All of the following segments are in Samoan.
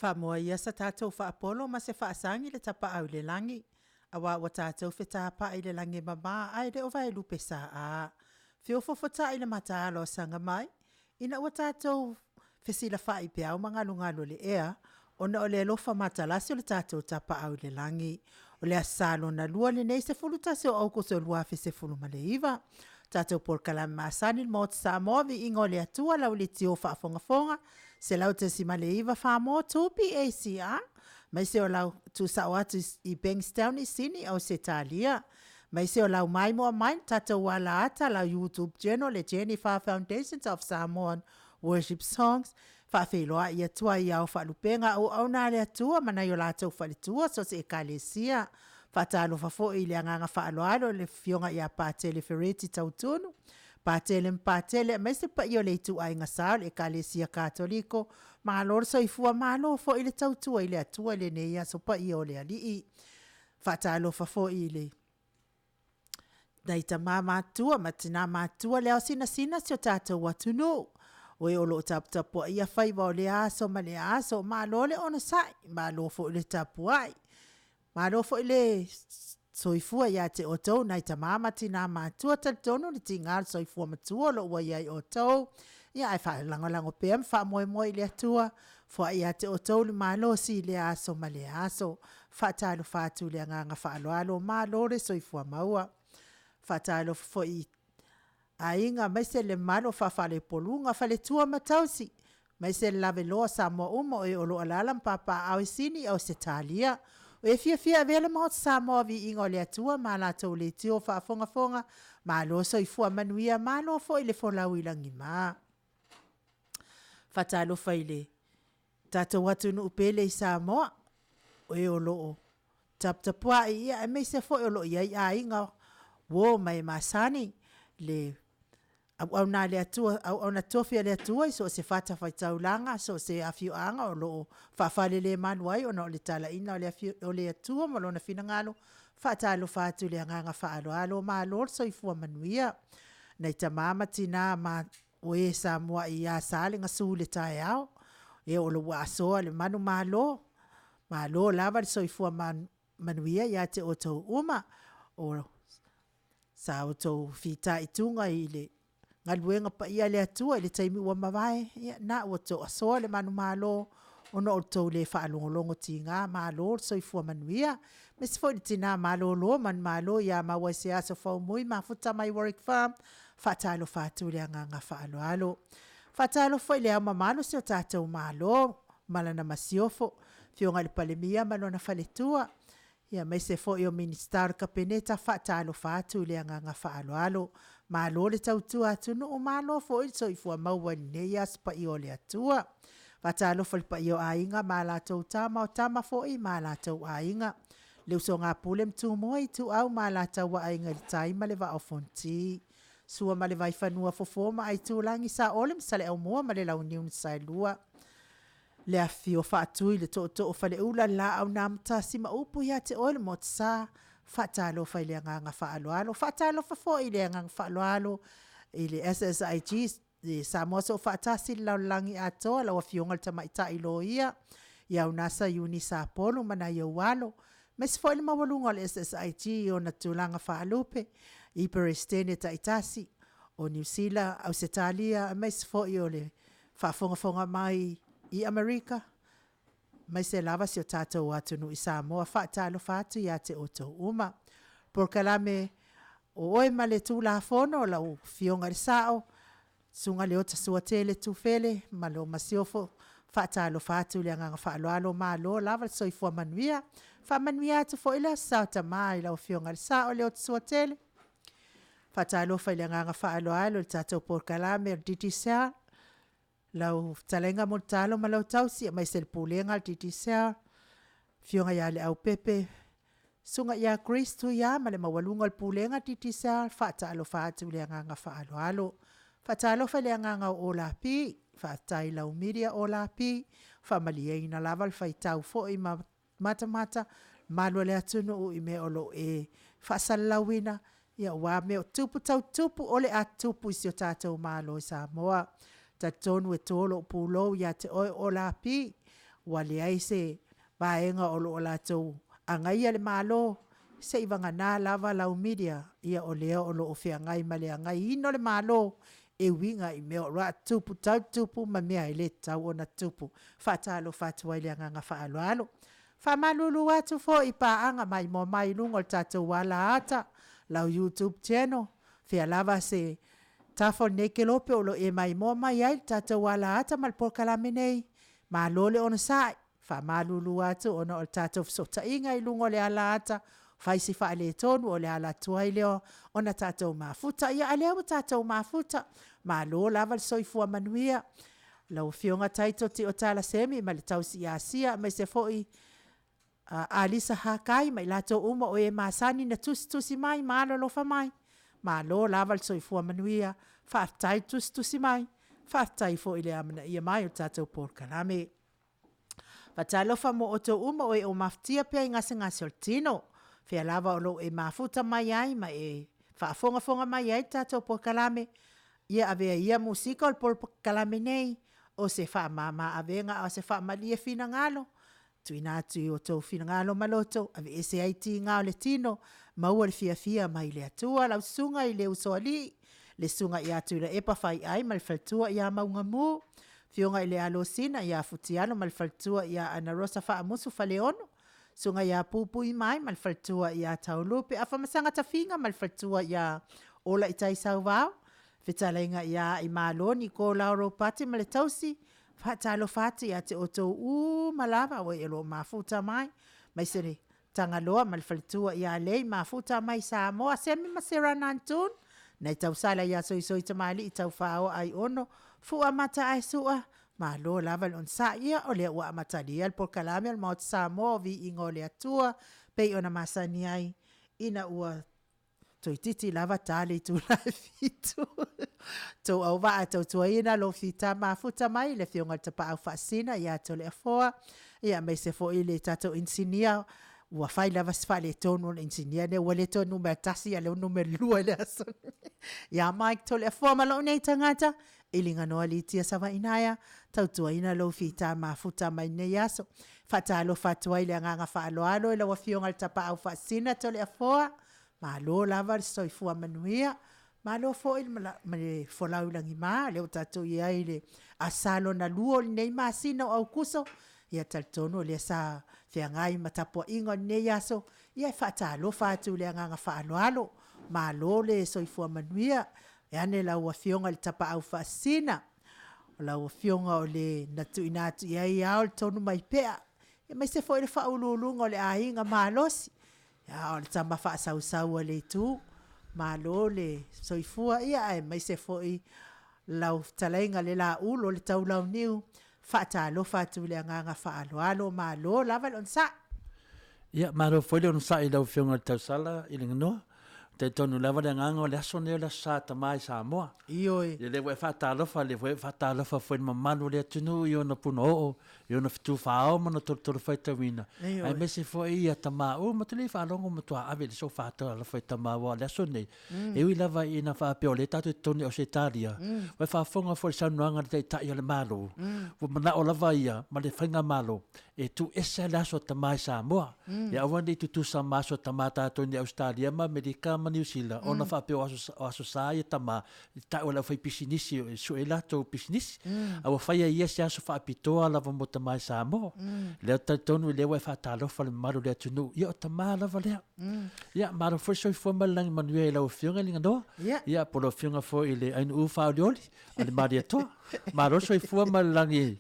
Faamoa ia se tatou faapolo ma se faasagi i le Tapaau i le Lagi, aua ua tatou fetapai i le lagi e mama ae le o vaelupe sa. Feofoofotai le mataala o Sagamai ina ua tatou fesilafai i peau ma galugalu o le ea, ona o le alofa matalasi o le tatou Tapaau i le Lagi. O le Aso Sa lona lua lenei 11 o Aokuso 2019, tatou polokalame masani le Maota Samoa, Viiga o le Atua lau leitio faafogafoga 100.9 Samoa 2PACR aemaise o lau tuusao atu i Bankstown i Sini Ausetalia. Aemaise o lau maimoa mai i le tatou alaata, lau YouTube Channel le Jennifer Foundations of Samoa Worship Songs. Faafeiloai atu ai i Ao Faalupega auauna a le Atua ma nai o latou faletua so o se ekalesia. Faatalofa foi i le agaga faaaloalo i le Afioga ia Patele Fereti Tautunu, Patele ma Patele aemaise le paia o le ituaiga sa o le Ekalesia Katoliko, malo le soifua malo foi le tautua i le Atua i lenei aso paia o le Alii. Faatalofa foi i le nai tama matutua ma tina matutua le ao sinasina o si o tatou atunuu, o e o lo o taputapuaia faiva o lea aso ma lea aso. Malo le onosai, malo foi le tapuai, malo foi le soifua ia te outou nai tama ma tina matutua. E talitonu le tiga o le soifua matua o lo o ua ia te outou, ia ae faalagolago pea ma faamoemoe i le Atua, foai ia te outou le malosi i lea aso ma lea aso. Faatalofa atu i le agaga faaaloalo, malo le soifua maua. Faatalofa foi i aiga aemaise le mamalu o faafalepoluga, faletua ma tausi, aemaise le lavaloa o Samoa uma o e o lo o alaala ma papaaao i Sini Ausetalia. O e fiafia e avea le Maota Samoa i viiga o le Atua ma latou leitio faafogafoga, malo le soifua manuia, malo foi le folau i lagima. Faatalofa i le tatou atunuu pele i Samoa, o e o lo o taputapuai aemaise foi o lo o i ai aiga, uo ma e masani, le auauna a le Atua, auauna totofi a le Atua i so o se fatafaitaulaga so o se afioaga o lo o faafalelemalu ai ona o le talaiina o le Atua ma Lona finagalo. Faatalofa atu i le agaga faaaloalo, malo le soifua manuia. Nai tama ma tina o e sa muai asa le gasu i le taeao, e o lo o ua asoa le manumalo, malo lava le soifua manuia ia te outou uma. O sa outou fitaituga i le galuega paia a le Atua i le taimi ua mavae, ia lena ua toasoa le manumalo ona o le tou le faalogologo tiga, malo le soifua manuia. Aemaise foi le tina malolo manumalo ia Mauaisiaso Faumui Mafuta mai Warwick Farm, faatalofa atu i le agaga faaaloalo. Faatalofa foi i le Ao mamalu o si o tatou Malo ma lana Masiofo, Afioga i le Palemia ma lona faletua, aemaise foi o Minisita o le Kapeneta, faatalofa atu i le agaga faaaloalo. Malo le tautua atunuu, malo foi le soifua maua i lenei Aso Paia o le Atua. Faatalofa i le paia o Aiga ma latou Tama, o Tama foi ma latou Aiga, le Usoga a Pule ma Tumua, Ituau ma Alataua, Aiga i le Tai ma le Vaa o Fonoti. Sua ma le Vaifanua, Fofo ma Aitulagi, Saole ma Saleaaumua ma le Launiu na Saelua. Le afifio o Faatui o le Tootoo o Faleula, le Laau na Amotasi ma upu ia te oe le Motusa, faatalofa i le agaga faaaloalo. Faatalofa foi i le agaga faaaloalo i le SSIG Samoa Soofaatasi i le lalolagi atoa, lau Afioga i le Tamaitai Loia Unasa Iuni Sapolu ma nai ou alo, aemaise foi le maualuga o le SSIG i ona tulaga faalupe, i Peresetene taitasi o Niu Sila, Ausetalia aemaise foi o le faafogafoga mai i Amerika, aemaise lava si o tatou atunuu i Samoa. Faatalofa atu ia te outou uma. Polokalame o Oe ma le Tulafono lau Afioga i le Sao, Susuga Leota Suatele Tufele ma lau Masiofo, faatalofa atu i le agaga faaaloalo, malo lava le soifua manuia. Faamanuia atu foi le Aso Sa o Tama i lau Afioga i le Sao Leota Suatele. Faatalofa i le agaga faaaloalo i le tatou Polokalame o le Digicel, lau fetalaiga Mulitalo ma lau tausi aemaise le Pulega a le Digicel, Afioga ia Leaupepe, Susuga ia Chris Tuia ma le maualuga o le Pulega a le Digicel, faatalofa atu i le agaga faaaloalo. Faatalofa i le agaga o Olapi, faafetai i lau media Olapi, faamalieina lava le faitau foi ma matamata mamalu o le atunuu i mea o lo o e faasalalauina, ia aua mea o tupu tau tupu o le a tupu i si o tatou Malo i Samoa. E talitonu e to lou pulou ia te oe Olapi. Ua leai se vaega o lo o latou agaia le Malo, seivagana lava lau media, ia o lea o lo o feagai ma le agaiina o le Malo, e uiga i mea o lo o tutupu talu tupu ma mea e le tatau ona tutupu. Faatalofa atu ai i le agaga faaaloalo. Faamalulu atu foi i paaga maimoa mai i luga o le tatou alaata, lau YouTube channel, fea lava se tafa o lenei kelope o lo o e maimoa mai ai i le tatou alaata ma le Polokalame nei, malo le onosai. Faamalulu atu ona o le tatou fesootaiga i luga o le alaata, fai si faaletonu o le ala tuai lea ona tatou mafuta. Ia ae o lea ua o tatou mafuta, malo lava le soifua manuia. Lau Afioga Taito Tiotai Semi ma le tausi ia Sia aemaise foi Alisa Hakai ma i latou uma o e masani ona tusitusi mai ma alolofa mai, malo lava le soifua manuia, faafetai le tusitusi mai, faafetai foi i le amanaia mai o le tatou polokalame. Faatalofa mo outou uma o e mafatia pea i gasegase o le tino, fea lava o lo o e mafuta mai ai ma e faafogafoga mai ai i le tatou polokalame, ia avea ia musika o le polokalame nei o se faamama-avega a o se faamalie finagalo, tuuina atu i outou finagalo ma loto, aveese ai tiga o le tino, maua le fiafia mai le Atua. Lau Susuga i le Usoalii, le Susuga ia Tuilaepa Faiai ma le faletua ia Maugamu, Afioga i le Alosina ia Futialo ma le faletua ia Anarosa Faamusu Faleolo, Susuga ia Puipui Mai ma le faletua ia Taulupe, Afamasaga Tafiga ma le faletua ia Olaitai Sauvao, fetalaiga ia Aimalo Niko Lau Ropati ma le tausi, faatalofa atu ia te outou uma lava o lo o mafuta mai, aemaise le Tagaloa ma le faletua ia Lei Mafuta mai Samoa. Semi ma Sera Nantoon, nai tausala ia Soisoi Tamalii Taufaaoa Aiono, Fua Mataesua, malo lava le onosai. Ia o lea ua amatalia le polokalame a le Maota Samoa o Viiga o le Atua, e pei ona masani ai, ina ua toeitiiti lava ta le itula e 7:00. Outou auvaa e tautuaina lou fita mafuta mai le Afioga i le Tapaau Faasisina ia Toleafoa, ia aemaise foi le tatou Inisinia, ua fai lava si faaletonu o le inisinia lea ua le toe numera 1 ae o lea ua numera 2 i le aso nei, ia Mike Toleafoa ma lou nei tagata, Iligaroa Lytia Savaiinaea, tautuaina lou fita mafuta mai lenei aso. Faatalofa atu ai i le agaga faaaloalo i lau Afioga i le Tapaau Faasisina Toleafoa, malo lava le soifua manuia, malo foi le folau i lagima, o lea ua o tatou i ai i le Aso Sa lona lua o lenei masina o Aokuso. Ia e talitonu o lea sa feagai ma tapuaiga o lenei aso, ia e faatalofa atu i le agaga faaaloalo. Malo le soifua manuia, vaeane lau Afioga i le Tapaau Faasisina, o lau Afioga o le na tuuina atu i ai ao le tonu mai pea, aemaise foi le faauluuluga o le aiga malosi, a o le tama faasausau a le Itu. Malo le soifua, aemaise foi lau fetalaiga le Laauli Taulauniu, faatalofa atu i le agaga faaaloalo, malo lava le onosai. Ia, malo foi le onosai i lau Afioga i le tausala i Liganoa. E talitonu lava le agaga o le aso lenei o le Aso Sa a Tama i Samoa. Ioe. Ia lea ua e faatalofa, lea foi e faatalofa foi i le mamalu o le atunuu i ona punaoo, i ona fetu faa-ao ma ona tolotolo faitauina, aemaise foi ia tama uma, ou te le i faalogo ua matua ave i le sofa talofa i tama aua o le aso lenei, e ui lava ina faapea o lea tatou te i totonu i Ausetalia, ua e faafofoga foi i le saunoaga a le Taitai o le Malo, ua manao lava ia ma le Faigamalo e tuu ese lava le Aso a Tama i Samoa, ia aua ne i tutusa ma Aso a Tama a tatou i inei i Ausetalia ma Amerika ma Niu Sila, ona faapea o Aso Sa ia tama e tau e le aufaipisinisi e sue ai latou pisinisi. A ua fai e ia se aso faapitoa lava mo tama i Samoa. Lea ou te talitonu o lea ua e faatalofa i le mamalu o le atunuu, ia o tama lava lea. Ia, malo foi le soifua ma le lagi manuia i lau Afioga Liganoa. Ia, po o lau Afioga foi i le Ainuu Faaolioli a le Malietoa. Malo le soifua ma le lagi.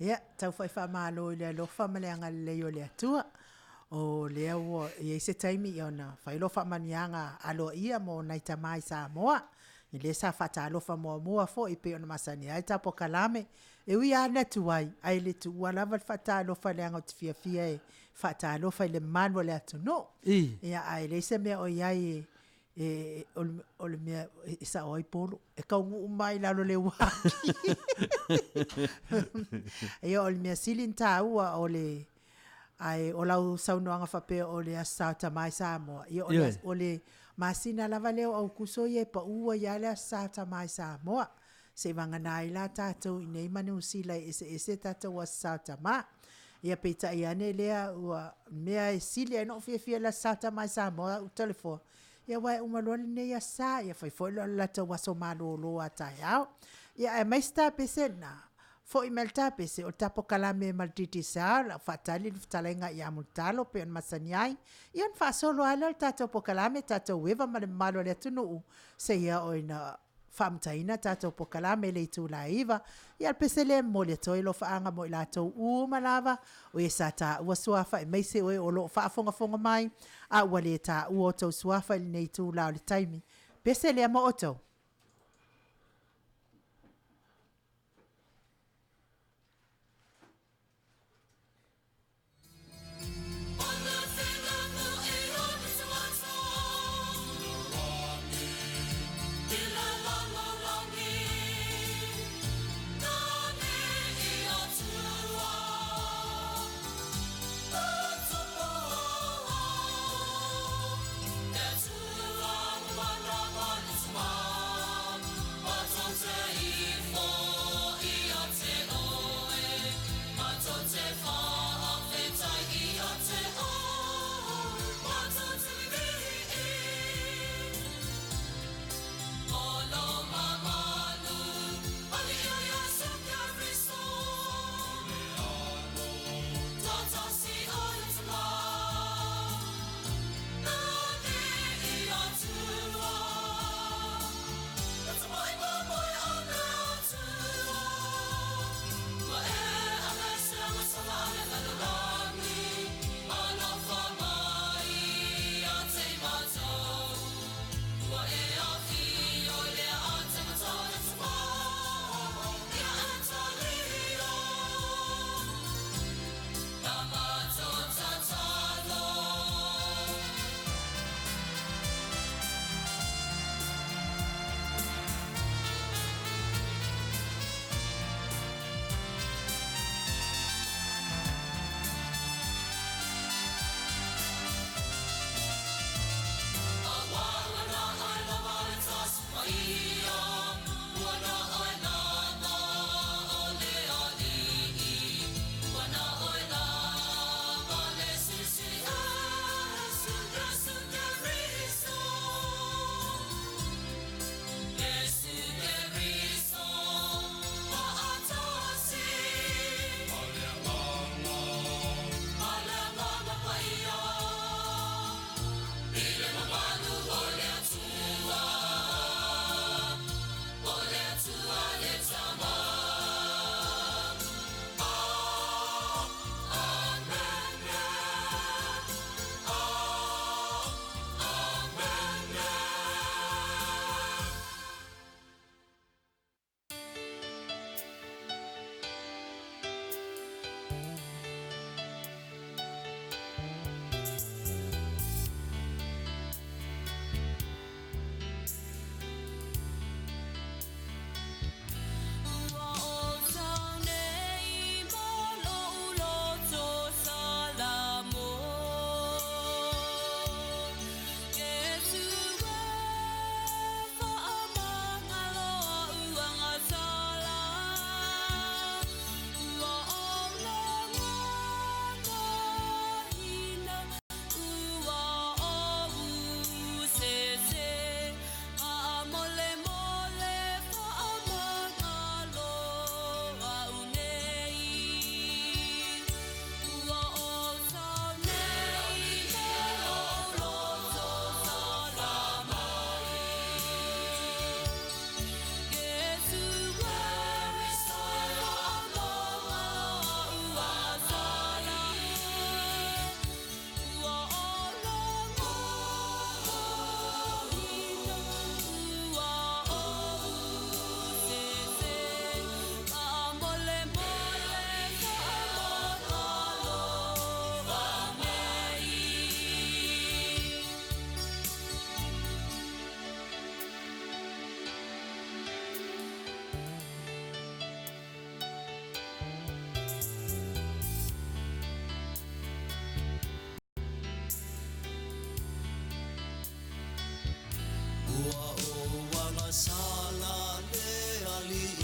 Ia, tau foi faamalo i le alofa ma le agalelei o le Atua. O lea ua i ai se taimi ia ona fai lea o faamanuiaga aloaia mo nai tama i Samoa. I lea sa faatalofa muamua foi e pei ona masani ai le ta polokalame. E ui lava ina tuai, ae le tuua lava le faatalofa leaga ou te fiafia e faatalofa i le mamalu o le atunuu. Ia ae leai se mea o i ai e, o le mea e sao ai Polo, e taunuu mai i lalo o le uati. Ia o le mea sili ona taua o le, ae o lau saunoaga faapea o le Aso Sa o Tama i Samoa, ia o le, o le masina lava lea o Aokuso ia e pau ai lava le Aso Sa o Tama i Samoa. Seivagana ai la tatou i inei ma Niu Sila e eseese tatou Aso Sa o Tama. Ia peitai ane lea ua mea e sili ai ona ou fiafia i le Aso Sa o Tama i Samoa au Toleafoa, ia aua e uma loa lenei Aso Sa, ia fai foi lea o le latou aso malolo a taeao. Ia aemaise tapese na, foi mai le tapese, o le ta polokalame ma le Digicel, o le a faatali le fetalaiga ia Mulitalo e pei ona masani ai. Ia ona faasolo lava lea o le tatou polokalame, tatou eva ma le mamalu o le atunuu, seia oo ina faamutaina le tatou polokalame i le itula e 9:00. Ia o le pese lea e momoli atu ai alofaaga mo i latou uma lava o e sa taua suafa aemaise o e o lo o faafogafoga mai, a ua le taua outou suafa i lenei itula o le taimi, pese lea mo outou. Ua ou agasala le Alii.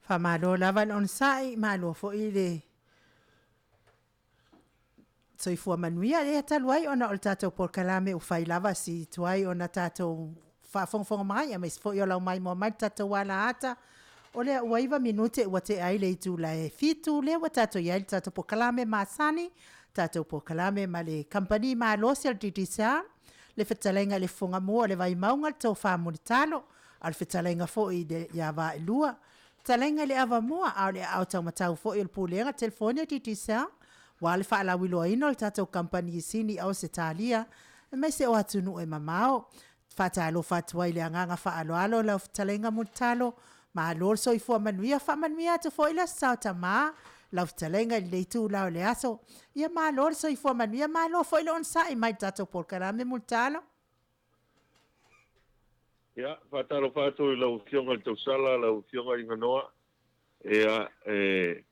Faamalo lava le onosai, malo foi le soifua manuia. Ia talu ai ona o le tatou polokalame ua fai lava si tuai ona tatou faafogafoga mai, aemaise foi o lau maimoa mai i le tatou alaata. O lea ua 9 minute ua tea ai le itula e 7, lea ua tatou i ai i le tatou polokalame masani, tatou polokalame ma le kamupani malosi o le Digicel, le fetalaiga i le Fofoga Mua o le Vaimauga, le Tofa Mulitalo, a o le fetalaiga foi ia Vaaelua, fetalaiga i le Avamua, a o le aao taumatau foi o le Pulega Telefoni a le Digicel, aua le faalauiloaina o le tatou kamupani i Sini Ausetalia, aemaise o atunuu e mamao. E faatalofa atu ai i le agaga faaaloalo lau fetalaiga Mulitalo, malo le soifua manuia, faamanuia atu foi le Aso Sa o Tama, lau fetalaiga i lenei itula o le aso. Ia malo le soifua manuia, malo foi le onosai mai i le tatou polokalame Mulitalo. Ia, faatalofa atu i lau Afioga i le Tausala, lau Afioga Iganoa. Ia, e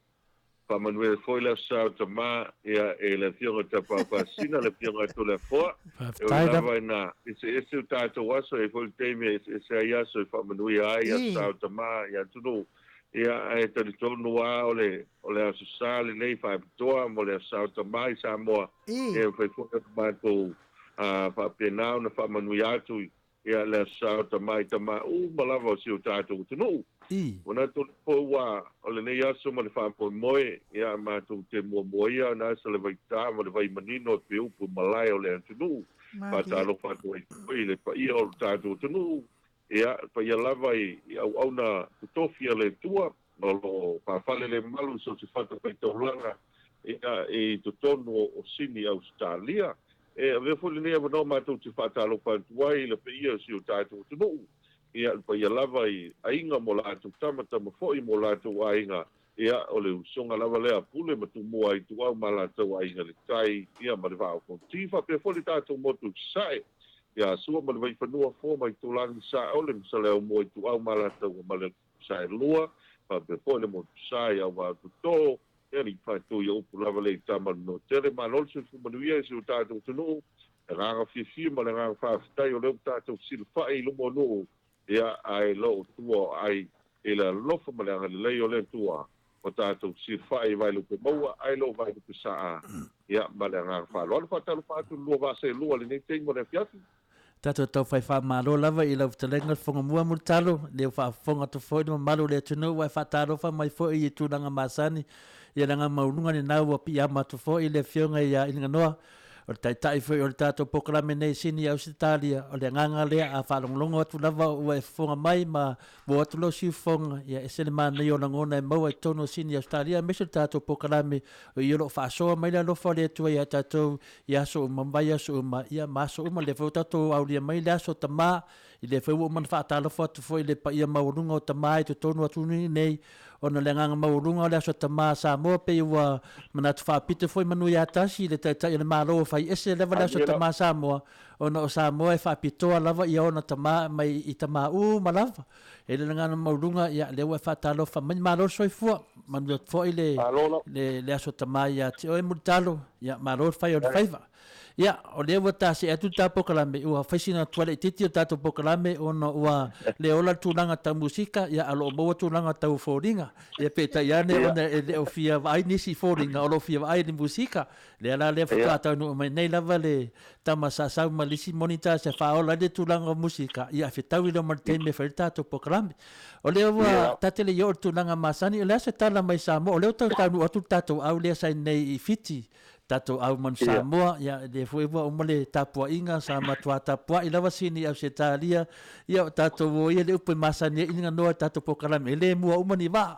faamanuia foi le Aso Sa o Tama, ia, e le Afioga i le Tapaau Faasisina, le Afioga ia Toleafoa. E ui lava ina eseese o tatou aso, e i ai foi le taimi e eseese ai aso e faamanuia ai Aso Sa o Tama i atunuu, ia, ae talitonu lava o le, o le Aso Sa lenei faapitoa mo le Aso Sa o Tama i Samoa, ia, e mafai foi ona matou faapena ona faamanuia atu ia le Aso Sa o Tama i tama uma lava o si o tatou atunuu. Manatu o le pou a o lenei aso ma le faamoemoe, ia matou te muamua ia ona asa le vaita ma le vai manino e pei upu i malae o le atunuu. Faatalofa atu ai foi i le paia o le tatou atunuu, ia le paia lava i auauna totofi a le Atua o lo o faafale le malu i so o se fatafaitaulaga i totonu o Sini, Ausetalia. E avea foi lenei avanoa matou te faatalofa atu ai i le paia o si o tatou atunuu, ia, le paia lava i aiga ma o latou tama, tama foi ma o latou aiga, ia, o le usoga lava lea a Pule ma Tumua, Ituau ma latou aiga i le tai, ia, ma le Vaa o Fonoti, faapea foi le tatou motu i Sasae, ia Sua ma le Vaifanua, Fofo ma Aitulagi, Saole ma Saleaaumua, Ituau ma Alataua ma le Saelua, faapea foi le Motusa i Auvaatuto, e alii faatui o upu lava le i tama le Notele. Malo le soifua manuia i si o tatou atunuu, le agaga fiafia ma le agaga faafetai o lea ua tatou fesilafai i luma o nuu, ia, ae loo tua o ai i le alofa ma le agalelei o le Atua, ua tatou fesilafai i Vaelupe maua ae loo Vaelupe saa, ia, ma le agaga faaaloalo. Faatalofa atu i le lua vaa seelua i lenei taimi o le afiafi. Tatou tau fai faamalo lava i lau fetalaiga le Fofoga Mua Mulitalo, lea ua faafofoga atu foi le mamalu o le atunuu ua e faatalofa mai foi i tulaga masani ia le agaga maualuga lena ua piiama atu foi le Afioga ia Iliganoa, o le Taitai foi o le tatou polokalame nei i Sini Ausetalia. O le agaga lea a faalogologo atu lava ua e fofoga mai ma maua atu lou siufofoga, ia ese le manaia o lagona e maua i totonu o Sini Ausetalia aemaise o le tatou polokalame o i o lo o faasoa mai le alofa o le Atua ia tatou i aso uma ma vaiaso uma, ia ma aso uma. Lea foi ua tatou aulia mai le aso Tama, i lea foi ua uma ona faatalofa atu foi i le paia maualuga o tama i totonu o atunuu nei, ona o le agaga maualuga o le aso Tama a Samoa, pei ua manatu faapito foi manu ia tasi i le Taitai o le Malo ua fai ese lava le aso Tama a Samoa, ona o Samoa e faapitoa lava ia ona tama mai i tama uma lava. E le lagana maualuga, ia, lea ua e faatalofa mai. Malo le soifua, manuia foi le, le, le aso tama ia te oe Mulitalo, ia, malo le fai o le faiva. Ia, o lea ua ta see atu le ta polokalame, ua fai sina tuai laitiiti o le tatou polokalame ona ua le ola le tulaga tau musika, ia, a o lo o maua tulaga tau foliga. Ia, peitai ane ona e le o fia vaai nisi i foliga, o lo o fia vaai i le musika. Lea la lea faatoa taunuu mai nei lava le tama sa sau ma le isi monitor se faaola ai le tulaga o musika, ia fetaui loa ma le taimi e fai ai le tatou polokalame. O lea ua ta te le i oo i le tulaga masani, o le a se tala mai Samoa, o lea ua tau taunuu atu le tatou au lea sa i inei i Fiti, tatou au manu Samoa, ia lea foi ua uma le tapuaiga, sa matua tapuai lava sini i Ausetalia, ia o tatou o ia le upu e masani ai ina noa i tatou polokalame, e le mua uma ni vaa.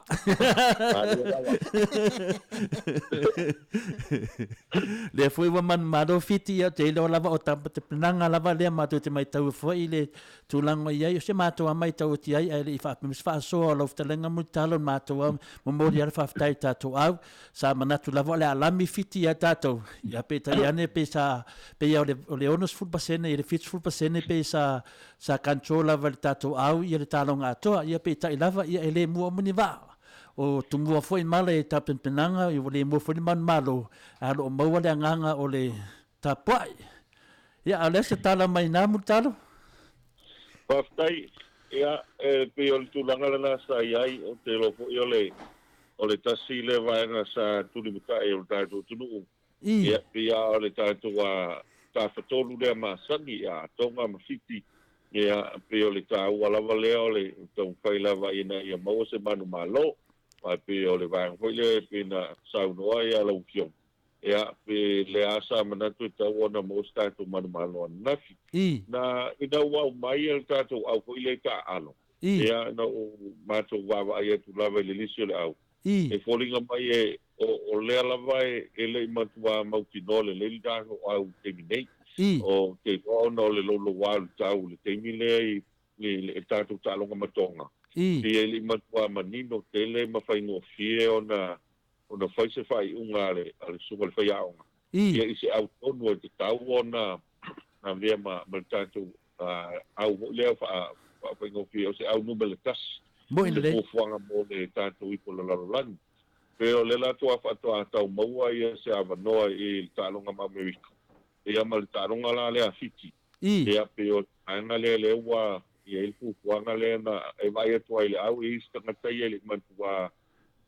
Lea foi ua manumalo Fiti, ia ou te iloa lava o tapenaga lava lea matou te maitaua foi i le tulaga o i ai, o se matou lava maitau atu i ai ae le i faapea mai se faasoa o lau fetalaiga Mulitalo i le matou lava momoli lava le faafetai i tatou au. Sa manatu lava o le a lami Fiti ia tatou, ia peitai ane pei sa pei o le 60% i le 70% pei sa sa control lava e le tatou au ia le taloga atoa, ia peitai lava ia e le mua uma ni vaa. O tumua foi mala i tapenapenaga, ua le mua foi le manumalo, ae o lo o maua le agaga o le tapuai. Ia, a o le a se tala mai ina Mulitalo? Faafetai. Ia, e pei o le tulaga lena sa i ai, ou te iloa foi o le, o le tasi lea vaega sa tulimatai o le tatou atunuu. Ia, pei lava o le tatou tafatolu lea masani, ia Tonga ma Fiti, ia, pei o le taua lava lea o le taumafai lava ina ia maua se manumalo. Aua e pei o le vaega foi lea e pei ona saunoa ai lau Afioga, Ia, pe lea sa manatu e tatau ona maua se tatou manumalo ananafi. Na, ina ua aumai le tatou au foi lea i taaalo, ia, na ou matou vaavaai atu lava i le lisi o le au, e foliga mai e, o, o lea lava e, e le i matua mautinoa lelei le tatou au i le taimi nei. Ou te iloa ona o le louloua o le tau i le taimi lea i, i le tatou taaloga ma Tonga, pei e le i matua manino tele ma faigofie ona ona fai se faaiuga a le a le susuga i le faiaoga ia i se au tonu e tatau ona avea ma ma le tatou au foi lea faafaigofie o se au numera tasi i se fuafuaga mo le tatou ipu o le lalolagi. Pe o lea latou faatoa tau maua ia se avanoa i le taaloga ma Amerika ia ma le taaloga la lea a Fiti. Ia pei o le vaega lea lea ua i ai le fuafuaga lea na e vaai atu ai i le au i isi tagata ia e le i manatua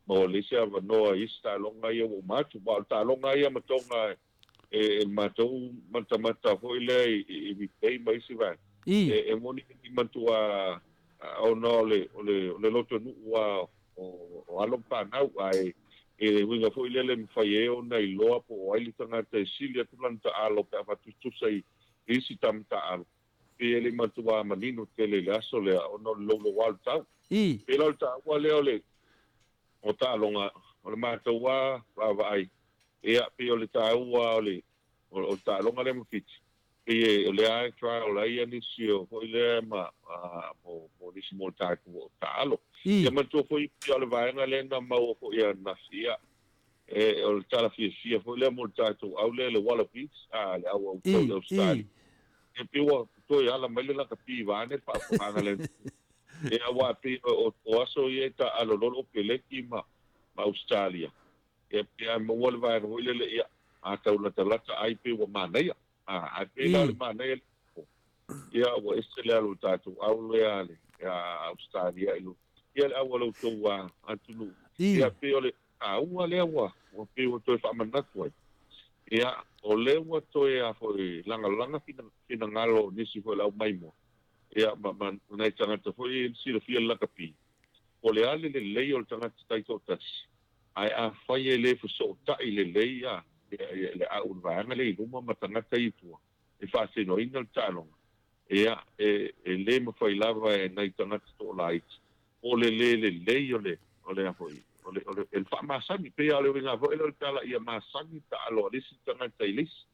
maua lelei se avanoa i isi taaloga ia ua uma atu. Aua o le taaloga ia ma Tonga e le matou matamata foi lea i replay ma isi vaega, e moni e le i manatua ona o le o le o le lotonuu lava o alo ma fanau, ae i le uiga foi lea e le mafai ai ona iloa po o ai le tagata e sili atu lana taaalo pe a faatusatusa i isi tama taaalo. Pei e le i matua manino tele i le aso lea ona o le louloua o le tau. Pei la o le taua lea o le o taaloga o le matou lava vaavaai, ia pei o le taua o le o le taaloga lea ma Fiti, pei o lea e trial ai nisi o foi lea ma mo mo nisi mo le tatou taaalo. Ia manatua foi pei o le vaega lea na maua foi ananafi, ia e o le tala fiafia foi lea mo le tatou au lea le Wallabies, a le au au i Australia. E pei ua toe ala mai le lakapi vaeane le faafofogaaga le E aua pei o o aso ia e taaalo loa le Opeleki ma ma Australia. Ia pei a maua le vaega foi lele ia a tau latalata ai pei ua manaia. A ae pei la o le manaia le ia ua ese le alu o le tatou au lea a le Australia i lo ia le au a lo outou atunuu. Ia pei o le taua lea ua ua pei ua toe faamanatu ai. Ia o lea ua toe a foi lagalaga finagalo o nisi foi o le au maimoa. Ia ma ma nai tagata foi e silafia le lakapi. Po o le a le lelei o le tagata taitoatasi, ae afai e le fesootai lelei le au o le vaega lea i luma ma tagata ia i tua e faatinoina le taaloga, ia, e le mafai lava e nai tagata toalaiti, po o le le lelei o le, o le a foi, o le, o le, le faamasani. Pei lava o le uiga foi lea o le tala ia masani taalo a le isi tagata i le isi.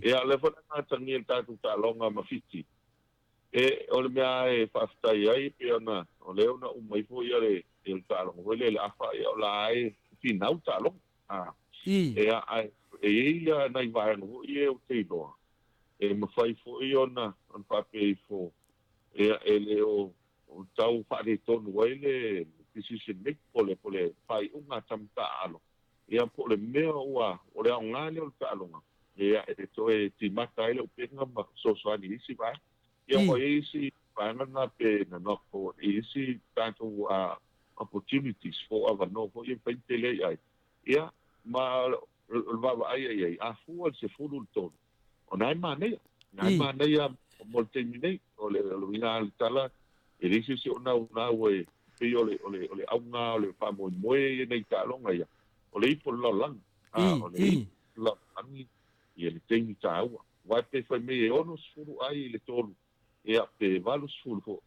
Ia, o lea foi na atagia i le tatou taaloga ma Fiti, E, o le mea e faafetai ai pei ona o lea na uma ifo ia le ia le taaloga foi lea i le afa, ia o la e finau taaloga. A, ia, ae e i ai ia nai vaega foi ia ou te iloa, e mafai foi ona ona faapea ifo, ia, e le o o tau faaletonu ai le decision make po o le po o le faaiuga a tama taaalo, ia po o le mea ua o le aoga lea o le taaloga, Ia, e toe timata ai le upega ma fesoasoani i isi vaega. Ia, ua i ai isi vaega na pe na knock forward i isi tatou opportunities po o avanoa foi ia e mafai ona tele ai ai. Ia, ma o le vaavaai i ai, a fua i le 13, o na e manaia. O na e manaia mo le taimi nei. O le uiga lava o le tala, e leai se isi o naunau e pei o le auga o le faamoemoe ia nei taaloga ia, o le ipu o le lalolagi. O le ipu lalolagi ia le taimi taua. Aua pe fai mai e 60 ai i le tolu, ia pe 80 foi,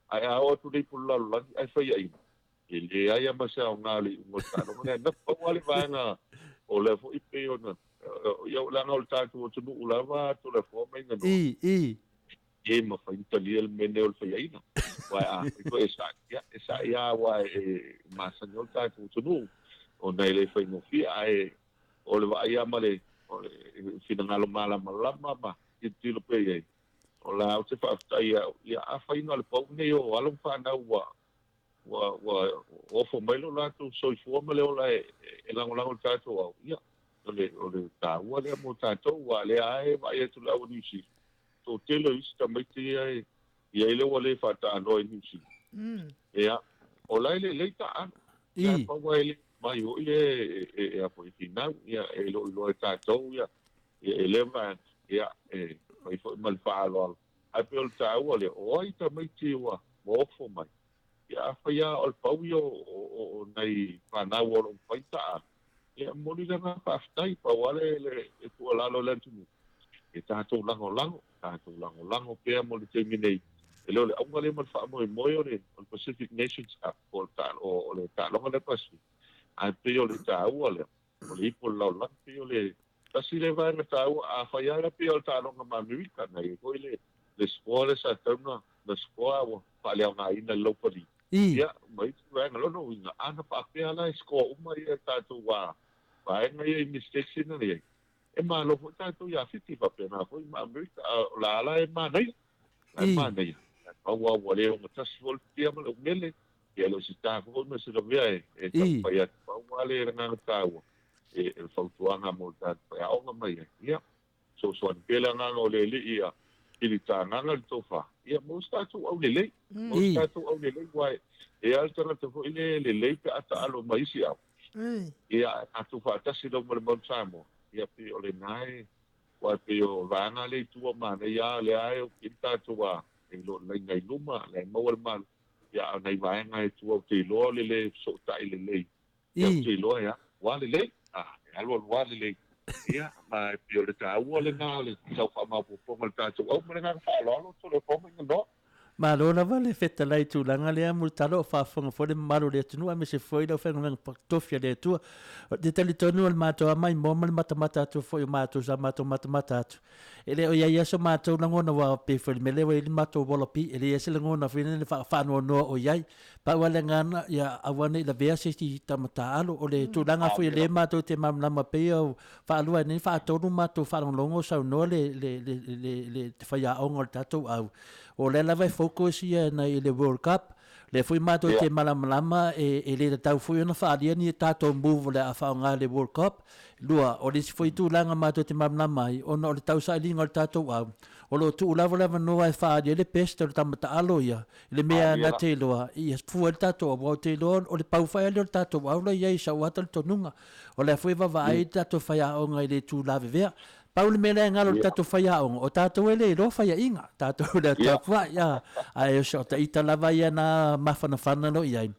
ae a oo atu le ipu o le lalolagi ae faiaina, e leai lava ma se aoga o le iuga o le taaloga lea. Na pau lava le vaega o lea foi pei ona, ia leaga o le tatou atunuu lava Toleafoa ma Iganoa. E mafai ona talia le mea lenei o le faiaina. Aua afai foi e sa'i, ia, e sa'i lava aua e masani ai le tatou atunuu, ona e le faigofie, ae o le vaai lava ma le finagalo malamalama ma tilotilo pea i ai, o la ou te faafetai ia au, ia afai na o le pau lenei o alo ma fanau ua ua ua ofo mai lo latou soifua ma le ola e lagolago i le tatou au, ia, o le o le taua lea mo tatou, aua o lea lava e vaai atu le au a Niu Sila, toatele o isi tamaiti ia e Ia i lea ua le faataaloa i Niu Sila. Ia, o la e lelei taaalo. Ia pau lava e le mai foi e e a foi e finau, ia e le o iloa e tatou ia ia lea vaega, ia e fai foi ma le faaaloalo. Ae pei o le taua lea, o ai tamaiti ua ofo mai? Ia afai lava o le pau ia o nai fanau o lo o mafai taaalo, ia e momoli le agaga faafetai. Pau lava le tuualalo i le atunuu, ia tatou lagolago, tatou lagolago pea mo le taimi nei. E le o le auga lea ma le faamoemoe o le Pacific Nations Cup po o le taaloga lea Pacific, ae pei o le taua lea, o le ipu o le lalolagi, pei o le tasi lea vaega taua. Afai lava pei o le taaloga ma Amerika, na i ai foi le score lea sa tatau ona score a ua faaleaogaina e le laupali. Ia, ma isi vaega. Lona uiga, ana faapea la e score uma ia tatou vaega ia i mistakes ia na i ai, e malo foi tatou ia Fiti, faapena foi ma Amerika. A o la la e manaia, la e manaia. Ae pau lava ua le ogatasi foi le futia ma le umele, ia e le o se ta foi ma se lavea e taumafai atu. Pau lava le agaga taua, e le fautuaga mo le tatou faiaoga mai ai, ia fesoasoani pea le agaga o le Alii ia filitagaga le tofa, ia maua se tatou aulelei, maua se tatou aulelei, aua e i ai lava le tagata foi lea e lelei pe a taalo ma isi au, ia ae tatou faatasi lava ma le Mount Samoa, ia pei o lena e, aua e pei o vaega lea i tua manaia lava, o lea e ok le tatou a, e le o laina i luma, la e maua le malo, ia a o nai vaega e tua ou te iloa o le le fesootai lelei Ia, ou te iloa e alu lava lelei, e alu alu lava lelei. Ia, ma e pei o le taua lena o le tau faamaopoopoga o le tatou au ma le agaga faaaloalo, Toleafoa Maiganoa. Malo lava le fetalai i tulaga lea Mulitalo o faafofoga foi le mamalu o le atunuu aemaise foi le aufaigaluega tofi a le Atua. Ou te talitonu o le matou lava maimoa ma le matamata atu foi o matou sa matou matamata atu e le o i ai lava so matou lagona aua pei foi o le mea lea ua i ai le matou Wallaby e leai lava se lagona foi lea faanoanoa o i ai. Pau lava le agaga ia aua ne i lavea se isi tama taaalo. O le tulaga foi o lea matou te malamalama pei o faalua ai nei faatolu matou faalogologo o saunoa le le le le le te faiaoga o le tatou au. O lea lava e focus ia i le World Cup. O lea foi matou te malamalama e e le tatau foi ona faaalia ni tatou move o le a faaaoga i le World Cup. Lua, o le isi foi tulaga matou te malamalama ai ona o le tausailiga o le tatou au, o lo o tuu lava le avanoa e faaali ai le best o le tama taalo ia I le mea na te iloa, ia fua ai le tatou au, aua ou te iloa o le pau foi lea o le tatou au la i ai i sau lava talitonuga. O lea foi e vaavaai le tatou faiaoga i le itu lavevea. Pau le mea lea e galo i le tatou faiaoga, o tatou e le iloa faiaina, tatou le tapuai, a, ae o se ita lava ia na mafanafana loa i ai.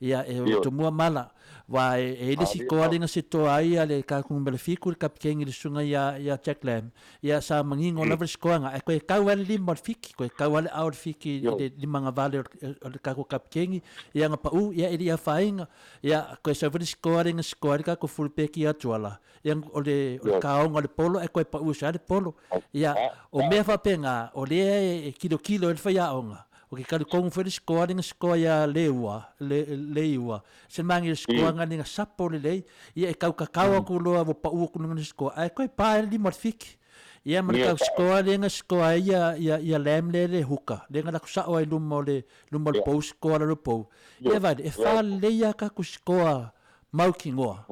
Ia, e tumua mala, aua e i ai le isi toa lea na se toa ai le kaku numera fitu, le kapiteni le susuga ia Jack Lam, Ia sa manino lava le sikoaga, ae toe tau lava le lima o le Fiti, toe tau lava le ao o le Fiti i le limagavale o le tatou kapiteni, ia na pau, ia e le i afaina. Ia toe sau foi le sikoa lea na sikoa ai le tatou fulupeki ia Tuala, ia o le kaoga o le polo ae toe pau ese lava le polo. Ia, o mea faapena, o lea e tilotilo ai le faiaoga, ou te talitonu foi le sikoa lea na sikoa ia Leua, Leiua, se mani o le sikoaga lea na sapo lelei, ia e tau tatao atu loa ua pau atu luga o le sikoa, ae toe pa ai le lima o le fiki. Ia ma le tau sikoa lea na sikoa ai ia, ia, ia lamb lea le huka, lea na alu atu sao ai luma o le, luma o le pou, sikoa lalo pou. Ia vaai, e fa lelei lava tatou sikoa mautinoa.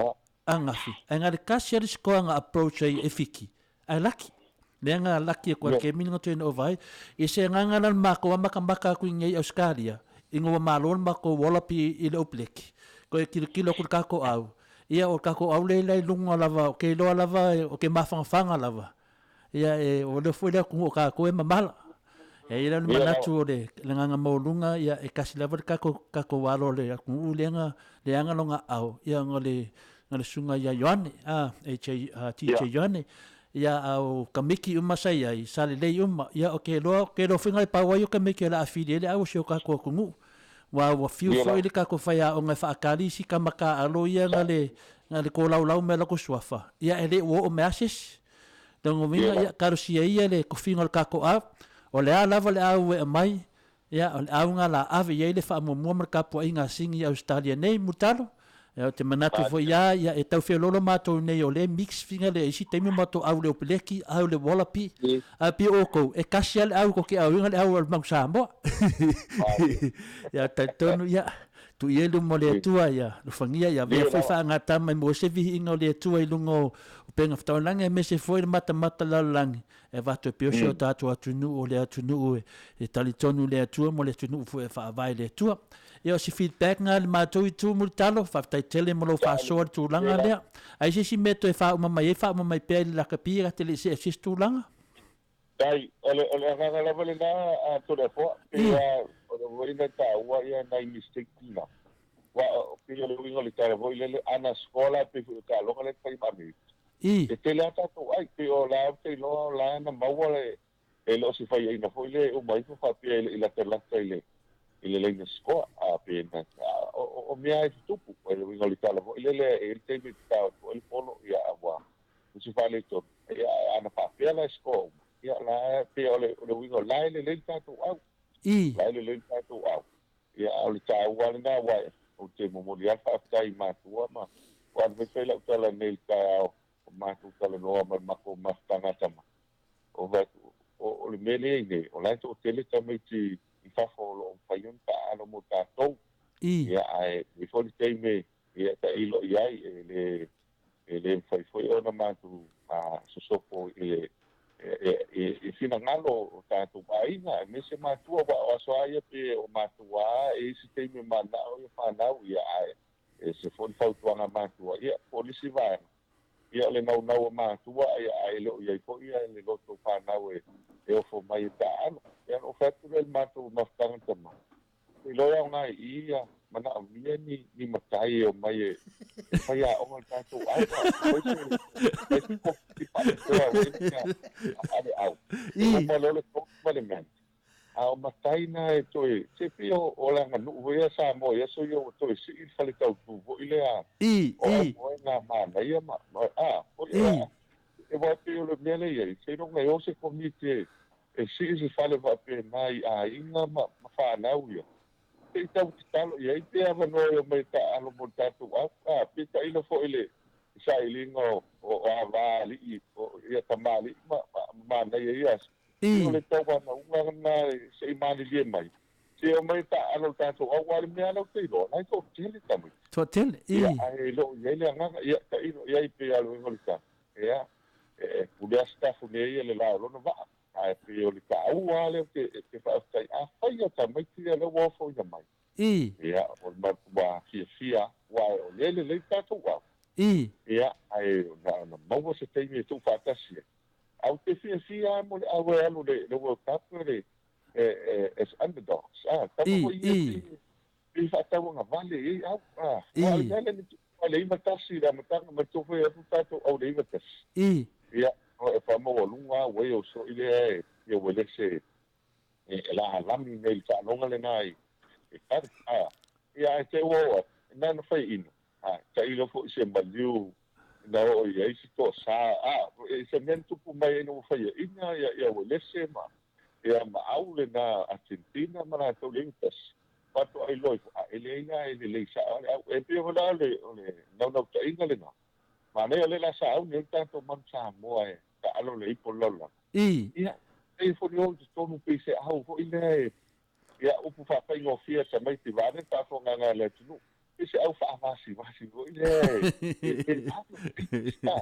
Angafi, ae na o le tasi lava le sikoa na approach ai e Fiti, ae laki. Lea na laki atu ai le kemi na turn over ai. I se agaga la o le matou lava matamata atu i inei i Ausetalia, ina ua malo le matou Wallaby i le Opleki, toe tilotilo atu i le tatou au, ia o le tatou au lea i luga lava, ou te iloa lava, ou te mafanafana lava, Ia, e, o lea foi le atunuu o tatou e mamala. E i ai la le manatu o le agaga maualuga, ia, e tasi lava le tatou, tatou alo o le atunuu lea na leaga lona aao, ia, na le, na le susuga ia Ioane, a, AJ, TJ Ioane. Ia, a o Kamiki uma sa i ai, sa lelei uma. Ia, ou te iloa, ou te iloa foi na le pau ai o Kamiki o le a fili ai le au o si o tatou atunuu. Aua ua fiu foi le tatou faiaoga e faatali isi tama taaalo ia na le, na le tolaulau mai o latou suafa, ia, e le ua oo mai lava se isi. Lona uiga, ia, talosia ia le tofiga o le tatou au. O le a lava le au e aumai, ia, o le au lena o le a ave i ai le faamuamua ma le tapuaiga a Sini i Ausetalia nei, Mulitalo. Ia, ou te manatu foi lava, ia, e tau feoloolo matou nei o lea e mix fina le isi taimi matou au i le Opeleki, au i le Wallaby, ae pei o outou, e tasi lava le au tou te auina le au o le Manu Samoa. Ia, talitonu, ia, Tuu i ai luma o le Atua, ia alofagia, ia avea foi faagatama e maua ai se viiga o le Atua i luga o upega fetaoalagi, aemaise foi le matamata lalolagi e avatu e pei o si o tatou atunuu, o le atunuu e talitonu i le Atua ma o le atunuu foi e faavae i le Atua. Ia o si feedback lena i le matou itu Mulitalo, faafetai tele mo lou faasoa i le tulaga lea. Ai se isi mea e toe faauma mai ai, faauma mai pea i le lakapi, ta te le i see i se isi tulaga. Tai, o le, o le agaga lava lena a Toleafoa, pei lava o le foi na taua ia nai mistake na. Aua pei o le uiga o le tala foi lele, ana score la pei foi o taaloga lea na fai ma Amerika. E tele lava tatou ai, pei o la ou te iloa o la na maua le, e le o se faiaina foi lea e uma ifo faapea e le i latalata i le, i le laina score, a pe na, o, o mea lava e tutupu. O le uiga o le tala foi lele, e i ai le taimi e tatao atu ai le polo, ia a ua o se faaletonu, ia ae ana faapea la e score uma, ia la e pei o le o le uiga o la e lelei le tatou au. La e lelei le tatou au. Ia a o le taua lena aua ou te momoli lava le faafetai i matua ma aua na faifai lau tala nei i le taeao o matou talanoa ma le matou mafutaga a tama, ou fai atu, o le mea lea e i ai nei, o la e toatele tamaiti i fafo o lo o mafai ona taaalo mo tatou. Ia ae i ai foi le taimi Ia tailo i ai, e le, e le mafai foi ona matou sosopo i le, i finagalo o tatou aiga, aemaise matua, aua o aso lava ia pe o matua lava, e i ai se taimi e mananao ia fanau, ia ae ese foi le fautuaga a matua. Ia, po o le isi vaega, ia o le naunau o matua, ia ae le o i ai foi le loto o fanau e ofo mai e taaalo. Ia ona ou fai atu lea i le matou mafutaga tama, Iloa e aoga i i ia manaomia ni ni matai e omai e faiaoga i le tatou auga. Fai se fai se komiti faapitoa foi lea a le au. E uma loa le coach ma le manager, a o matai na e toe, se pei o o le aganuu foi ia Samoa i aso ia ua toe sii le fale tautu foi lea o aumoe na manaia ma a foi e aua e pei o le mea lea e i ai, seiloga e o se komiti e E sii se fale faapena i aiga ma fanau ia, se i tau tatalo i ai pe avanoa e omai e taaalo mo le tatou au. A, pe tailo foi le sailiga o ava alii, o ia tamalii ma manaia ia aso. Ia o le tauanauga lena se i malilie mai, se i omai e taaalo le tatou au, aua o le mea lava ou te iloa, o la e toatele tamaiti. Toatele, i. Ia, ae le o i ai le agaga, ia tailo i ai pei lava o le uiga o le tala. Ia, e pule lava Sitafune ia i le la o lona vaa, ae pei o le taua lava lea ou te faafetai, afai o tamaiti ia lea ua ofoina mai, ia, o le matua fiafia lava, aua o lea e lelei le tatou au, ia, ae na ona maua se taimi e tuufaatasi ai. Ae ou te fiafia lava mo le au e alu i le World Cup as underdogs, a, tama foi ia e pei e faatauagavale i ai au, a, aua o le mea lea na tupu mai i le 91 i le amataga mai tou fai atu tatou au i le 91. Ia, e faamaualuga lava ua i soi lea e ia uelese e lalami nei i le taaloga lena i Cardiff, a, ia ae te ua oo atu, na ona fai ino, a, tailo foi se maliu na oo i ai se toasa, a, e se mea na tupu mai ai ina ua faiaina ia, ia uelese ma, ia ma au lena Argentina ma latou le 91. Faatoa iloa ifo, a e leai la e lelei sao le au. E pei foi la o le, o le naunautaiga lena. Manaia o lea la sauni ai le tatou manu Samoa e taalo le ipo le lalolagi. Ia, pei foi o i totonu pei se au foi lea e, ia, upu faafaigofie a tamaiti vaeane le faafofogaaga a le atunuu, pei se au faavasivasi foi lea e, e, e alu a.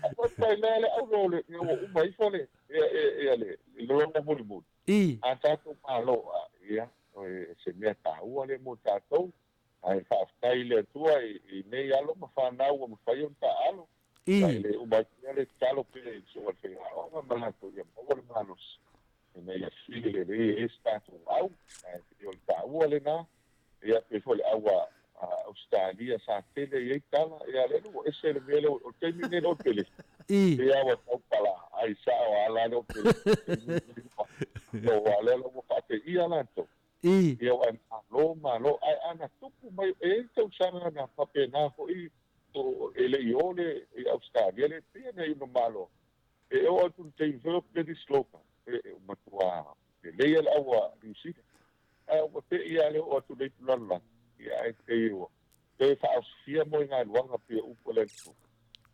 A pai lea le au lea o le, ua uma ifo le, ia, ia, ia le, le lona mulimuli. A tatou Malo, ia, o se mea taua lea mo tatou, ae faafetai i le Atua i nei alo ma fanau ua mafai ona taaalo. Ia, e le uma ai pea le tatalo pea i le Susuga i le Faiaoga ma latou ia maua le malosi ina ia fili lelei ai se tatou au, ae pei o le taua lena. Ia, pei foi o le au a Ausetalia sa tele i ai tala, ia lea ua ese le mea lea, o le taimi lenei o le pele, pei lava ua tau pala ai sao lava la lea o pele, o a lea la ua faateia latou. Ia ua malo malo, ae ana tupu mai, e i ai tausaga na faapena foi e le i o le i Ausetalia le pei na iu malo. E oo atu i le taimi foi o Bledisloe, e matua lelei le au a Niu Sila. Ae ua te i lava le oo atu i le itu lalolagi, ia ae pei ua toe faaosofia moegaluaga pei o upu a le Atua.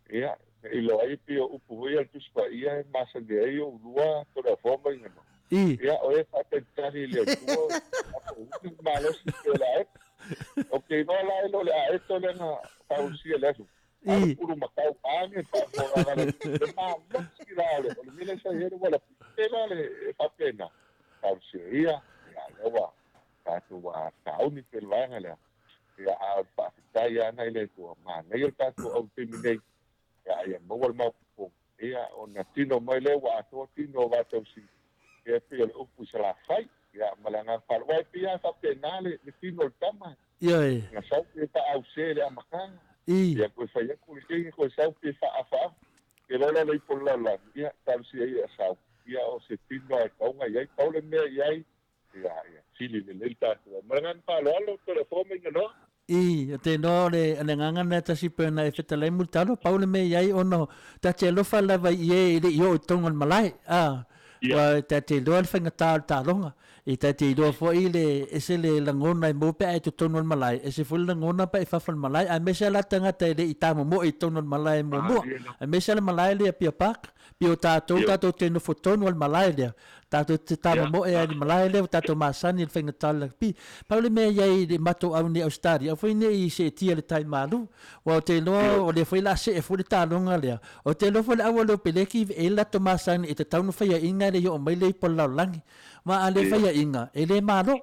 Ia, e iloa ai pei o upu foi ia a le Tusi Paia e masani ai oulua Toleafoa ma Iganoa. Ia, o e faatalitali i le Atua, o uli le malosi pei o le aepo. te iloa la e le o le aeto lea na fausia i le aso. A o le pulumakau ane faafofoga le malosi la o le mea lea sa i ai le ualapi. Pe la le e faapena, talosia ia, ia lea ua tatou ua sauni pea le vaega lea. Ia a o le faafetai lava na i le Atua, manaia le tatou au i le taimi nei, ia ia maua le maopoopoga, ia ona tino mai lea ua atoa tino o Vatausi, ia e pei o le upu i Salafai, ia ma le agaga faaaloalo. Aua e pei lava e faapena le tino o le tama, Ioe. Na sau pe faaause i le amataga. I. Ia toe fai atu le teine toe sau pe faaafaaafa. Te iloa la le ipo o le lalolagi, ia talosia ia sau, ia o se tino lava e tatau ona i ai. Pau le mea i ai, ia, ia sili lelei le tatou ai. Ma le agaga faaaloalo, Toleafoa ma Iganoa. I, o te iloa o le, o le agaga lena e tasi pei ona e fetalai Mulitalo, pau le mea i ai ona ta te alofa lava i e e le i oo i totonu o le malae, a, ua ta te iloa le faigata o le taaloga. E ta te iloa foi le ese le lagona e maua pe a e totonu o le malae, ese foi le lagona pe a e fafo o le malae, aemaise lava la tagata e le i tamomoe i totonu o le malae muamua, aemaise lava le malae lea Apia Park, pei o tatou tatou te nofo tonu lava i le malae lea, tatou te tamomoe lava i le malae lea ua tatou masani i le faigata o le lakapi. Pau le mea i ai i le matou au nei Ausetalia, aua foi ne i seetia i le tai malu, aua ou te iloa o lea foi o le a see foi le taaloga lea. Ou te iloa foi le au a Leopeleki e i ai le latou masani e tatau ona faiaina e le i oo mai le ipu a le lalolagi. Ma a le faiaina, e le malo.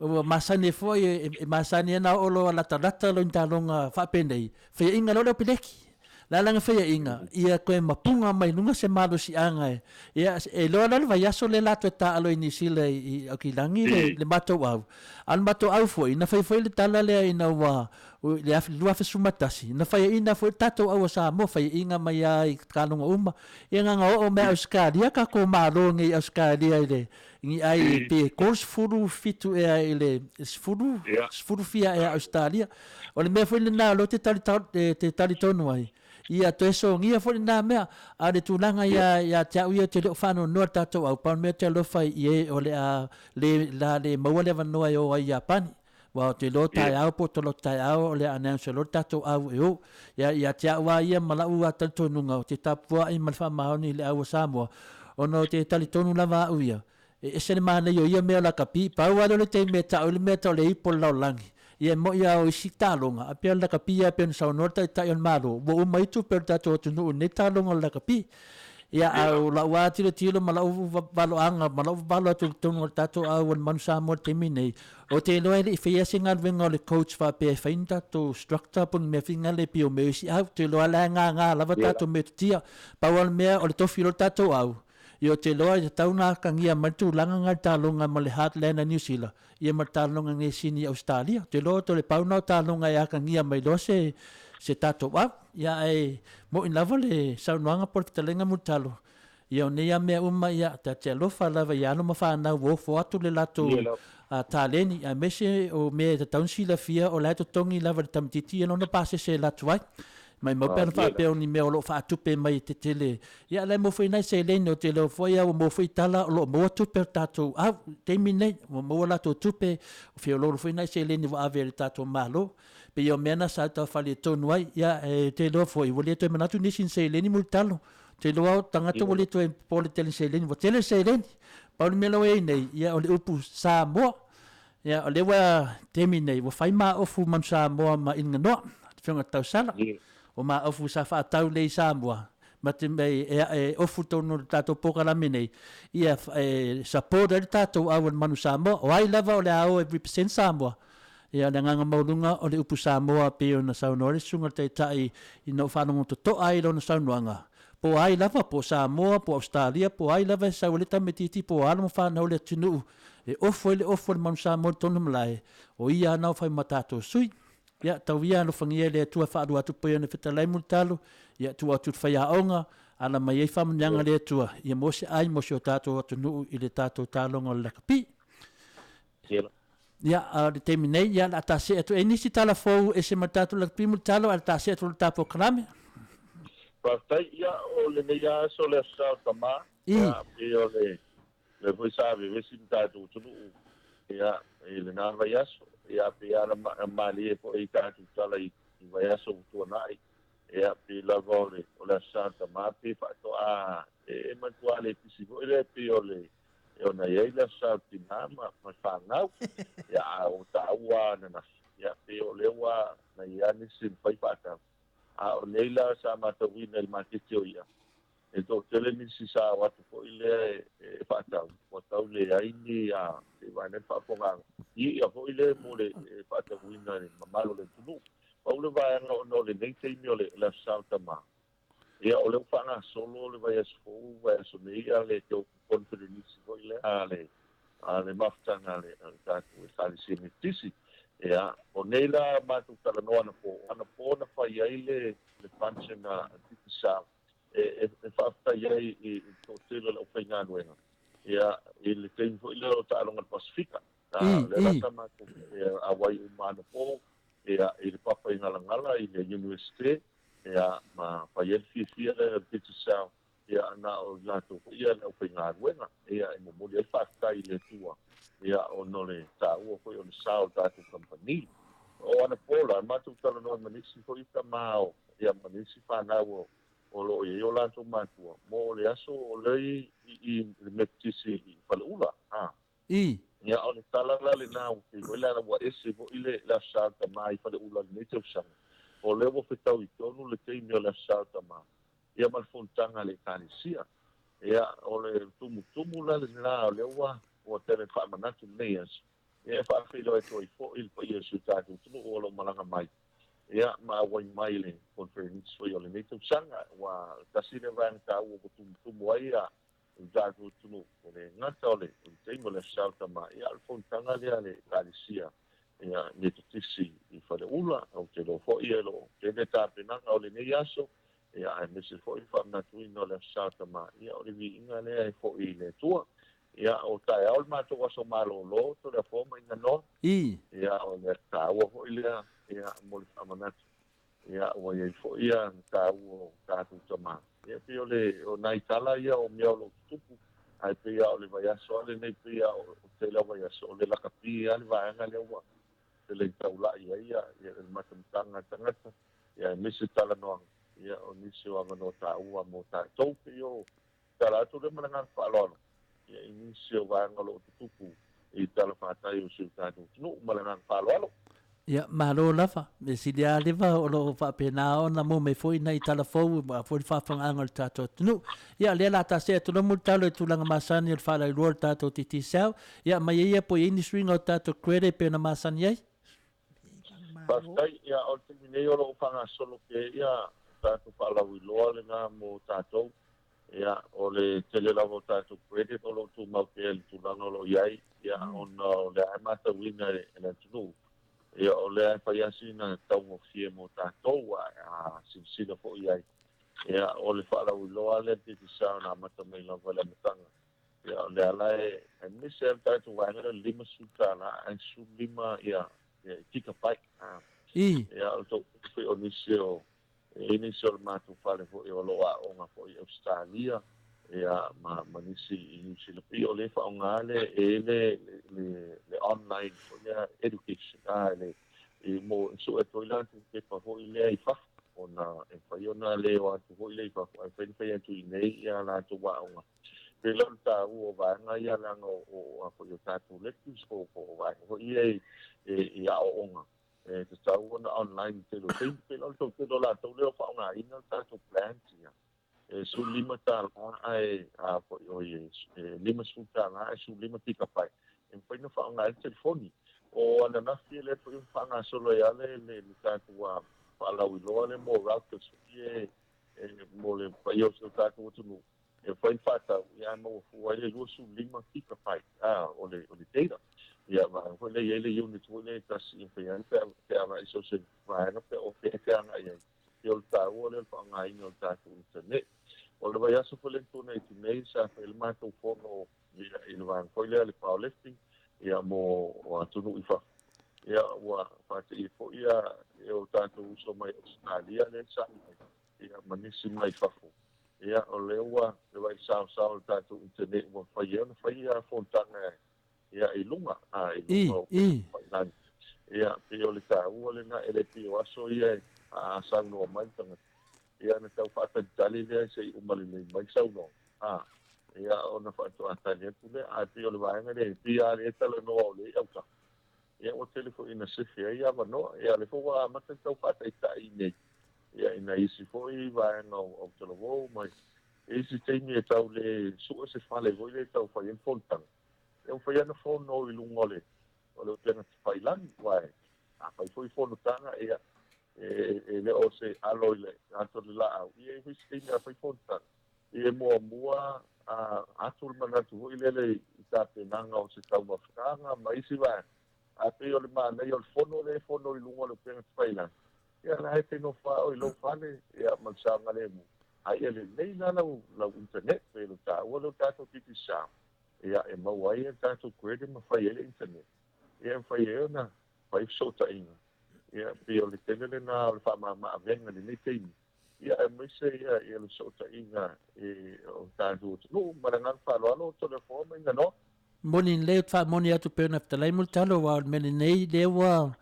Ua masani ai foi, e masani ai ona oo loa latalata loa i ni taaloga faapenei, faiaina loa le Leopeleki. Le a lana faiaina, ia toe mapuga mai luga se malosiaga e, ia, e iloa la le vaiaso lea la toe taaalo i Niu Sila i Aukilagi le, le matou au. A o le matou au foi, na fai foi le tala lea ina ua, i le 2011, na faiaina foi le tatou au a Samoa, faiaina mai lava i taaloga uma. Ia na ona oo mai Ausetalia tatou malo nei i Ausetalia i le ni ai pe 37 ea i le 10 10 fia ea Ausetalia. O le mea foi lena o lea ou te tali te talitonu ai, ia toe sogia foi lena mea. A o le tulaga ia ia te au ia ou te le o faanoanoa i le tatou au, pau le mea ou te alofa i e o le a le la le maua le avanoa e o ai i Iapani. Aua ou te iloa taeao po o toloto taeao o le a announce loa le tatou au e o. Ia, ia te au lava ia ma la'u lava talitonuga, ou te tapua'i ma le faamaoni i le au a Samoa, ona ou te talitonu lava a'u ia, e ese le manaia o ia mea o lakapi, pau lava lea o le taimi e ta'u ai le mea tau le ipu o le lalolagi. Ia e mo'i lava o isi taaloga, a pei o le lakapi lava e pei ona saunoa le Taitai o le Malo, ua uma ai tupe o le tatou atunuu i lenei taaloga o le lakapi. Ia, a o la'u lava tilotilo ma la'u valoaga ma la'u vavalo atu i totonu o le tatou au o le Manu Samoa i le taimi lenei, Ou te iloa e le i faia se galuega o le coach faapea e fai ni tatou structure po o ni mea foi lea pei o mea o isi au. Ou te iloa la e gaga lava tatou metotia. Pau lava le mea o le tofi loa le tatou au, ia ou te iloa e tatau ona atagia mai le tulaga lena i le taaloga ma le Heartland a Niu Sila ia ma le taaloga nei Sini i Ausetalia. Ou te iloa o le pau lena o taaloga e atagia mai loa se se tatou au. Ia ae mo'i lava le saunoaga po o le fetalaiga Mulitalo, Ia o nei a mea uma ia ta te alofa lava i alo ma fanau ua ofo atu le latou taleni aemaise o mea e tatau ona silafia o la e totogi lava e le tamaitiiti ia lona pasese e alu atu ai. Maimau pe ana faapea o ni mea o lo o faatupe mai e tetele ia la e maua foi nai seleni ou te iloa foi a ua maua foi tala o lo o maua tupe a le tatou au i le taimi lenei ua maua latou tupe ua feoloolo foi nai seleni ua ave e le tatou Malo. Pei o mea na sa tau faaletonu ai ia e te iloa foi ua le toe manatu nisi i ni seleni mulitalo. Te iloa o tagata ua le toe popole tele i seleni, ua tele seleni. Pau le mea la ua i ai nei, ia o le upu Samoa. Ia o lea ua taimi nei, ua fai maofu Manu Samoa ma Inaganoa, le Afioga i le Tausala. O maofu sa faatau lea i Samoa, ma te mea e ofu tonu o le tatou polokalame nei, ia e support ai le tatou au a le Manu Samoa. O ai lava o le a o e represent Samoa, Ia, o le agaga maualuga o le upu Samoa pei ona saunoa le Susuga i le Taitai ina ua faalogo totoa ai i lona saunoaga, po o ai lava, po o Samoa, po o Ausetalia, po o ai lava e sau ai le tamaitiiti po o alo ma fanau o le atunuu e ofo ai le ofo a le manu Samoa i totonu o le malae, o ia ana o fai ma tatou sui. Ia, tau ia alofagia e le Atua e faalua atu pei ona fetalai Mulitalo, ia tuu atu i le faiaoga, ala mai ai faamanuiaga a le Atua, ia maua se ai mo si o tatou atunuu i le tatou taaloga o le lakapi. Ia, a o le taimi nei, ia, o le a ta see atu. E i ai nisi tala fou ese mai le tatou lakapi Mulitalo, ae o le ta see atu i le ta polokalame. Faafetai. Ia, o lenei lava aso le Aso Sa o Tama, ia, pei o le mea foi sa vevesi le tatou atunuu, ia, i lena vaiaso. Ia, pei lava ona malie foi i tatou tala i vaiaso ua tuanai, ia, pei lava o le Aso Sa o Tama, pei faatoa e matua le pisi foi lea, pei o le E ona i ai le aso sa o tina ma fanau, ia a o taua ananafi. Ia, pei o lea ua na i ai nisi na fai faatau, a o nei la sa matauina i le maketi o i'a, e toatele nisi sa o atu foi lea e faatau, ua tau leai ni seivane le faafofogaaga i i'a foi lea mo le faatauina i le mamalu o le atunuu. Pau le vaega ona o lenei taimi o le Aso Sa o Tama, ia o lea ua faagasolo le vaiaso fou, vaiaso nei a le koneferenisi foi lea a le a le mafutaga a le tatou Ekalesia Metotisi. Ia, o nei la matou talanoa anapo, o anapo na fai ai le function a Digicel e faafetai ai i le toatele o le aufaigaluega, ia, i le taimi foi lea o taaloga a le Pasefika. O lea la sa matou auai uma anapo, ia, i le papa i Galagala i le Universite, ia, ma fai ai le fiafia lea o le Digicel, ia, na o i latou foi ia le aufaigaluega, ia, e momoli ai le faafetai i le Atua, ia, ona o le taua foi o le sao o le tatou kamupani. O anapo la, matou talanoa ma nisi foi tama o, ia, ma nisi fanau o lo o i ai o latou matua, mo le aso o lea i le Metotisi i Faleula, a. I. Ia, o le tala la lena, ua pei foi la ua ese foi le Aso Sa o Tama i Faleula i lenei tausaga, o lea ua fetaui tonu le taimi o le Aso Sa o Tama, ia ma le fonotaga a le Ekalesia. Ia, o le tumutumu la lena o lea ua ua tele faamanatu lenei aso, ia e faafeiloai atu ai foi i le paia o si o tatou atunuu o lo o malaga mai, ia ma auai mai i le conference foi o lenei tausaga. Ua tasi lea vaega taua ua tumutumu ai ia le tatou atunuu, e le gata o le taimi o le Aso Sa o Tama, ia a o le fonotaga lea a le Ekalesia ia Metotisi i Faleula. Ou te iloa foi e lo o tele tapenaga o lenei aso, ia aemaise foi le faamanatuina o le Aso Sa o Tama, ia o le viiga lea e foi i le Atua. Ia o taeao le matou aso malolo, Toleafoa ma Iganoa. I. Ia o le taua foi lea ia mo le faamanatu. Ia ua i ai foi ia le taua o tatou tama. Ia pei o le o nai tala ia o mea o lo o tutupu, ae pei lava o le vaiaso lava lenei pei lava o tele o vaiaso o le lakapi lava le vaega lea ua tele taulai ai ia le matamataga a tagata, ia aemaise talanoaga, ia o nisi o avanoa taua mo tatou. Pei o tala atu lea ma le agaga faaaloalo ia i nisi o vaega o lo o tutupu i talafatai o si o tatou atunuu. Ma le agaga faaaloalo. Ia, malo lava. Mea sili lava leva o lo o faapena ona maua mai foi nai tala fou aua foi le faafofogaaga o le tatou atunuu. Ia, o lea o le a ta see atu loa mulitalo i tulaga masani o le faalauiloa o le tatou Digicel. Ia, aumai ai ia po o i ai ni suiga o tatou credit e pei ona masani ai. Faafetai. Ia, o le taimi nei o lo o faagasolo pea ia tatou faalauiloa lena mo tatou. Ia, o le tele lava o tatou credit o lo o tumau pea i le tulaga o lo o i ai, ia, ona o lea e matauina e le atunuu, ia, o lea e fai lava sina taugofie mo tatou, a silasila foi i ai, ia, o le faalauiloa lea le Digicel na amata mai lava i le amataga, Ia, o lea la e aemaise lava le tatou vaega lea o le $50 ae 15 ia gigabyte. I. Ia, o le tou foi o nisi o e i ai nisi o le matou fale foi o lo o aooga foi i Ausetalia ia ma nisi i Niu Sila. Pei o lea e faaaoga le e i ai le le online foi lea education a le i mo e sue atu ai latou pepa foi lea i fafo ona e mafai ona le o atu foi lea i fafo ae mafai ona fai atu i inei ia latou aoga. Pei la o le taua o vaega ia leaga o a foi o tatou lectures po o vaega foi ia i aoaoga e tatau ona online i le tele o taimi. Pei la o le toatele o latou lea o faaaogaina le tatou plans ia e $15 ae a foi oi e $50 ae 15 gigabyte e mafai ona faaaoga ai le telefoni. O ananafi lea foi ua faagasolo ai lava le tatou faalauiloa lea mo routers foi ia mo le paia o si o tatou atunuu e mafai ona faatau ae maua fua ai le 25 gigabyte o le data. Ia vaega foi lea e i ai le unit foi lea e tasi e mafai lava ona feaveai so o se vaega pe o fea e te agai ai. Ia o le taua lea o le faaaogaina o le tatou internet. O le vaiaso foi lea na tuanai atu nei sa fai ai le matou fono i le vaega foi lea o le powerlifting ia mo atunuu i fafo. Ia ua faateia foi ia o tatou uso mai Ausetalia lea sa i ai ia ma nisi mai fafo. Ia o lea ua vaai saosao i le tatou internet ua mafai ai ona fai ia fonotaga ia i luga, a i luga o tafailagi. Ia pei o le taua lena e le pei o aso ia a saunoa mai le tagata, ia ona tau faatalitali lea se i uma lelei mai saunoaga, a ia ona faatoa tali atu lea. Ae pei o le vaega lea, e pei lava o lea e talanoa o lea e i autafa. Ia ua tele foi ina sefe ai avanoa. Ia o lea foi ua amata ona tau faataitai nei ia i nai isi foi vaega o Autalavou ma isi taimi e tau le sue se fale foi lea e tau fai ai le fonotaga. Ia ua fai lava ona fono i luga o le o le upega tafailagi aua a fai foi fonotaga ia e le o se alo i le ata o le laau, ia e i ai foi se taimi a fai fonotaga, ia e muamua atu le manatu foi lele i tapenaga o se taumafataga ma isi vaega. Ae pei o le manaia o le fono lea e fono i luga o le upega tafailagi, ia la e te nofo lava oe i lou fale ia ma le saogalemu, a ia lelei la lau lau internet pei o le taua lea o le tatou Digicel, ia e maua ai le tatou credit ma fai ai le internet, ia e mafai ai ona fai fesootaiga. Ia, pei o le tele lena o le faamama-avega i lenei taimi, ia aemaise ia ia le fesootaiga i o tatou atunuu. Ma le agaga faaaloalo, Toleafoa ma Iganoa. Moni lelei, ou te faamoni atu pei ona fetalai Mulitalo, aua o le mea lenei lea ua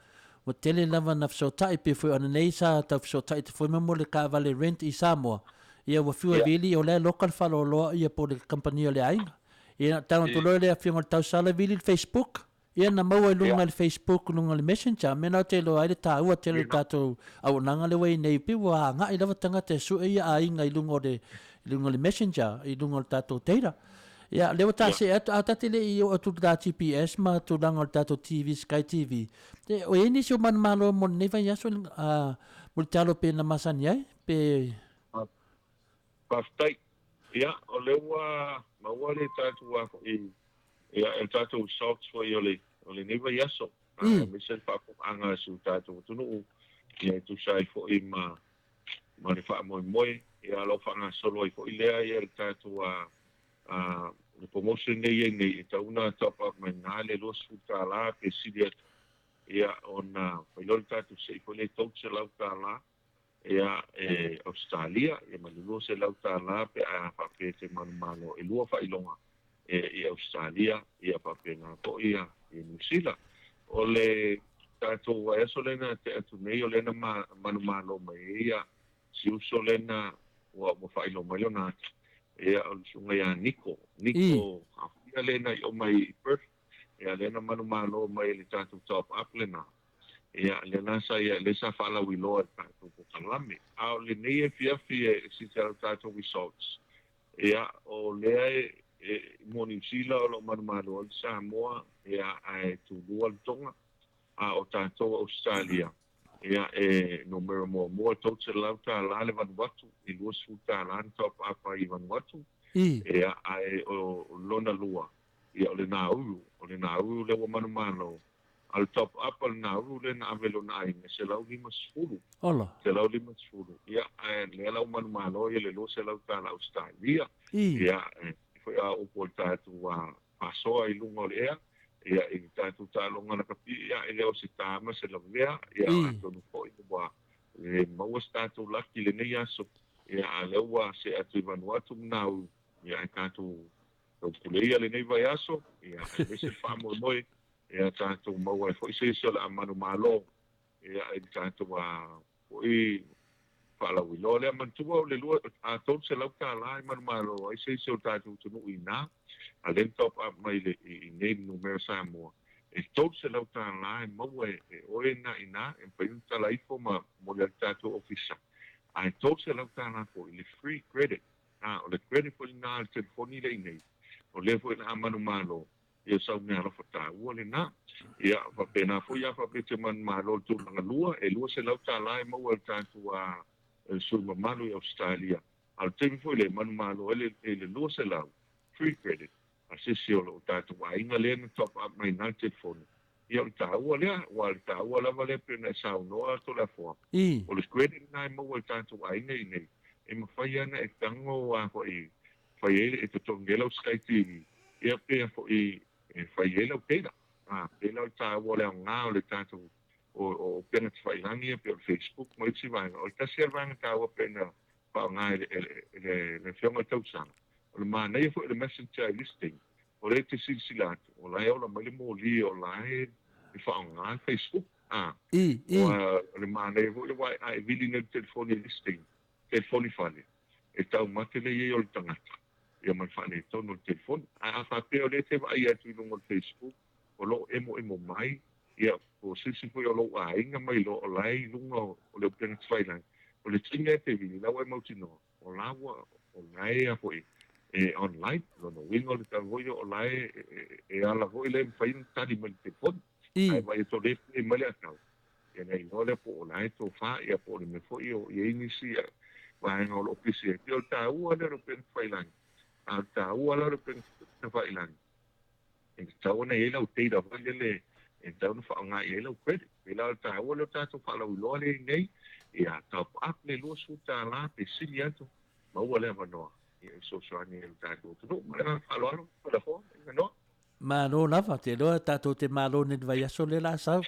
ua tele lava na fesootai, pei foi o ananei sa tau fesootai atu foi mo le taavale rent i Samoa, ia ua fiu e vili o la e loka le faaaloaloa ia po o le kamupani a le aiga. Ia tago atu loa le afioga i le Tausala vili le Facebook, Ia na maua i luga i le Facebook luga o le Messenger, mea na ou te iloa ai le taua tele o le tatou auaunaga lea ua i ai nei, pei ua agai lava tagata e sue ia aiga i luga o le i luga o le Messenger, i luga o le tatou data. Ia, lea ua ta see atu, a ta te le i oo atu i le ta GPS ma tulaga o le tatou TV, Sky TV, e, o i ai nisi o manumalo mo lenei vaiaso, a, Mulitalo pe na masani ai, pe... Faafetai. Ia, o lea ua maua le tatou a foi, ia, le tatou results foi o le, o lenei vaiaso, aemaise le faafofogaaga a si o tatou atunuu, ia, e tusa ai foi ma, ma le faamoemoe, ia, o lo o faagasolo ai foi lea, ia, le tatou a, a, le promotion lea e i ai nei, e tatau ona top up mai i ina le $20 pe sili atu, ia, ona fai loa le tatou sei foi lea i $300. Ia, e Ausetalia, ia ma le $200 pe a faapea e te manumalo e lua faailoga e i Ausetalia, ia faapena foi ia i Niu Sila. O le tatou vaiaso lea na tea atu nei, o lea na manumalo mai ai ia si uso lea na ua ua faailoa mai lona ata, ia o le susuga ia Niko, Niko Aofia lea na i o mai i Perth, ia lea na manumalo mai i le tatou top up lena. Ia, lea la sa ia, lea sa faalauiloa e le tatou polokalame. A o lenei afiafi e silasila i tatou results, ia, o lea e, e, mo Niu Sila o lo o manumalo ai le Samoa, ia, ae tulua le Tonga, a o tatou Ausetalia, ia, e numera muamua, $300 le Vanuatu, i $20 na top up ai i Vanuatu, ia, ae o lona lua, ia, o le Nauru, o le Nauru lea ua manumalo, A o le top up a le Nauru lea na ave i lona aiga, e 150. Ola. 150. Ia, ae lea la ua manumalo ia le $200 Ausetalia. Ia, e foi a upu o le tatou faasoa i luga o le ea, ia, i le tatou taaloga lakapi, ia, e le o se ta ma se lavea, ia, atonu foi ua le maua se tatou laki i lenei aso, ia, a o lea ua see atu i Vanuatu ma Nauru, ia, ae tatou taupule ia lenei vaiaso, ia, aemaise le faamoemoe, Ia tatou maua ai foi se isi o le a manumalo ia i le tatou a foi faalauiloa lea. Manatua o le lua a $300 e manumalo ai se isi o le tatou atunuu i ina, a lea na top up mai i i nei le numera Samoa, e $300 e maua e oe na ina e mafai ona tala ifo ma momoli atu i le tatou ofisa, ae $300 foi le free credit. A o le credit foi lena a le telefoni lea i nei, o lea foi o le a manumalo Ia sau meaalofa taua lena. Ia, faapena foi a faapea te manumalo i le tulaga lua, e $200 e maua e le tatou a sui mamalu i Ausetalia. A o le taimi foi lea e manumalo ai le i le 200 free credit a se isi o lou tatou aiga lea na top up mai na le telefoni. Ia o le taua lea, aua o le taua lava lea pei ona e saunoa Toleafoa, o le credit lena e maua e le tatou aiga i inei, e mafai lava ona e tago a foi fai ai e totogi ai lau Sky TV, ia pea foi e fai ai lau data. A, pei la o le taua o le aoga o le tatou o o upega tafailagi ia pei o le Facebook ma isi vaega. O le tasi lava vaega taua pei ona faaaoga e le e le le Afioga i le Tausala, o le manaia foi o le Messenger i this thing, o lea e te silasila atu, o la e ola mai le moli o la e faaaoga le Facebook. A, ua o le manaia foi lea aua a e vili nei i le telefoni i this thing, telefoni fale, e taumate le i ai o le tagata, ia ma le faaletonu o le telefoni. Ae a faapea o lea e te vaai atu i luga o le Facebook, o lo o emoemo mai, Ia, po o se isi foi o lou aiga ma iloa o la e i luga o le upega tafailagi, o le taimi lava e te vili, la ua e mautinoa, o la ua, o la e a foi, e online. Lona uiga o le tau foi o la e, e ala foi lea e mafai ona tali mai i le telefoni. Ae vaai atu o lea e pue mai le account, ia ona iloa lea po o la e tofa, ia po o le mea foi o i ai nisi vaega o lo o pisi ai. E pei o le taua lea o le upega tafailagi, a o le taua la o le upega tafailagi, E tatau ona i ai lau data foi lele e tatau ona faaaoga i ai lau credit. Pei la o le taua lea o tatou faalauiloa lea i inei, ia top up le $20 pe sili atu, maua le avanoa e fesoasoani ai i lo tatou atunuu. Ma le agaga faaaloalo, Toleafoa, Iganoa. Malo lava, te iloa tatou te malo nei i le vaiaso lea la sau.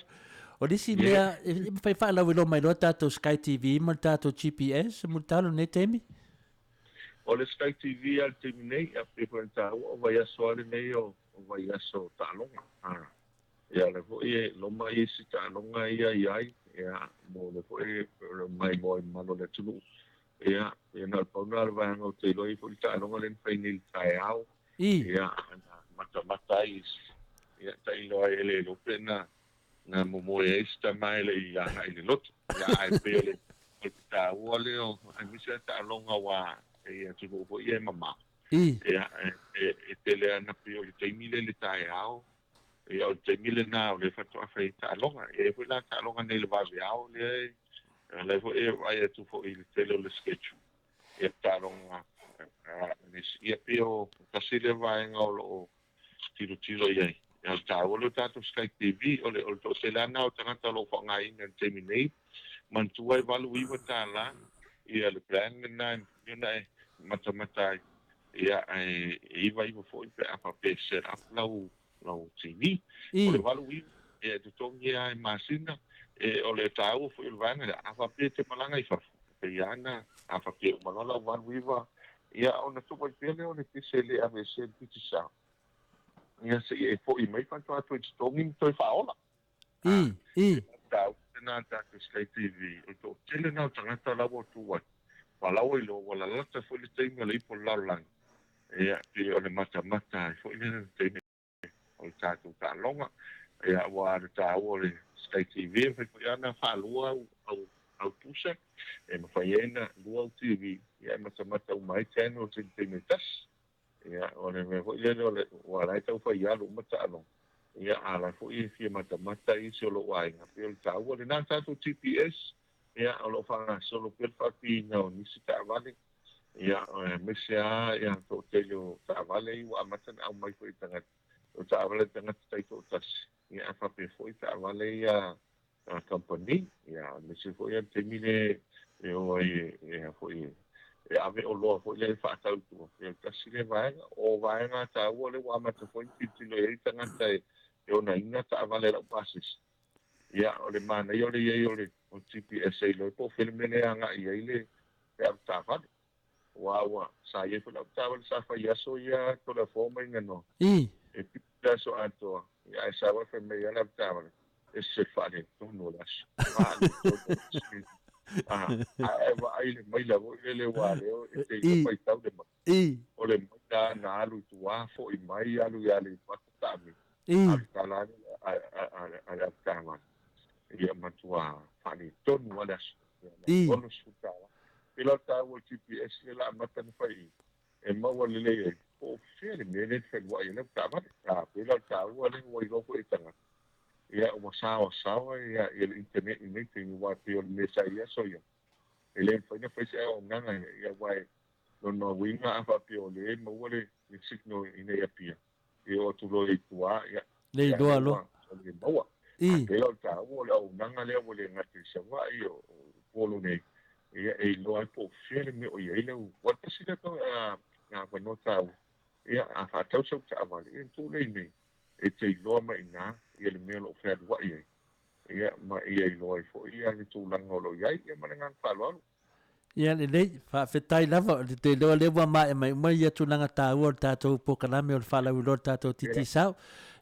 O le isi mea, e mafai faalauiloa mai loa tatou Sky TV ma le tatou GPS mulitalo i lenei taimi? O le Sky TV lava i le taimi nei, a pei foi ona taua, o vaiaso lava lenei o vaiaso taaloga. Ia o lea foi e loma isi taaloga ia i ai, ia, mo lea foi e maimoa i mamalu o le atunuu. Ia, ia na o le pau lena o le vaega ou te iloa ai foi le taaloga lea na fai nei i le taeao. Ia, na matamata ai ia, tailo ai e le iloa pe na na momoe ai si tama e le i agai i le lotu. Ia, ae pei o le, o le taua lea o, aemaise lava taaloga aua e i atunuu foi ia e mamao. Ia, e, e, e tele lava na pei o le taimi lea i le taeao, ia o le taimi lena o lea faatoa fai ai taaloga. E i ai foi la taaloga nei i le vaveao lea e, o lea foi e vaai atu foi i le tele o le schedule, ia taaloga a nisi. Ia pei o tasi lea vaega o lo o tilotilo i ai. O le taua lea o tatou Sky TV, o le, o le toatele lava lena o tagata o lo o faaaogaina i le taimi nei. Manatua e $89 ia le plan lena e mafai ona e matamata ai, ia ae e 99 foi pe a faapea e set up lau, lau TV. O le 89 ia e totogi lava i masina, e, o le taua foi o le vaega lea, a faapea e te malaga i fafo, Pei lava na, a faapea e uma loa lau 89, ia ona tuu ai pea lea o le pese e le aveesea i le Digicel, ia seia e foi mai faatoa toe totogi ma toe faaola. I, i. Taua lena a tatou Sky TV, o le toatele lena o tagata la ua tu ai, aua la ua iloa ua lalata foi le taimi o le ipu o le lalolagi, ia pei o le matamata ai foi lea i le taimi. o le tatou taaloga. Ia, aua le taua o le Sky TV, e mafai foi lava ona faalua au, au, au pusa, e mafai ai ona lua au TV, ia e matamata uma ai channels i le taimi e tasi. Ia, o le mea foi lele o le, aua o la e tau fai alu uma taaloga, ia, a o la foi e fia matamata isi o lou aiga, pei o le taua lena. Le tatou GPS, ia, o lo o faagasolo pea le faapiina o nisi taavale, Ia, aemaise lava ia toatele o taavale ia ua amata ona aumai foi i tagata, o taavale a tagata taitoatasi, ia ae faapea foi taavale ia a kamupani, ia aemaise foi le taimi lea e o ai e foi e ave oloa foi lea e faatau i tua. Ia tasi lea vaega. O vaega taua lea ua amata foi ona tilotilo i ai tagata e onaina taavale laupasese. Ia, o le manaia o le i ai o le GPS e iloa ai po o fea le mea lea e agai i ai le avetaavale. Aua ua, sa i ai foi le avetaavale sa fai i aso ia Toleafoa ma Iganoa. E piki le aso atoa, ia ae sau ae fai mai lava le avetaavale, e se faaletonu o le aso. Faaletonu o le aso. Ae vaai i le maila foi lele aua lea e te iloa faitau le maila. O le maila na alu i tua, foi mai alu i Aleipata taamilo. Alu tala ane a le avetaavale, ia matua faaletonu lava le aso. Ia na $60. Pei la o le taua o le GPS lea la amata ona fai i, e maua lelei ai po o fea le mea lea e feluai ai le avetaavale. A pei la o le taua lea ua iloa foi e tagata, ia ua saoasaoa ia le internet i nei taimi aua e pei o le mea sa i ai aso ia, e le mafai ona fai se auaunaga ia aua e lona uiga a faapea o lea e maua le signal i inei Apia, e oo atu loa i tua, ia, Le iloa loa. Ua le maua. A pei la o le taua o le auaunaga lea ua le gata i Savaii, o Upolu nei, ia, e iloa ai po o fea le mea o i ai lau. Aua tasi lea avanoa taua, ia, a faatau sau taavale, ia ona tuu lea i inei, e te iloa mai i ina ia le mea o lo o fealuai ai, ia, ma ia iloa ai foi le tulaga o lo o i ai, ia ma le agaga faaaloalo. Ia lelei, faafetai lava, ou te iloa lea ua maea mai uma ia tulaga taua o le tatou polokalame o le faalauiloa o le tatou Digicel.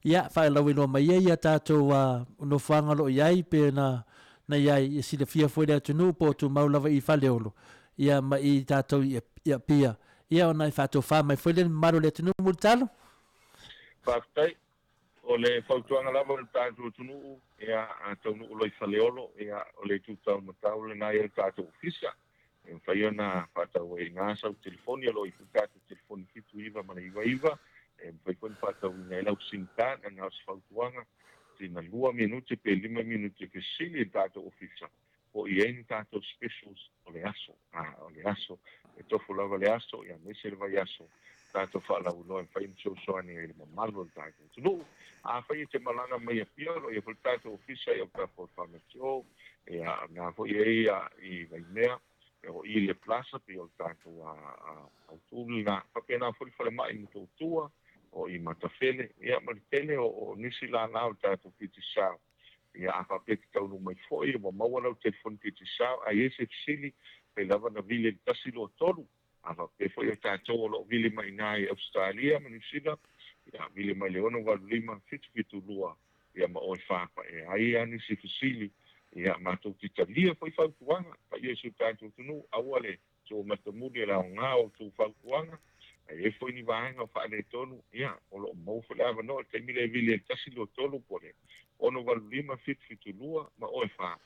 Ia, faalauiloa mai ia ia tatou nofoaga o lo o i ai pe na na i ai, ia silafia foi le atunuu po o tumau lava i Faleolo, ia ma i tatou i Apia. Ia ona e faatofa mai foi lea i le mamalu o le atunuu. Mulitalo. Faafetai. O le fautuaga lava i le tatou atunuu, ia, a taunuu loa i Faleolo, ia, o le itu taumatau lena e i ai le tatou ofisa. E mafai ona faatau ai i ina sau telefoni, o lo o i ai foi le tatou telefoni 79 ma le 99, e mafai foi ona faatauina ai lau sim card. Na o se fautuaga, sina lua minute pe lima minute fesili i le tatou ofisa, po o i ai ni tatou specials o le aso, a o le aso, e tofu lava le aso, ia aemaise le vaiaso, tatou faalauiloa e mafai ona fesoasoani ai i le mamalu o le tatou atunuu. Afai e te malaga mai Apia, o lo o i ai foi le tatou ofisa i Autafa o le Pharmacy Hall, ia, o lena foi e i ai i Vaimea, o i le Plaza, pei o le tatou autu lena. Faapena foi le falemai i Motootua, o i Matafele, ia ma le tele o nisi lala o le tatou Digicel. Ia, a faapea e te taunuu mai foi, ua maua lau telefoni Digicel, a i ai se fesili, pei lava ona vili i le 123. A faapea foi o tatou o lo o vili mai i ina i Ausetalia ma Niu Sila, ia, vili mai i le 685 772, ia ma oe faapae ai lava nisi fesili, ia, matou te talia foi fautuaga. Paia i si o tatou atunuu, aua le Tou matamuli e le aoga o outou fautuaga, a i ai foi ni vaega o faaletonu, ia, o lo o maua foi le avanoa i le taimi lea e vili ai le 1, 2, 3 po o le 6, 8, 5, 7, 7, 2 ma oe 4,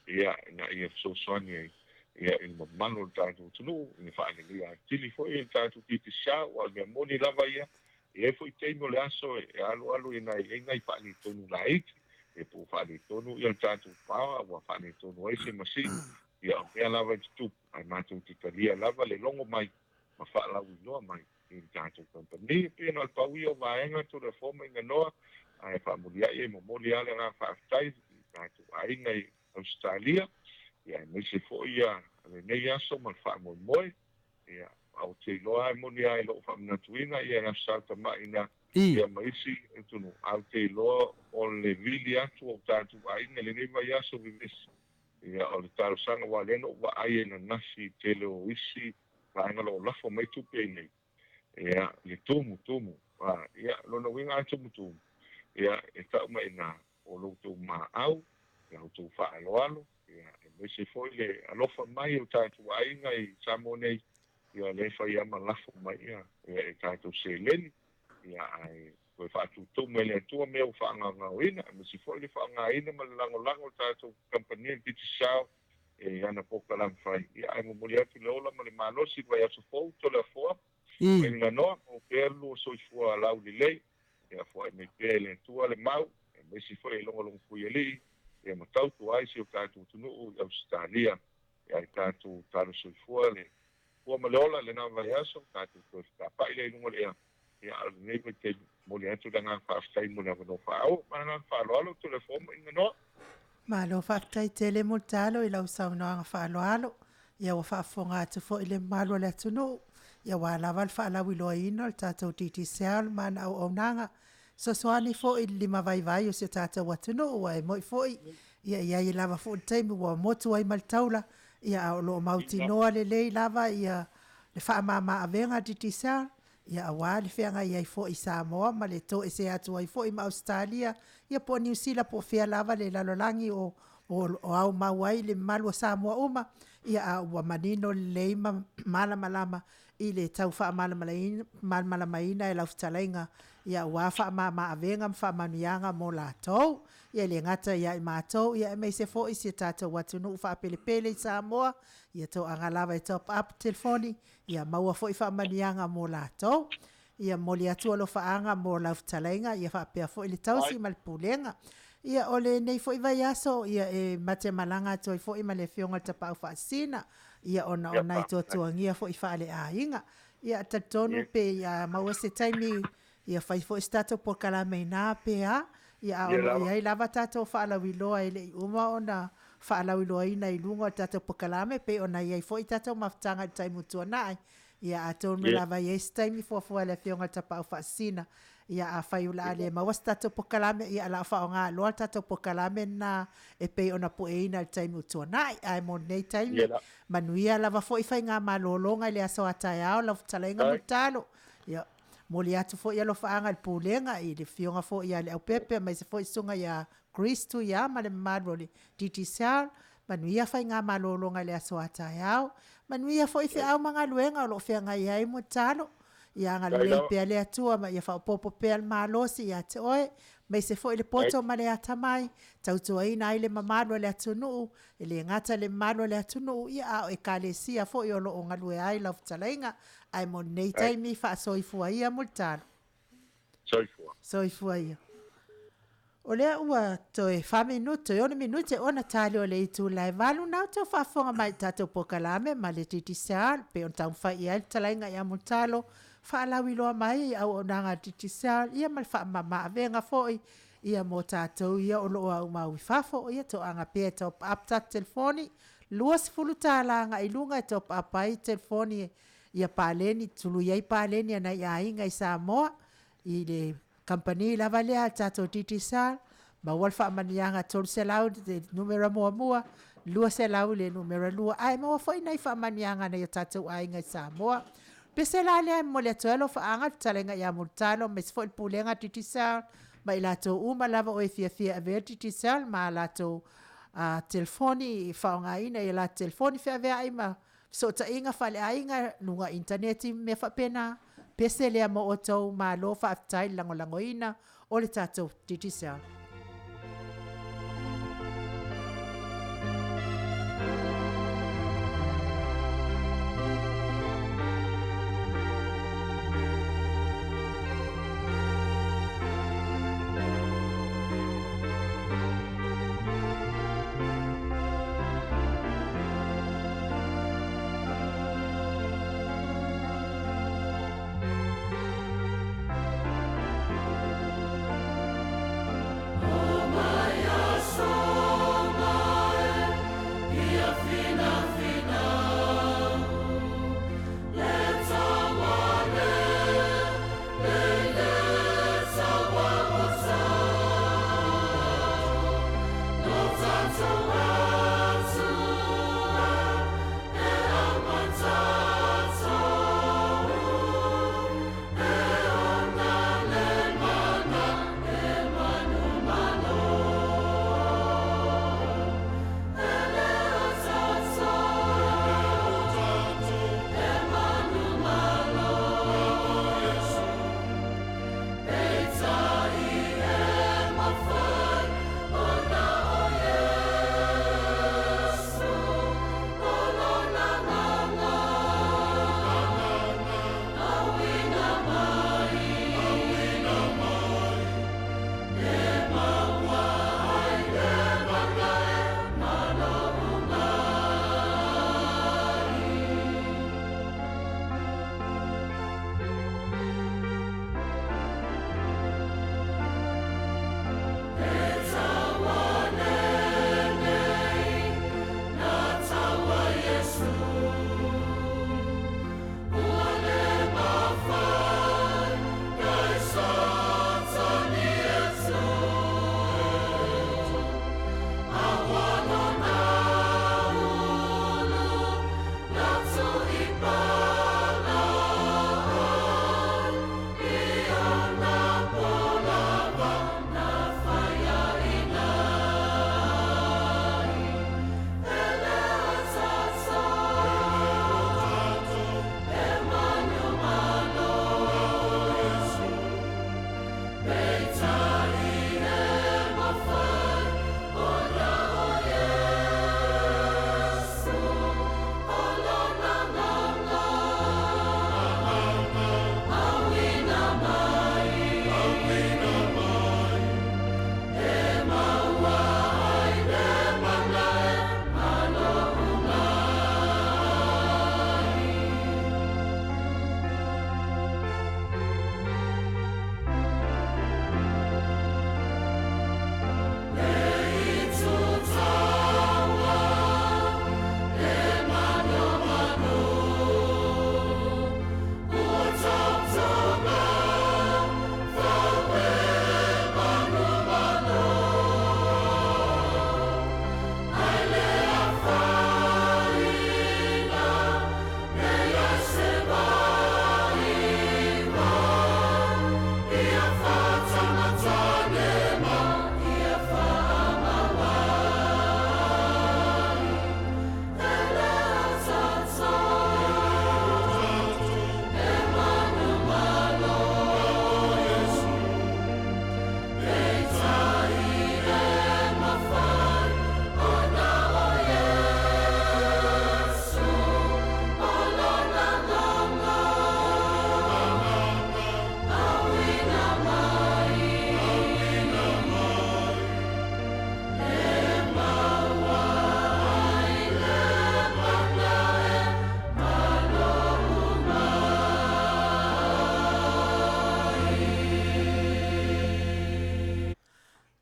ia, ina ia fesoasoani ai, ia, i le mamalu o le tatou atunuu, ina faaleleia atili foi le tatou Digicel, aua o le mea moni lava ia, e i ai foi taimi o le aso e alualu ina i ai nai faaletonu laiti, ia po ua faaletonu ia le tatou power, ua faaletonu ai se masini, Ia, o mea lava e tutupu, ae matou te talia lava le logo mai ma faalauiloa mai i le tatou kamupani. E pei na o le pau ia o vaega Toleafoa ma Iganoa, ae faamuliai e momoli lava le agaga faafetai i tatou aiga i Ausetalia, ia aemaise foi ia lenei aso ma le faamoemoe. Ia, a ou te iloa lava e moni lava i lou faamanatuina ia le Aso Sa Tamai na ia ma isi atunuu, ae ou te iloa o le vili atu o tatou aiga i lenei vaiaso vevesi, Ia, o le talosaga, aua o lea na ou vaai ananafi i tele o isi vaega o lo o lafo mai tupe i inei, ia, le tumu, tumu, a, ia, lona uiga a tumutumu, ia, e tau mai i ina, o lo outou maau, la outou faaaloalo, ia, aemaise foi le alofa mai o tatou aiga i Samoa nei, ia, o lea e fai lava ma lafo mai ia, ia, e tatou seleni, ia, ae Toe faatutumu e le Atua mea ua faagaogaoina, aemaise foi le faaaogaina ma le lagolago o le tatou kamupani le Digicel i ana polokalame fai. Ia, ae momoli atu le ola ma le malosi i le vaiaso fou, Toleafoa, mai Ganoa, maua pea le lua soifua laulelei, ia foai mai pea e le Atua le mau, aemaise foi e logologo puialii, ia ma tautua ai si o tatou atunuu i Ausetalia. Ia ae tatou talo soifua le Pua ma le ola i lena vaiaso, tatou toe fetapa'i lea i luga o le ea. Ia, a o lenei vaitaimi, momoli atu le agaga faafetai mo le avanoa faaoo. Ma le agaga faaaloalo, Toleafoa ma Iganoa. Malo faafetai tele Mulitalo i lau saunoaga faaaloalo. Ia ua faafofoga atu foi le mamalu o le atunuu, ia aua lava le faalauiloaina o le tatou Digicel ma ana auaunaga. Fesoasoani foi i le limavaivai o si o tatou atunuu aua e moi foi ia e i ai lava foi le taimi ua motu ai ma le taula, ia a o lo o mautinoa lelei lava ia le faamama avega a Digicel, ia aua le feagai ai foi i Samoa ma le toesea atu ai foi ma Ausetalia, ia po o Niu Sila po o fea lava le lalolagi o o aumau ai le mamalu o Samoa uma, ia a ua manino lelei ma malamalama i le tau faamalamalamaina e lau fetalaiga, ia aua faamama avega ma faamanuiaga mo latou. Ia e le gata ia i matou, ia aemaise foi si o tatou atunuu faapelepele i Samoa, ia toaga lava e top up telefoni, ia maua foi faamanuiaga mo latou. Ia momoli atu alofaaga mo lau fetalaiga ia faapea foi le tausi ma le pulega. Ia o lenei foi vaiaso ia e mate malaga atu ai foi ma le Afioga i le Tapaau Faasisina ia ona o nai tuatuagia foi faaleaiga. Ia talitonu pe a maua se taimi ia fai foi se tatou polokalame i ina pe a, ia a o lo o i ai lava tatou faalauiloa e le i uma ona faalauiloaina i luga o le tatou polokalame pei ona i ai foi tatou mafutaga i le taimi ua tuanai. Ia atonu lava e i ai se taimi fuafua e le Afioga i le Tapaau Faasisina. Ia afai o le a le maua se tatou polokalame, ia o le a faaaoga loa le tatou polokalame lena e pei ona pueina i le taimi ua tuanai. Ae mo lenei taimi, manuia lava foi faigamalologa i le aso a taeao lau fetalaiga Mulitalo. Ia, momoli atu foi alofaaga i le Pulega, i le Afioga foi ia Leaupepe aemaise foi Susuga ia Chris Tuia ma le mamalu o le Digicel. Manuia faigamalologa i le aso a taeao. Manuia foi feau ma galuega o lo o feagai ai Mulitalo. Ia agalelei pea le Atua ma ia faaopoopo pea le malosi ia te oe, aemaise foi le poto ma le atamai, tautuaina ai le mamalu o le atunuu, e le gata i le mamalu o le atunuu, ia a o ekalesia foi o lo o galue ai lau fetalaiga. Ae mo lenei taimi, faasoifua ia Mulitalo. Soifua. Soifua ia. O lea ua toe fa minute, toe ono minute ona tali o le itula e valu na outou faafofoga mai i tatou polokalame ma le Digicel pei ona taumafai i ai le fetalaiga ia Mulitalo faalauiloa mai auaunaga a le Digicel ia ma le faamama avega foi ia mo tatou ia o lo o aumau i fafo. Ia toaga pea e top up tatou telefoni, $20 agai i luga e top up ai telefoni ia paleni, tului ai paleni a nai aiga i Samoa i le kamupani lava lea a le tatou Digicel, maua le faamanuiaga $300 i le numera muamua, $200 i le numera 2, ae maua foi nai faamanuiaga a nai o tatou aiga i Samoa. Pese la lea e momoli atu ai alofaaga i le fetalaiga ia Mulitalo aemaise foi le Pulega a le Digicel ma i latou uma lava o e fiafia e avea le Digicel ma a latou telefoni e faaaogaina i a latou telefoni feaveai ma fesootaiga faaleaiga, luga initaneti ma mea faapena. Pese lea mo outou, malo faafetai le lagolagoina o le tatou Digicel.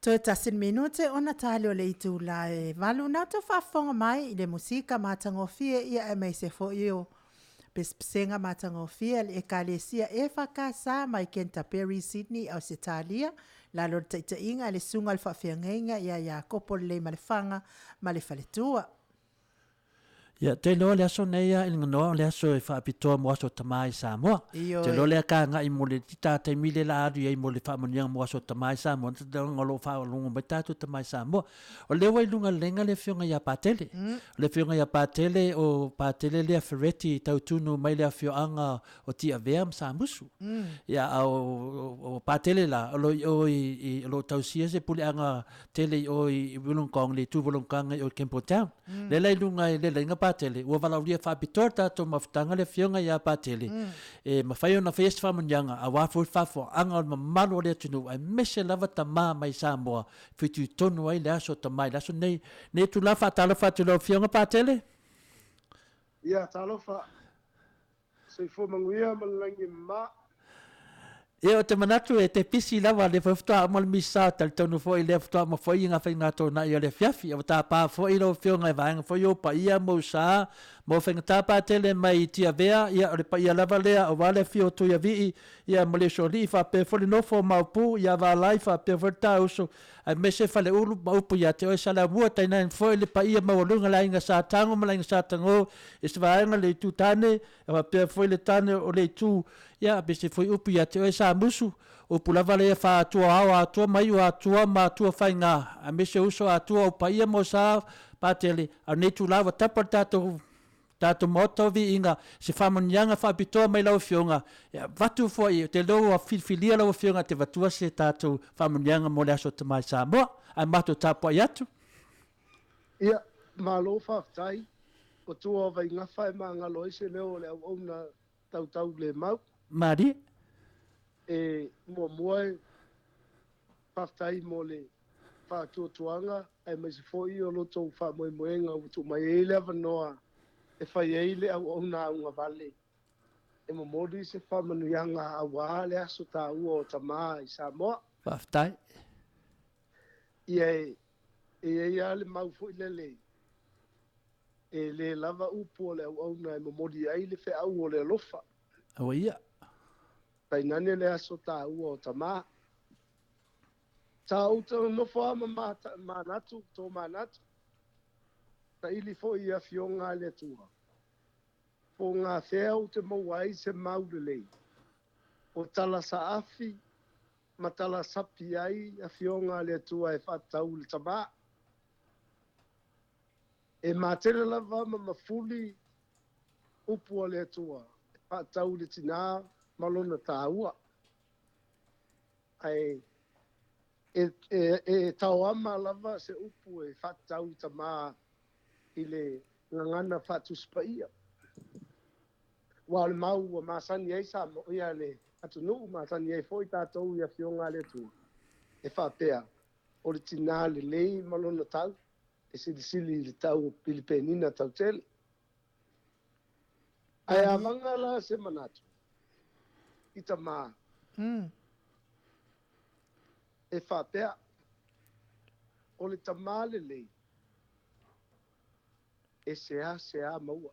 Toe tasi le minute ona tali o le itula e valu na outou faafofoga mai i le musika matagofie ia aemaise foi o pesepesega matagofie a le Ekalesia EFKS mai Canterbury, Sydney, Ausetalia, lalo o le taitaiga a le Susuga i le Faafeagaiga ia Iakopo Leleimalefanga ma le faletua. Ia, te iloa le aso nei a Iliganoa o le aso e faapitoa mo aso tama i Samoa. Ioe. Te iloa lea ka agai mo le ta taimi lea la alu i ai mo le faamanuiaga mo aso tama i Samoa, leaga o lo o faalogo mai tatou tama i Samoa. O lea ua i luga lenga le afioga ia Patele. O le afioga ia Patele, o Patele lea Ferretti i Tautunu mai le afioaga o Tiavea ma Samusu. Ia, a o, o Patele la, o lo o i o i, i, o lo o tausia se puleaga tele i o i Wollongong, le itu Wollongong i o i Campbelltown. Mm. Lea la i luga i le laina Patele, ua valaaulia faapitoa le tatou mafutaga le afioga ia Patele, e mafai ona faia se faamanuiaga aua foi le faafofogaaga o le mamalu o le atunuu, aemaise lava tama mai Samoa, fitoitonu ai le aso tama i le aso nei. Nei itula faatalofa atu i lau afioga Patele. Ia, talofa. Soifua manuia ma le lagi e mama. Ia, ou te manatu e te pisi lava lea foi faatoa uma le Misa, talitonu foi lea faatoa uma foi ngā faiga tōnaʻi o le afiafi. Ua tāpā foi lau afioga i vaega foi o paia ma ou sa, ma ou faigata patele mai i Tiavea, ia o le paia lava lea aua le afio o Tuiavii, ia ma le Usoalii faapea foi le nofo o Maopu, ia Valai faapea foi le Tāuso, aemaise Faleulu ma upu ia te oe Saleaaumua, tainane foi le paia maualuga o le aiga Sa Tago ma le aiga Sa Tago, I se vaega le itu tane, e faapea foi le tane o le itu, ia, aemaise foi upu ia te oe Samusu, upu lava lea faa-Atua ao Atua ma iu Atua ma Atua faiga, aemaise uso Atua o paia mo sa Patele, a o lenei itula ua tapa le tatou tatou Maota o Viiga, se faamanuiaga faapitoa mai lau Afioga, e avatu foi, ou te iloa ua filifilia lau Afioga e te avatua se tatou faamanuiaga mo le Aso Tamai Samoa. Ae matou tapuai atu. Ia, malo faafetai. O tua o Vaigafa e magalo ai se leo o le auauna tautaulemau. Malie. E muamua e faafetai mo le faatuatuaga aemaise foi o lo outou faamoemoega ua tuu mai ai le avanoa e fai ai le auauna augavale e momoli se faamanuiaga aua le aso taua o tama i Samoa. Faafetai. Ia e E i ai lava le mau foi lele, e le lava upu o le auauna e momoli ai le feau o le alofa. Aua ia. Tainane le aso taua o tama. Sa ou nofo lava ma manatu, tomanatu, saili foi i afioga a le Atua, po o gafea ou te maua ai se mau lelei, o tala saafi ma tala sapi ai afioga a le Atua e faatatau i le tama. E matele lava ma mafuli upu a le Atua e faatatau i le tinā ma lona taua. Ae e, e, e taoama lava se upu e faatatau i tama i le gagana faatusi paia. Aua o le mau ua masani ai Samoa, ia le atunuu, masani ai foi tatou i Afioga a le Atua, e faapea, o le tinā lelei ma lona tau, e silisili i le tau o Pilipenina tautele. Ae a vaga la se manatu i tama, e faapea, o le tama lelei, e seasea maua.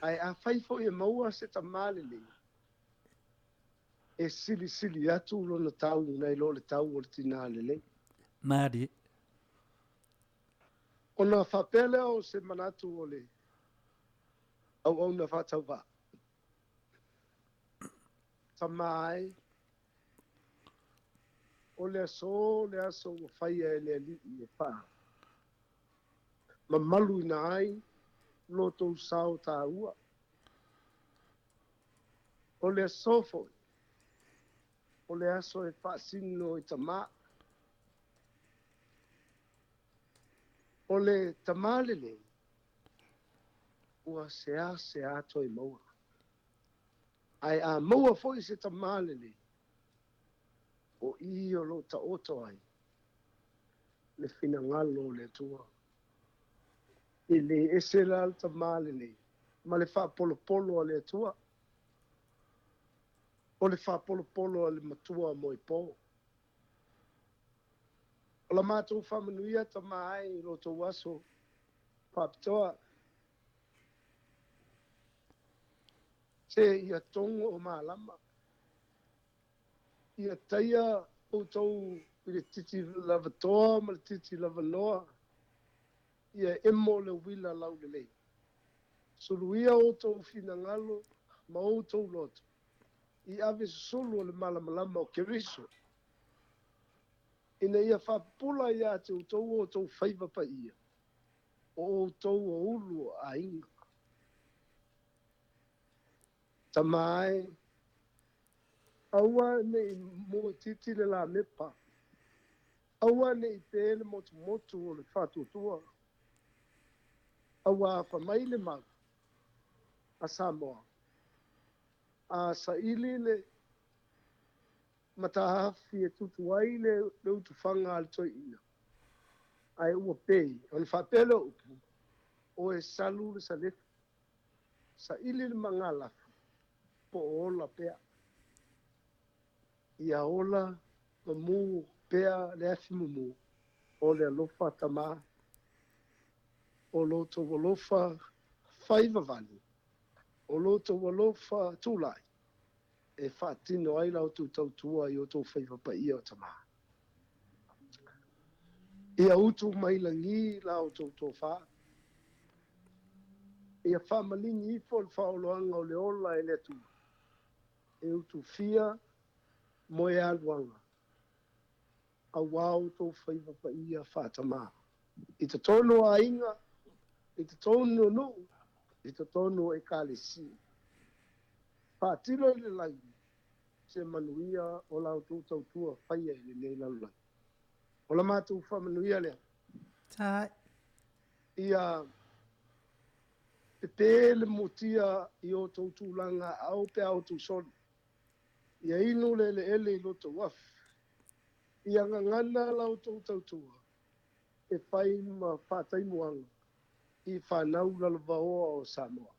Ae afai foi e maua se tama lelei, e silisili atu lona tau nai lo le tau o le tinā lelei. Malie. Ona faapea lea o se manatu o le auauna faatauvaa. Tama e, o le aso le aso ua faia e le Alii e faa. Mamaluina ai lo tou sao taua. O le aso foi, o le aso e faasino i tama. O le tama lelei, ua seasea toe maua. Ae a maua foi se tama lelei, o i o lo o taoto ai le finagalo o le Atua. E le ese la le tama lenei ma le faapolopolo a le Atua, o le faapolopolo a le matua moepo. O la matou faamanuia tama ae i lo outou aso faapitoa. Se ia togo o malama. Ia taia outou i le titi lavatoa ma le titi lavanoa. Ia emo le uila laulelei. Suluia outou finagalo ma outou loto i ave susulu o le malamalama o Keriso, ina ia faapupula ia te outou outou faiva paia, o outou o ulu o aiga. Tama e, aua ne i muaititi le lamepa, aua ne i pe le motumotu o le faatuatua, aua afa mai le mau a Samoa, a saili le mataafi e tutu ai le utufaga a le toeaina, ae ua pei ona faapea lea o upu, Oe salu le salefu, saili le magalafu, po o ola pea. Ia ola ma mū pea le afi mumu o le alofa tama, o lo outou alofa faivavale, o lo outou alofa tulai, e faatino ai la outou tautua i outou faiva paia o tama. Ia utu mai lagi la outou tofa. Ia faamaligi ifo le faaoloaga o le ola e le Atua, e utufia moealuaga auā outou faiva paia faatamā, i totonu o aiga, i totonu o nuu, i totonu o ekalesia. Faatino i le lagi se manuia o la outou tautua faia i lenei lalolagi. O la matou faamanuia lea. Tai. Ia pepē le muatia i outou tulaga aao pe a outou soli. Ia inu le eleele i lo outou afi. Ia gagana la outou tautua e fai ma faataimuaga i fanau lalovaoa o Samoa.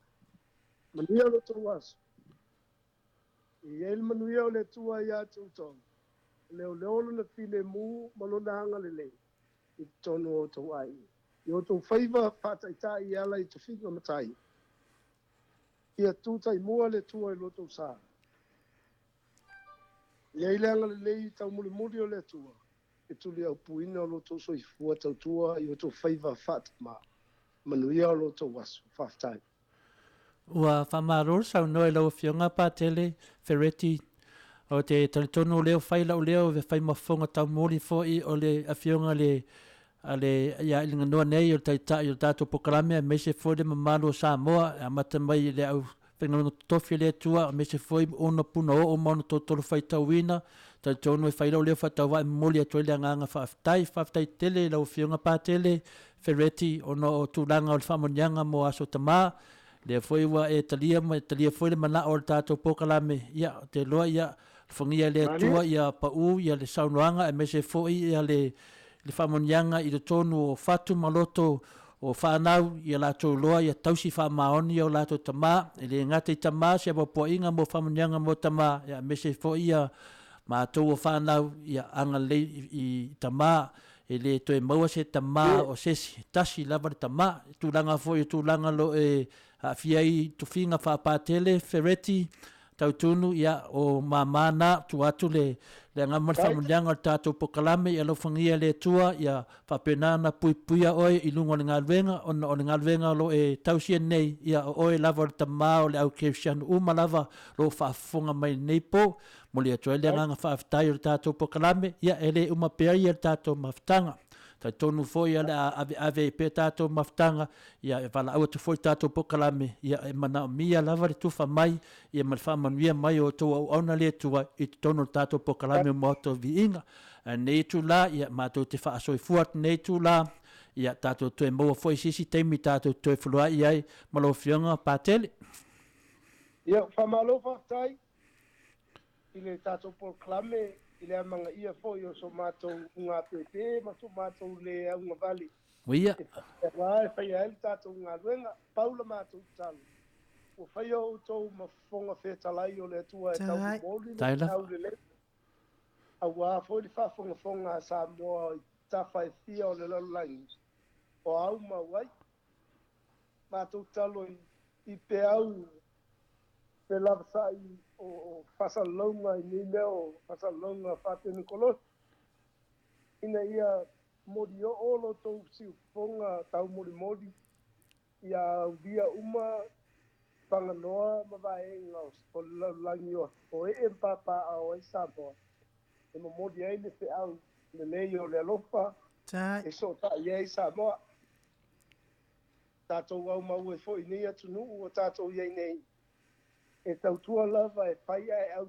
Manuia lo outou aso. E i ai le manuia o le Atua ia te outou, leoleo lona filemu ma lona agalelei i totonu o outou aiga, i outou faiva faataitai e ala i tofiga matai. Ia tu taimua le Atua i lo outou sa. E i ai le agalelei taumulimuli o le Atua e tuliaupuina o lo outou soifua tautua i outou faiva faatama. Manuia o lo outou aso. Faafetai. Ua faamalo le saunoa i lau Afioga Patele Ferretti. Ou te talitonu o lea ua fai lau leo e fai ma fofoga taumuli foi o le Afioga i le a le ia Iliganoa nei o le Taitai o le tatou polokalame aemaise foi le mamalu o Samoa e amata mai i le au faigaluega totofi a le Atua aemaise foi ona punaoo ma ona tolotolo faitauina. Talitonu e fai lau leo faatauvaa e momoli atu ai le agaga faafetai. Faafetai tele i lau Afioga Patele Ferretti ona o tulaga o le faamanuiaga mo Aso Tama. Lea foi ua e talia ma e talia foi le manao o le tatou polokalame. Ia, ou te iloa ia alofagia e le Atua ia pau ia le saunoaga aemaise foi ia le le faamanuiaga i totonu o fatu ma loto o fanau ia latou iloa ia tausi faamaoni o latou tama, e le gata i tama se apoapoaiga mo faamanuiaga mo tama, ia aemaise foi ia matou o fanau ia agalelei i tama, e le toe maua se tama o se isi, e tasi lava le tama. I tulaga foi o tulaga o lo o e aafia ai tofiga faapatele, Fereti, Tautunu, ia, o mama na, tua atu le, le agaga ma le faamanuiaga o le tatou polokalame, ia alofagia e le Atua, ia faapena ona puipuia oe i luga o le galuega, ona o le galuega o lo o e tausia nei, ia, o oe lava o le tama o le au kerisiano uma lava o lo o faafofoga mai i lenei po. Momoli atu ai le agaga faafetai o le tatou polokalame, ia, e le uma pea ia le tatou mafutaga. Talitonu foi o le a aveave ai pea tatou mafutaga, ia, e valaau atu foi le tatou polokalame, ia, e manaomia lava le tufa mai, ia, ma le faamanuia mai o outou auauna le Atua i totonu o le tatou polokalame o Maota o Viiga. Ae i lenei itula, ia, matou te faasoifua atu nei itula, ia, tatou toe maua foi i se isi taimi tatou te toe feiloai ai ma lau Afioga Patele. Ia, faamalo faafetai i le tatou polokalame i le amanaia foi o so matou ugāpēpē ma so matou le augavale Uia. E wā e whaia ai le tātou galuega, pau la matou tatalo, ua faia outou ma fofoga fetalai o le Atua e taumomoli le Tae lava. aulelei, auā foi le faafogafoga a Samoa tafa e fia o le lalolagi o aumau ai. Matou talo i peau felavasa'i o faasalalauga i nei mea o faasalalauga faatekonolosi ina ia molioo lo outou siufofoga taumolimoli ia aulia uma Fagaloa ma vaega o le lalolagi o ee ma papaaao ai Samoa e momoli ai le feau lelei o le alofa e sootaʻi ai Samoa. Tatou aumau ai foi i nei atunuu ua tatou i ai nei, e tautua lava e fai ae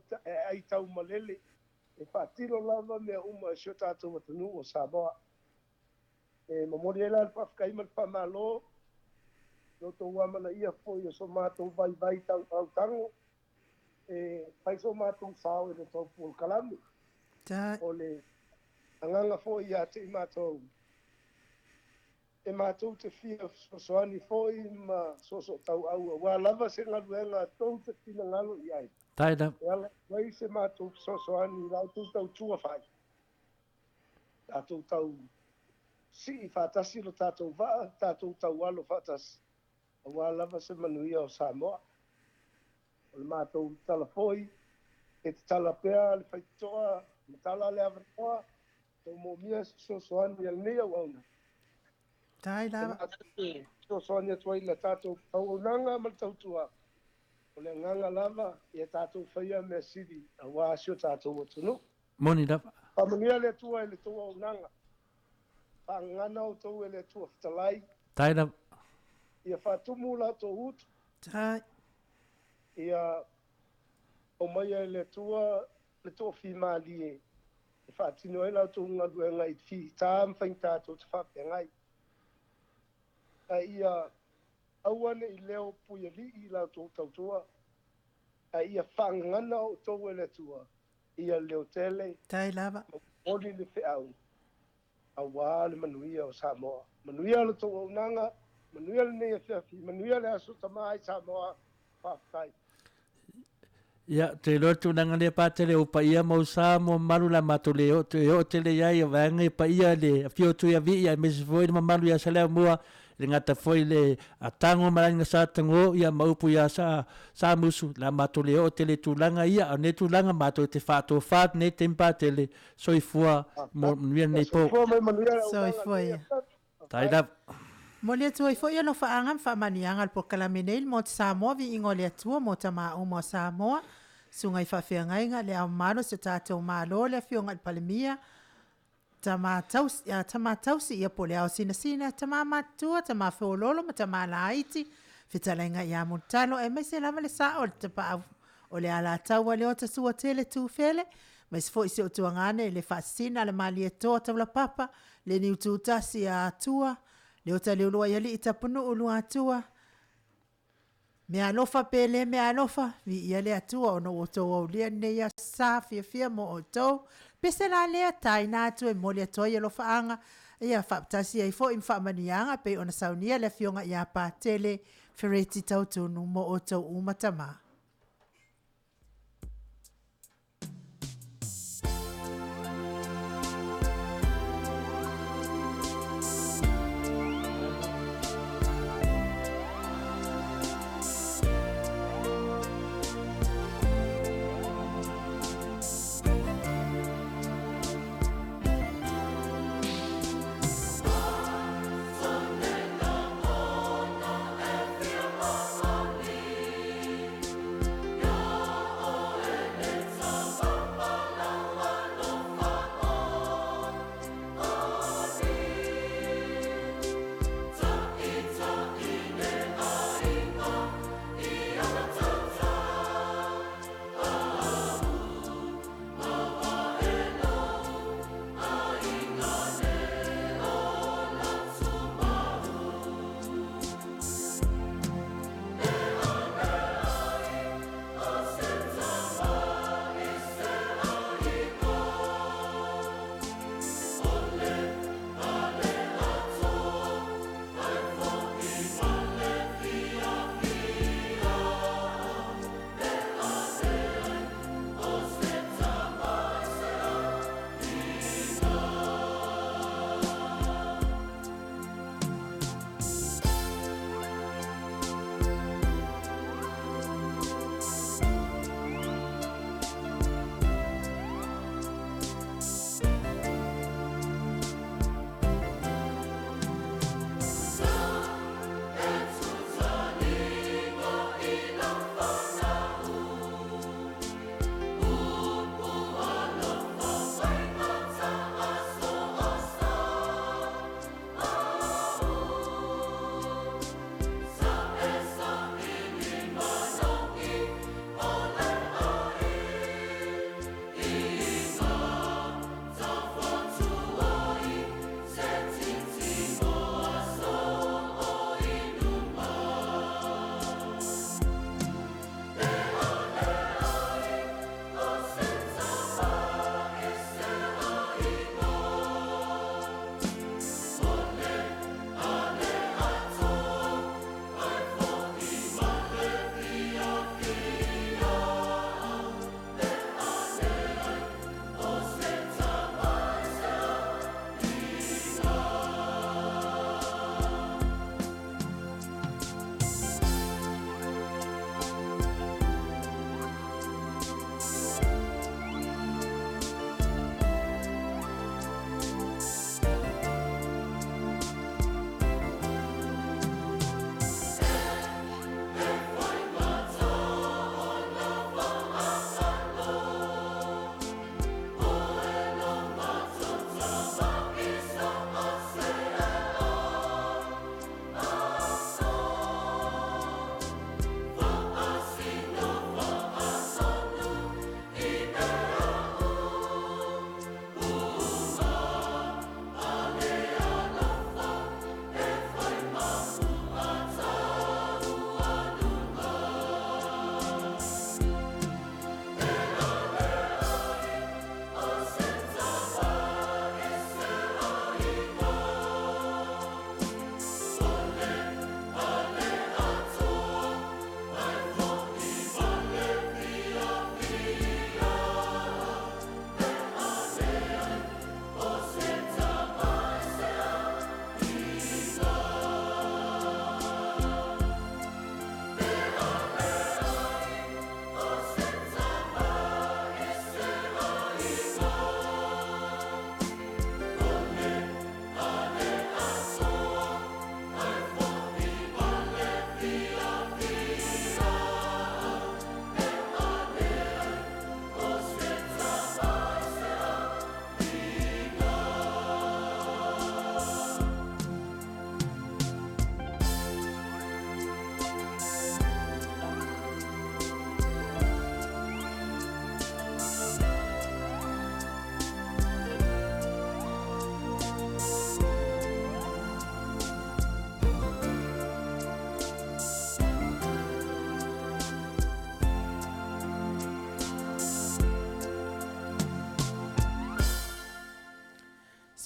aitaumalele, e faatino lava mea uma e si o tatou atunuu o Samoa. E momoli ai la le faafetai ma le faamalo i lo outou amanaia foi o so matou vaivai autago e fai so matou sao i le tou polokalame. O le agaga foi ia te i matou, e matou te fia fesoasoani foi ma soosootauau aua lava se galuega tou te finagalo i ai. E ala ai se matou fesoasoani i la outou tautua fai. Tatou tau sii faatasi lo tatou vaa, tatou taualo faatasi, aua lava se manuia o Samoa. O le matou tala foi, e tatala pea le faitotoa ma tala le avanoa, tou moomia se fesoasoani a lenei auauna. Tai lava. E matou te fesoasoani atu ai i le tatou auaunaga ma le tautua. O le agaga lava ia tatou faia mea sili aua si o tatou atunuu. Moni lava. Faamanuia le Atua i le tou auaunaga. Faagagana outou e le Atua Fetalai. Tai lava. Ia faatumu la outou utu. Tai. Ia aumaia e le Atua le toafimalie e faatino ai la outou galuega i fita ma faigata tou te faafeagai. Ae ia aua ne i leo puialii i la outou tautua, ae ia faagagana outou e le Atua ia leotele Tai lava. Ma momoli le feau aua le manuia o Samoa. Manuia lo outou auaunaga, manuia lenei afiafi, manuia le Aso Tama ai Samoa. Faafetai. Ia, te iloa le tulaga lea Patele o paia ma usa mo mamalu la matou le oo e oo tele i ai o vaega ia paia le afio o Tuiavii aemaise foi le mamalu ia Saleaaumua e le gata foi le Tago ma le aiga Sa Tago ia ma upu ia Sa Samusu la matou le oo tele i tulaga ia a o lenei tulaga matou te faatofa atu nei taimi Patele soifua mo manuia lenei po. Soifua ma ia manuia le auaunaga Soifua lenei ia. afiafi. Tai lava. Momoli atu ai foi alofaaga ma faamanuiaga a le polokalame nei le Maota Samoa Viiga o le Atua mo tamaa uma o Samoa, Susuga i Faafeagaiga, Le Ao Mamalu o si o tatou Malo, le Afioga i le Palemia, Tama tausi, tama tausi ia po o le ao sinasina, tama matutua, tama feoloolo ma tama laiti, fetalaiga ia Mulitalo aemaise lava le sao o le tapaau o le Alataua Leota Suatele Tufele, aemaise foi si ou tuagane i le Faasisina le Malietoa Taulapapa, le Niututasi a Atua, Leota Leuluaialii Tapunuu Luatua, Meaalofa pe le meaalofa, viia le Atua ona ua outou aulia lenei aso sa fiafia mo outou. Pese la lea, taina atu e momoli atu ai alofaaga, ia faatasi ai foi ma faamanuiaga e pei ona saunia le Afioga ia Patele Fereti Tautunu mo outou uma tama.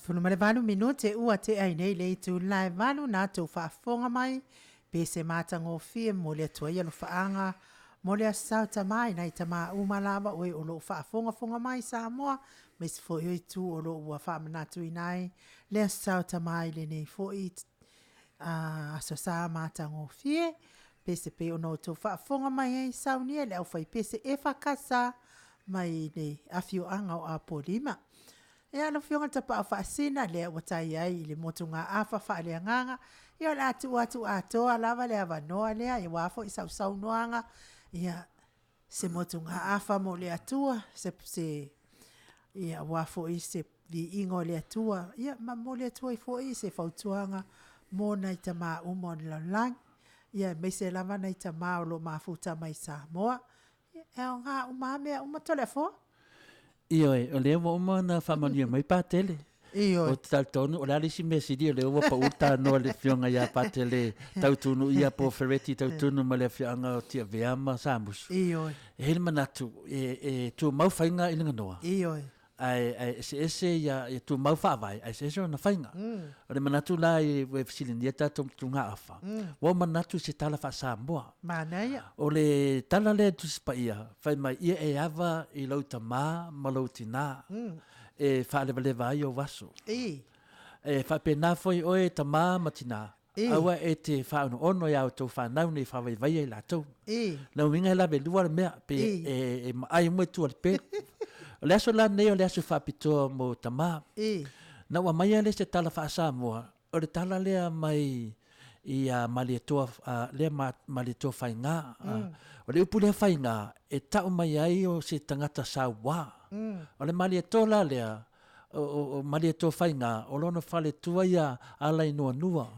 18 minute ua tea ai nei le itula e valu na tou faafofoga mai pe se matagofie momoli atu ai alofaaga mo le Aso Sa o Tama i nai tama uma lava o e o lo o faafogafoga mai i Samoa aemaise foi o itu o lo o ua faamanatuina ai le Aso Sa o Tama i lenei foi Aso Sa matagofie. Pese pei ona outou faafofoga mai ai, saunia le aufaipese EFKS mai le afioaga o Apolima. Ia, lau Afioga i le Tapaau Faasina, lea ua tai ai i le motugaafa faaleagaga, ia o le a tuu atu atoa lava le avanoa lea, aua foi sau saunoaga, ia, se motugaafa mo le Atua, se, se, ia, aua foi se viiga o le Atua, ia, ma momoli atu ai foi se fautuaga mo nai tama uma o le lalolagi, ia, aemaise lava nai tama o lo o mafuta mai i Samoa. Ia, e aoga uma lava mea uma, Toleafoa. Ioe, o lea ua uma ona faamanuia mai Patele. Ioe. Ou te talitonu, o le a le isi mea sili o lea ua pau le tanoa i le afioga ia Patele Tautunu ia po o Fereti Tautunu ma le afioaga o Tiavea ma Samusu. Ioe. E i ai le manatu, e, e tumau faiga i Liganoa. Ioe. Ae, ae eseese ia, ia tumau faavae, ae eseese ona faiga. O le manatu la i ua fesiligia tatou tugaafa, ua ou manatu i se tala faa-Samoa. Manaia. O le tala lea i Tusi Paia, fai mai, ia e ava i lou tamā ma lou tinā, e faalevaleva ai ou aso. E faapena foi oe tamā ma tinā, aua e te faaonoono i a outou fanau nei faavaivaia i latou. Lona uiga e lavelua le mea, pe e, e maai uma i tua o le pelu. O le aso la lenei o le aso faapitoa mo tamā. Na ou aumaia lea se tala faa-Samoa, o le tala lea mai i a Malietoa, lea Malietoa Faiga. O le upu lea Faiga, e tau mai ai o se tagata sauā. O le Malietoa la lea, o Malietoa Faiga, o lona faletua ia Alainuanua.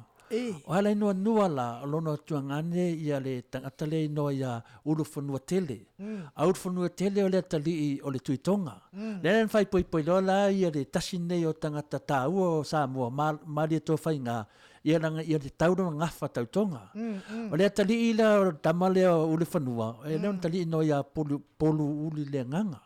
O Alainuanua la, o lona tuagane ia le tagata lea inoa ia Ulufonuatele. A Ulufonuatele o le atalii o le Tuitoga. Lea na faaipoipo loa la ia le tasi lenei o tagata taua o Samoa, Malietoa Faiga, ia leaga ia te tau lona gafa tautoga. O le atalii la o le tama lea o Ulufanua, e lea ona talii noa ia Poluulileagaga.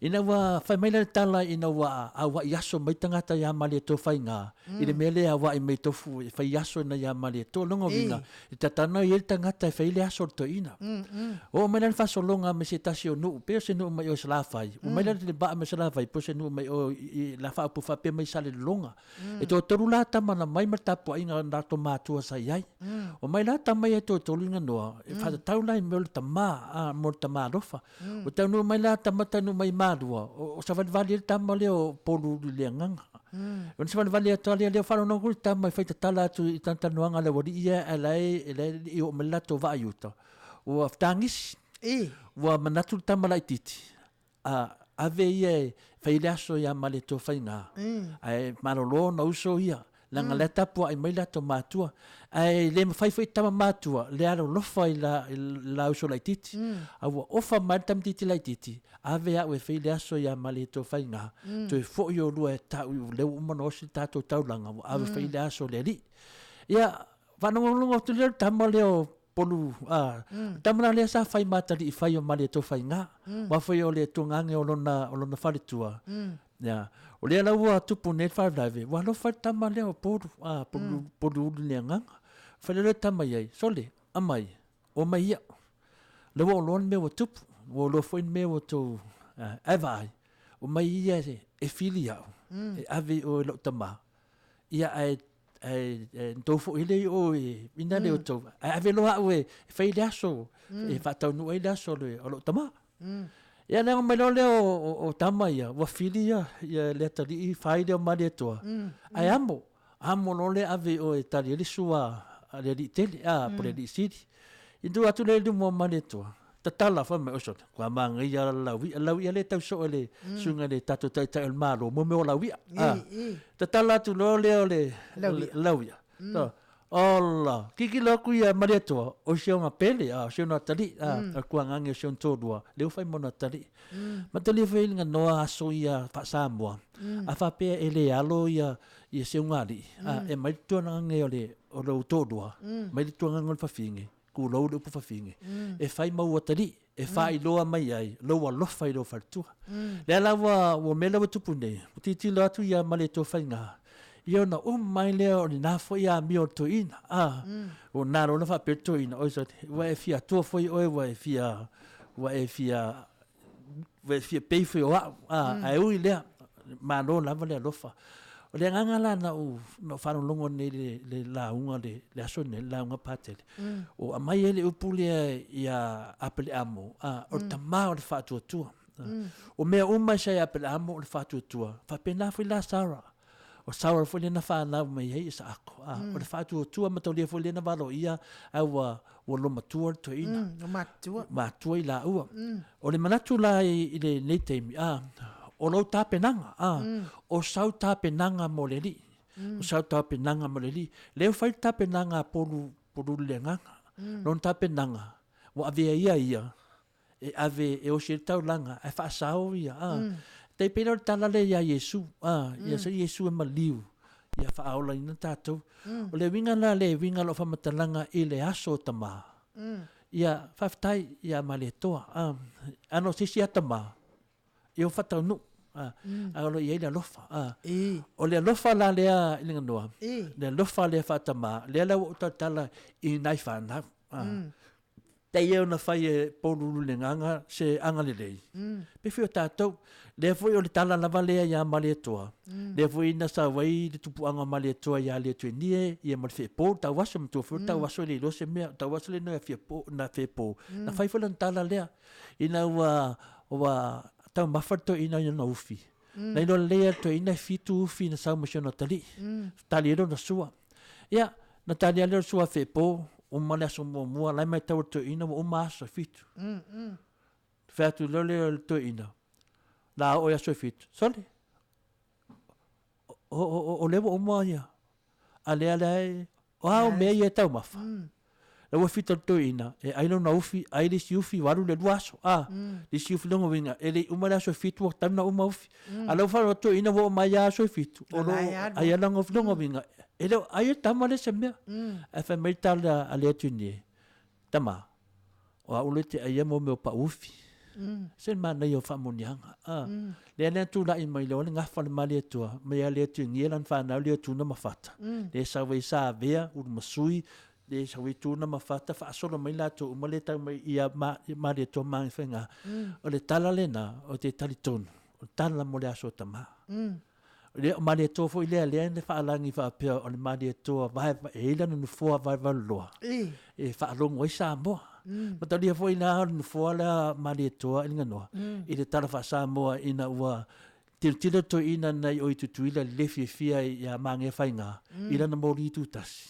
Ina ua fai mai la le tala ina ua auai aso mai tagata ia Malietoa Faiga, i le mea lea e auai mai tofu e fai aso ina ia Malietoa. Lona uiga, e tatana i ai le tagata e fai le aso o le toeaina. Oo mai la le faasologa me se tasi o nuu, pei o se nuu mai o i Salafai, ua mai la le vaa mai Salafai, po o se nuu mai o i la faaupu faapea mai Salelologa. E toatolu la tama na mai ma le tapuaiga a latou matua sa i ai. Omai la tama ia e toatolu i Ganoa, e faatatau la i mea o le tama, a, mo le tama alofa. Ua taunuu mai la tama taunuu mai Malua, o savalivali ai le tama lea o Poluulileagaga. Ona savalivali atu lea, lea o faalogologo le tama e fai tatala atu i talatalanoaga a le aualii ia ae la e la e le i oo mai le latou vaa i uta. Ua fetagisi. Ua manatu le tama laitiiti, a ave ia e fai le aso ia Malietoa-Faiga, ae malolo ona uso ia, leaga la e tapuai mai latou matua. Ae le mafai foi tama matua le alolofa i la, i la uso laitiiti. A ua ofa mai le tamaitiiti laitiiti, ave au e fai le aso ia Malietoa-Faiga, toe foi olua e tau i lea ua uma ona osi le tatou taulaga, ua ave fai le aso o le alii. Ia, faalogologo atu lea i le tama lea o Polu, a, mm. tama la lea sa fai ma atalii fai o Malietoa-Faiga. Aua foi o le tuagaga o lona, o lona faletua. Ia, o lea la ua tupu nei le faalavelave, ua alofa le tama lea o Polu, a, Polu, Poluulu le agaga. Fai lea le tama i ai, sole, aumai, omai ia. Lea ua ou iloa le mea ua tupu, ua ou iloa foi le mea ua outou, ae vaai, omai ia e fili au, e ave i o i lou tama, ia ae ae na tou foi lea i o i ina le outou, ae ave loa au e fai le aso, e faataunuu ai le aso o lou tama. Ia leaga mai loa lea o tama ia, ua fili ia, ia le atalii fai lea o Malietoa, ae amo, amo loa le ave i o e tali ai le sua a le alii tele, a, po o le alii sili. Ia tu atu lea i luma o Malietoa, tatala fai mai, oso, kua manaia la lau i'a, lau i'a lea e tau soo e le susuga i le tatou taitai o le Malo, mo mea o lau i'a. Tatala atu loa lea o le lau i'a. Ola, kikilo atu ia Malietoa, o si ona pele, a, o si ona atalii, a, o le tuagage o si ona toalua, lea ua fai ma ona atalii. Matalia foi le ganoa aso ia faa-Samoa, a faapea e le alo ia, ia se ugaalii, a, e aumai le tuagage o le, o lou toalua, mai le tuagage o le fafine. Tulou le upu fafine, e fai ma ou atalii, e faailoa mai ai lou alofa i lou faletua. Lea la ua, ua mea lea ua tupu nei, ua tilotilo atu ia Malietoafaiga, ia ona uma ai lea o lena foi amio a le toeaina, a, ua na loa ona faapea le toeaina, oi sole, ua e fia atua foi oe, ua e fia, ua e fia ua e fia pei foi o au, a, ae ui i lea, malo lava le alofa. O le agaga la na ou, na ou faalogologo nei i le, le lauga le, le aso lenei, le lauga Patele, ua aumai ai le upu lea ia Apeleamo, a, o le tama o le faatuatua. O mea uma e sa ia Apeleamo o le faatuatua, faapena foi la Sarah. O Sarah foi lea na fanau mai ai Isaako, a, o le faatuatua mataulia foi lea na valoia ae ua, ua lomatua le toeaina. Ua matutua. Matua i laua. O le manatu la i lenei taimi, a, o lou tapenaga, a, o sau tapenaga mo le Alii. O sau tapenaga mo le Alii. Lea ua fai le tapenaga a Polu, Poluululeagaga. Lona tapenaga, ua avea ia ia e ave e osi ai le taulaga ae faasao ia, a. Tai pei lea o le tala lea ia Iesu, a, ia sa Iesu e maliu ia faaolaina tatou. O le uiga la lea e uiga lau faamatalaga i le aso o tama, ia faafetai ia Malietoa, a, ana o se isi lava tama, ia ua faataunuu, a, ae o lo o i ai le alofa, a. O le alofa la lea i le ganoa, le alofa lea faatama, lea la ua ou tautala i nai fanau, a. Pei e ona fai e Poluululegaga se agalelei, pei foi o tatou. Lea foi o le tala lava lea ia Malietoa, lea foi na sau ai le tupuaga o Malietoa ia Letuenie ia ma le Feepo, le tauaso, matua foi le tauaso e le iloa se mea, o tauaso lea na Fiapo, na Feepo, na fai foi lana tala lea, ina ua, ua taumafa le toeaina i ona ufi, na iloa lelei e le toeaina e fitu ufi na sau ma si ona atalii, tali ai lona sua. Ia, na tali lava lea o le sua feepo, uma le aso muamua, la e matau e le toeaina ua uma aso e fitu. Fai atu loa lea o le toeaina, la oo i aso e fitu, sole, o lea ua uma ia, a lea la e, o a au mea ia e taumafa? La ua fita le toeaina e ai lona ufi, ai le isi ufi, ua alu le lua aso, a, le isi ufi lona uiga, e le i uma le aso e fitu ua tatau ona uma ufi. A la ua faalogo atu toeaina ua oo mai lava aso e fitu, o lo o ai lava lana ufi, lona uiga, e le o ai e tama lea se mea. Ae fai mai le tala a Leatuinie, Tama, o au lea e te aia mo mea o pau ufi. Se le manaia o faamanuiaga. A, lea na tulai mai loa le gafa o le Malietoa, mai ia Leatuinie lana fanau lea o Tuna ma Fata, lea e sau ai Savea, Ulumasui, lea e sau ai Tuna ma Fata, faasolo mai latou uma lea e tau mai ia Malietoa ma Gagaifaiga. O le tala lena, ou te talitonu, o le tala mo le aso o tama. Lea, o Malietoa foi lea, lea na faalagi faapea o le Malietoa vae, e i ai lana nofoa vaevaeloa e faalogo ai Samoa. Matalia foi la o le nofoa lea Malietoa i Liganoa, i le tala faa-Samoa ina ua tilotilo le toeaina nai o i Tutuila i le le fiafia ia Magea Faiga i lana moli tutasi.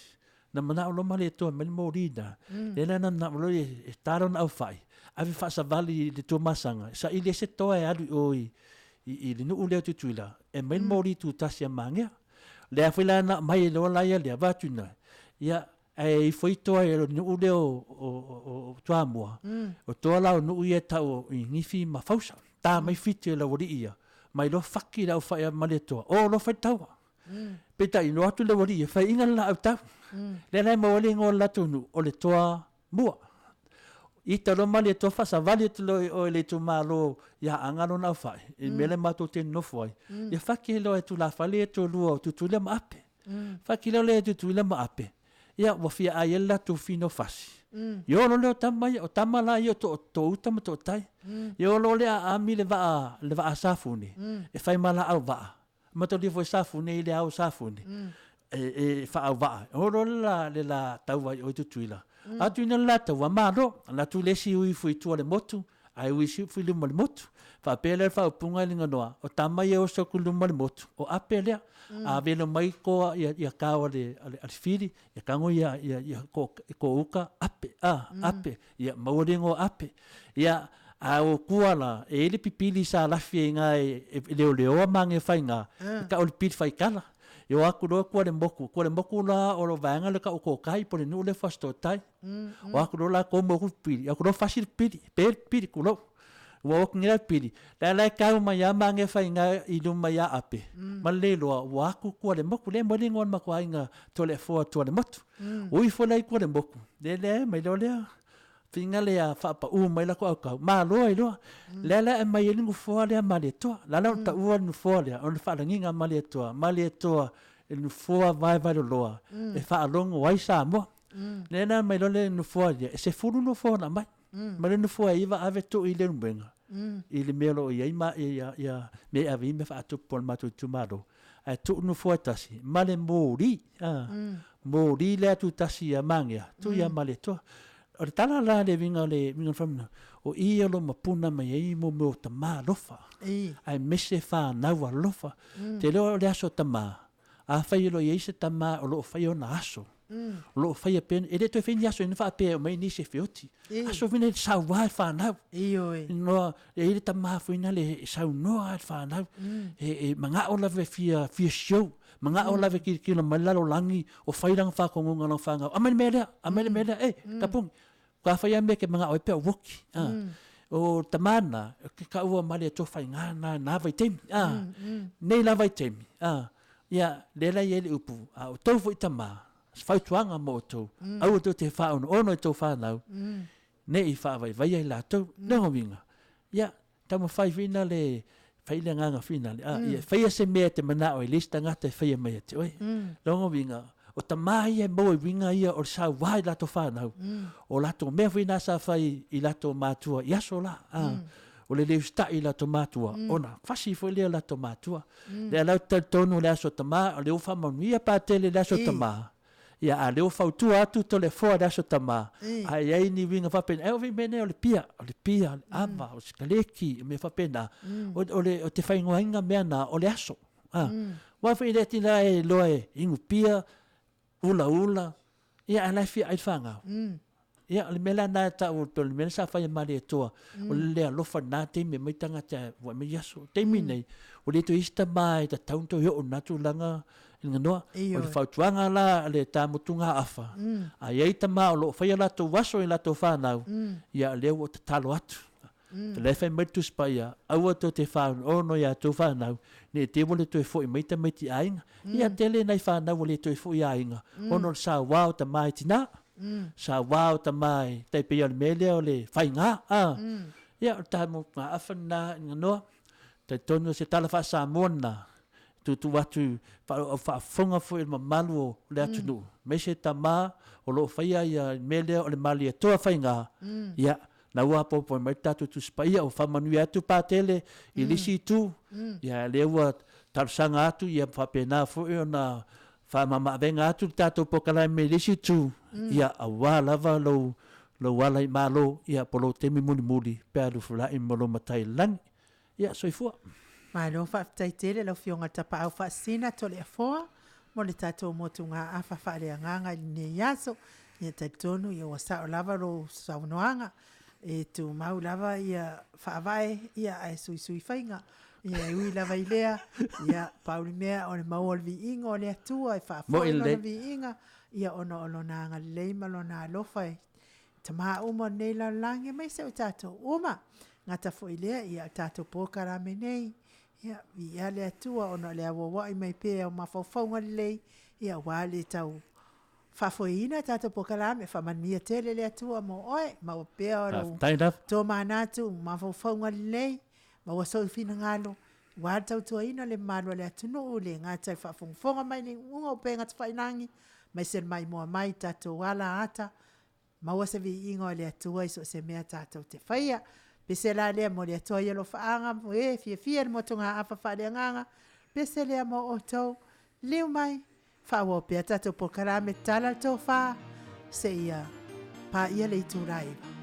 Na manao loa Malietoa e aumai le moli lena, lea la na manao loa e ta lona aufai, ave faasavali i le Tuamasaga, e saili ai se toa e alu i o i, i le nuu lea o Tutuila, e aumai le moli tutasi a Magea. Lea foi la na aumai ai loa la ia lea, vaai atu i ina, ia, ae ifo ai toa i le nuu lea o, o, o, o Toamua, o toa la o nuu ia e tau o Inifi ma Fausa, ta mai Fiti e le aualii ia, mai loa faki le aufai a Malietoa, o loa fai le taua. Peitai, no atu le aualii ia, faiina le laau tau. Lea la e maua ai le igoa o le latou nuu, o le toa mua. Ita loa Malietoa faasavali atu loa i o i le itumalo ia Aana lona aufai, i le mea lea matou te nonofo ai, ia faki loa e tulafale ia toalua o Tutuila ma Ape. Faki loa lea e Tutuila ma Ape, ia ua fia ai ai le latou fino fasi. Ia o loa lea o tama ia, o tama la ia o to, to uta ma to tai. Ia o loa lea aami le vaa, le vaa safune, e fai ma laau vaa. Mataulia foi Safune i le ao Safune, e, e faauvaa. O loa le la, le la taua i o i Tutuila. Atu ina le la taua, malo, alu atu le isi ui fui i tua o le motu, ae ui isi fui i luma o le motu. Faapea lea le faaupuga i Liganoa, o tama ia e oso atu i luma o le motu, o Ape lea. A velo mai koa ia, ia kao a le, a le, a le fili, ia tago ia, ia, ia ko, ko uka, Ape, a, Ape. Ia, maua le igoa Ape. Ia, a o tua la, e i ai le pipili sa lafi ai ina e leoleoa Magefaiga, e tau o le pili faitala. E o atu loa tua le motu, tua le motu la o le vaega lea e tau o Totai po o le nuu lea o Fasitotai. O atu loa latou mau atu le pipili, atu loa fasi le pipili, pe le pipili, tulou. Ua oki nei la pili, la la e kau mai a mange faiga i luma ia Ape, ma le iloa ua aku kua le moku, lea moe le igoa o le matou aiga Toleafoa Tualemotu. Ua ifo la i Tualemotu, le lea mai loa lea figa lea faapaū mai latou aukau, malo ai loa. Lea la e aumai ai le nofoa lea Malietoa. La la ona taua le nofoa lea, o le faalagiga a Malietoa, Malietoa i le nofoa vaevaeloloa e faalogo ai Samoa. Lea la aumai loa le nofoa lea, e 10 nofoa na aumai. Ma le nofoa e 9 ave tuu i Leulumoega i le mea o lo o i ai ma ia ia mea e ave i ai mea faatupu a le matou itumalo, ae tuu le nofoa e tasi ma le moli, a, moli lea tuu tasi ia Magea, tuu ia Malietoa. O le tala la le uiga o le uiga o le faamatalaga, o i o lo o mapuna mai ai mo mea o tama alofa, aemaise fanau alofa. Ou te iloa o le aso tama, Afai o lo o i ai se tama o lo o faia ona aso, o lo o faia pea, e le toe fai ni aso ina faapea e aumai nisi e feoti. Aso foi nei sauā e fanau. Ioe. Noa, e i ai le tama foi nale e saunoa e fanau. E, e manao lava e fia, fia show. Manao lava e kilokilo mai le lalolagi o fai lana faatonuga i lana fanau. Aumai le mea lea, aumai le mea lea, e, tapuni. Ka fai a mea ke mangao ai pea o woki. A. O tama na, ke kaua ma le Atua faiga na na vaitaimi. A. Nei la vaitaimi. A. Ia, lea la e i ai le upu, a outou foi tama, se fautuaga mo outou, aua tou te faaonoono i tou fanau, ne i faavaivaia i latou. Lona uiga, ia, Taumafai foi na le fai le agaga foi na le, a ia faia se mea e te manao ai le isi tagata e faia mai ia te oe. Lona uiga, o tama ia e maua i uiga ia o le sauā i latou fanau, o latou mea foi na sa fai i latou matua i aso la, a, o le le usitai i latou matua, ona fasi foi lea o latou matua. Lea la ou te talitonu le aso tama, o lea ua faamanuia Patele i le aso tama, Ia, a lea ua fautua atu Toleafoa i le Aso Tama, a i ai ni uiga faapena, e oo foi i mea nei o le pia, o le pia, o le ava, o le sikaleki, o mea faapena, o le, o te faaigoaina mea na o le aso. A, aua foi e le tina e iloa e inu pia, ulaula, ia ae la e fia ai le fanau. Ia, o le mea la lena e tau, pei o le mea lea sa fai e Malietoa, o le le alofa i lena taimi e aumai tagata ua aumai aso. O le taimi lenei, ua le toe i ai se tama e tatau ona toe oo i lena tulaga i Ganoa. O le fautuaga la a le ta motugaafa, a i ai tama o lo o faia latou aso i latou fanau, ia o lea ua ou tatalo atu. O lea e fai mai le Tusi Paia, aua tou te faaonoono i a outou fanau, ne i te i ua le toe foi mai tamaiti aiga. Ia, tele nai fanau ua le toe foi i aiga, ona o le saua o tama i tina, saua o tama i, tai pei o le mea lea o le faiga, a. Ia, o le ta motugaafa lena i Ganoa, talitonu o se tala faa-Samoa lena, tuutuu atu i au faafofoga foi i le mamalu o le atunuu, aemaise tama o lo o faia ia le mea lea o le Malietoa faiga, ia, na ua apoapoai mai le tatou Tusi Paia, ua faamanuia atu Patele i le isi itu, ia lea ua talosaga atu ia faapena foi ona faamamaavega atu le tatou polokalame i le isi itu, ia aua lava lou lou ala i Malo, ia po o lou taimi mulimuli pe a lufula'i ma lou Matai i le lagi. Ia, soifua. Malo faafetai tele lau Afioga i le Tapaau Faasisina Toleafoa mo le tatou motugaafa faaleagaga i lenei aso. Ia talitonu ia ua sao lava lou saunoaga, e tumau lava ia faavae ia ae suisui faiga. Ia e ui lava i lea, ia pau le mea o le maua o le viiga o le Atua e faafoi lona viiga ia ona o lona agalelei ma lona alofa e Tama uma o lenei lalolagi aemaise o tatou uma. Gata foi lea ia o tatou polokalame nei, ia viia le Atua ona o le auauai mai pea o mafaufauga lelei, ia aua le tau faafoeina tatou polokalame. Faamanuia tele le Atua mo oe, maua pea o lou tomanatu, mafaufauga lelei, maua sou finagalo, aua le tautuaina o le mamalu o le atunuu, le gata i faafogafoga mai le iuga o upega tafailagi, aemaise le maimoa mai i tatou ala ata, Maua se viiga o le Atua i so o se mea tatou te faia. Pese la lea mo le Atua i alofaaga mo e fiafia i le motugaafa faaleagaga. Pese lea mo outou. Liliu mai, faaauau pea tatou polokalame Tala le Tofa seia paia le itula e 9.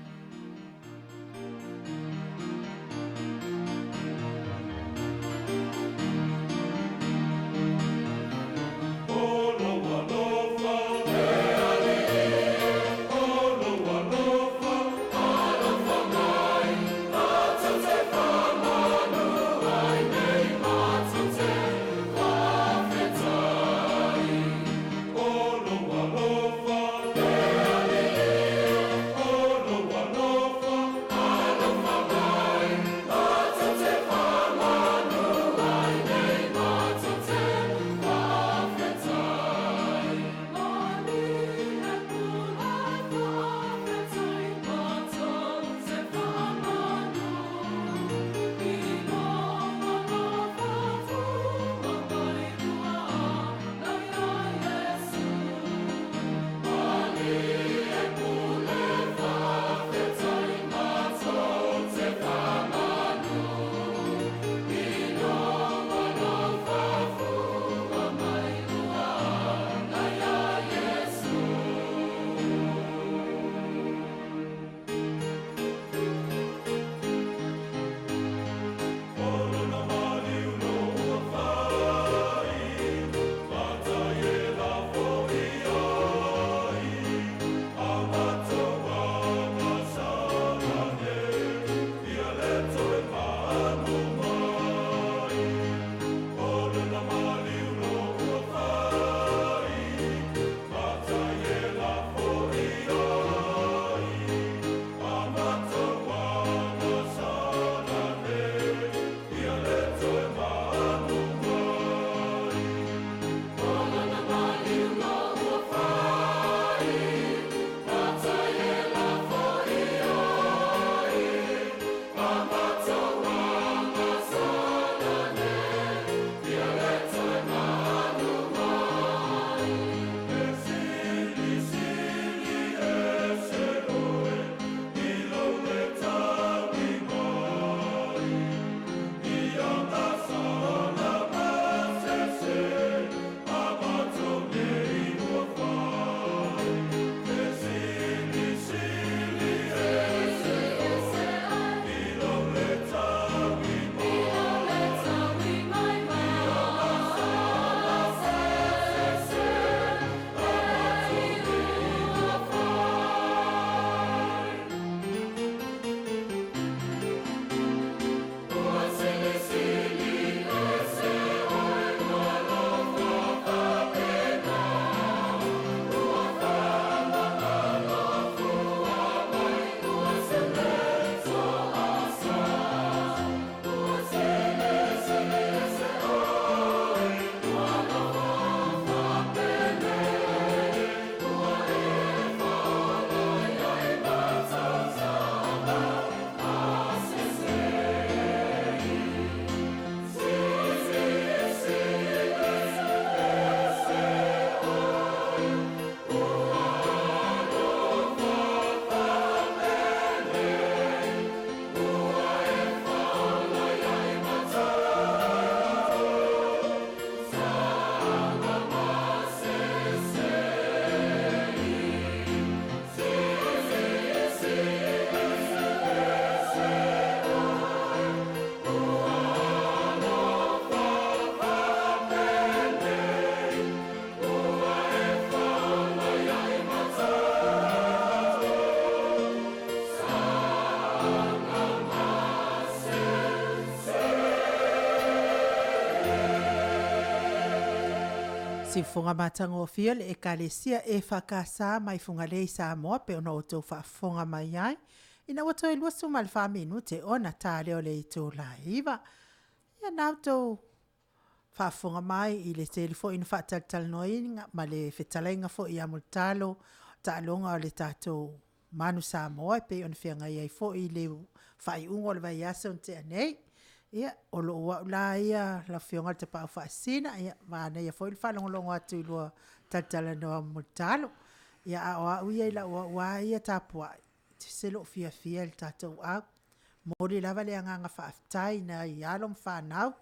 Siufofoga matagofie o le Ekalesia EFKS mai Fugalei i Samoa pei ona outou faafofoga mai ai, ina ua toe 24 minute ona ta lea o le itula e 9. Ia na outou faafofoga mai i le tele foi ina faatalatalanoaina ma le fetalaiga foi ia Mulitalo taaloga o le tatou Manu Samoa e pei ona feagai ai foi i le faaiuga o le vaiaso na tea nei. Ia, o lou au la ia lau Afioga i le Tapaau Faasisina, ia, manaia foi le faalogologo atu i lua talatalanoa ma Mulitalo. Ia, a o au ia i lau au lava ia tapuai, e ese lou fiafia i le tatou au. E momoli lava le agaga faafetai i nai alo ma fanau,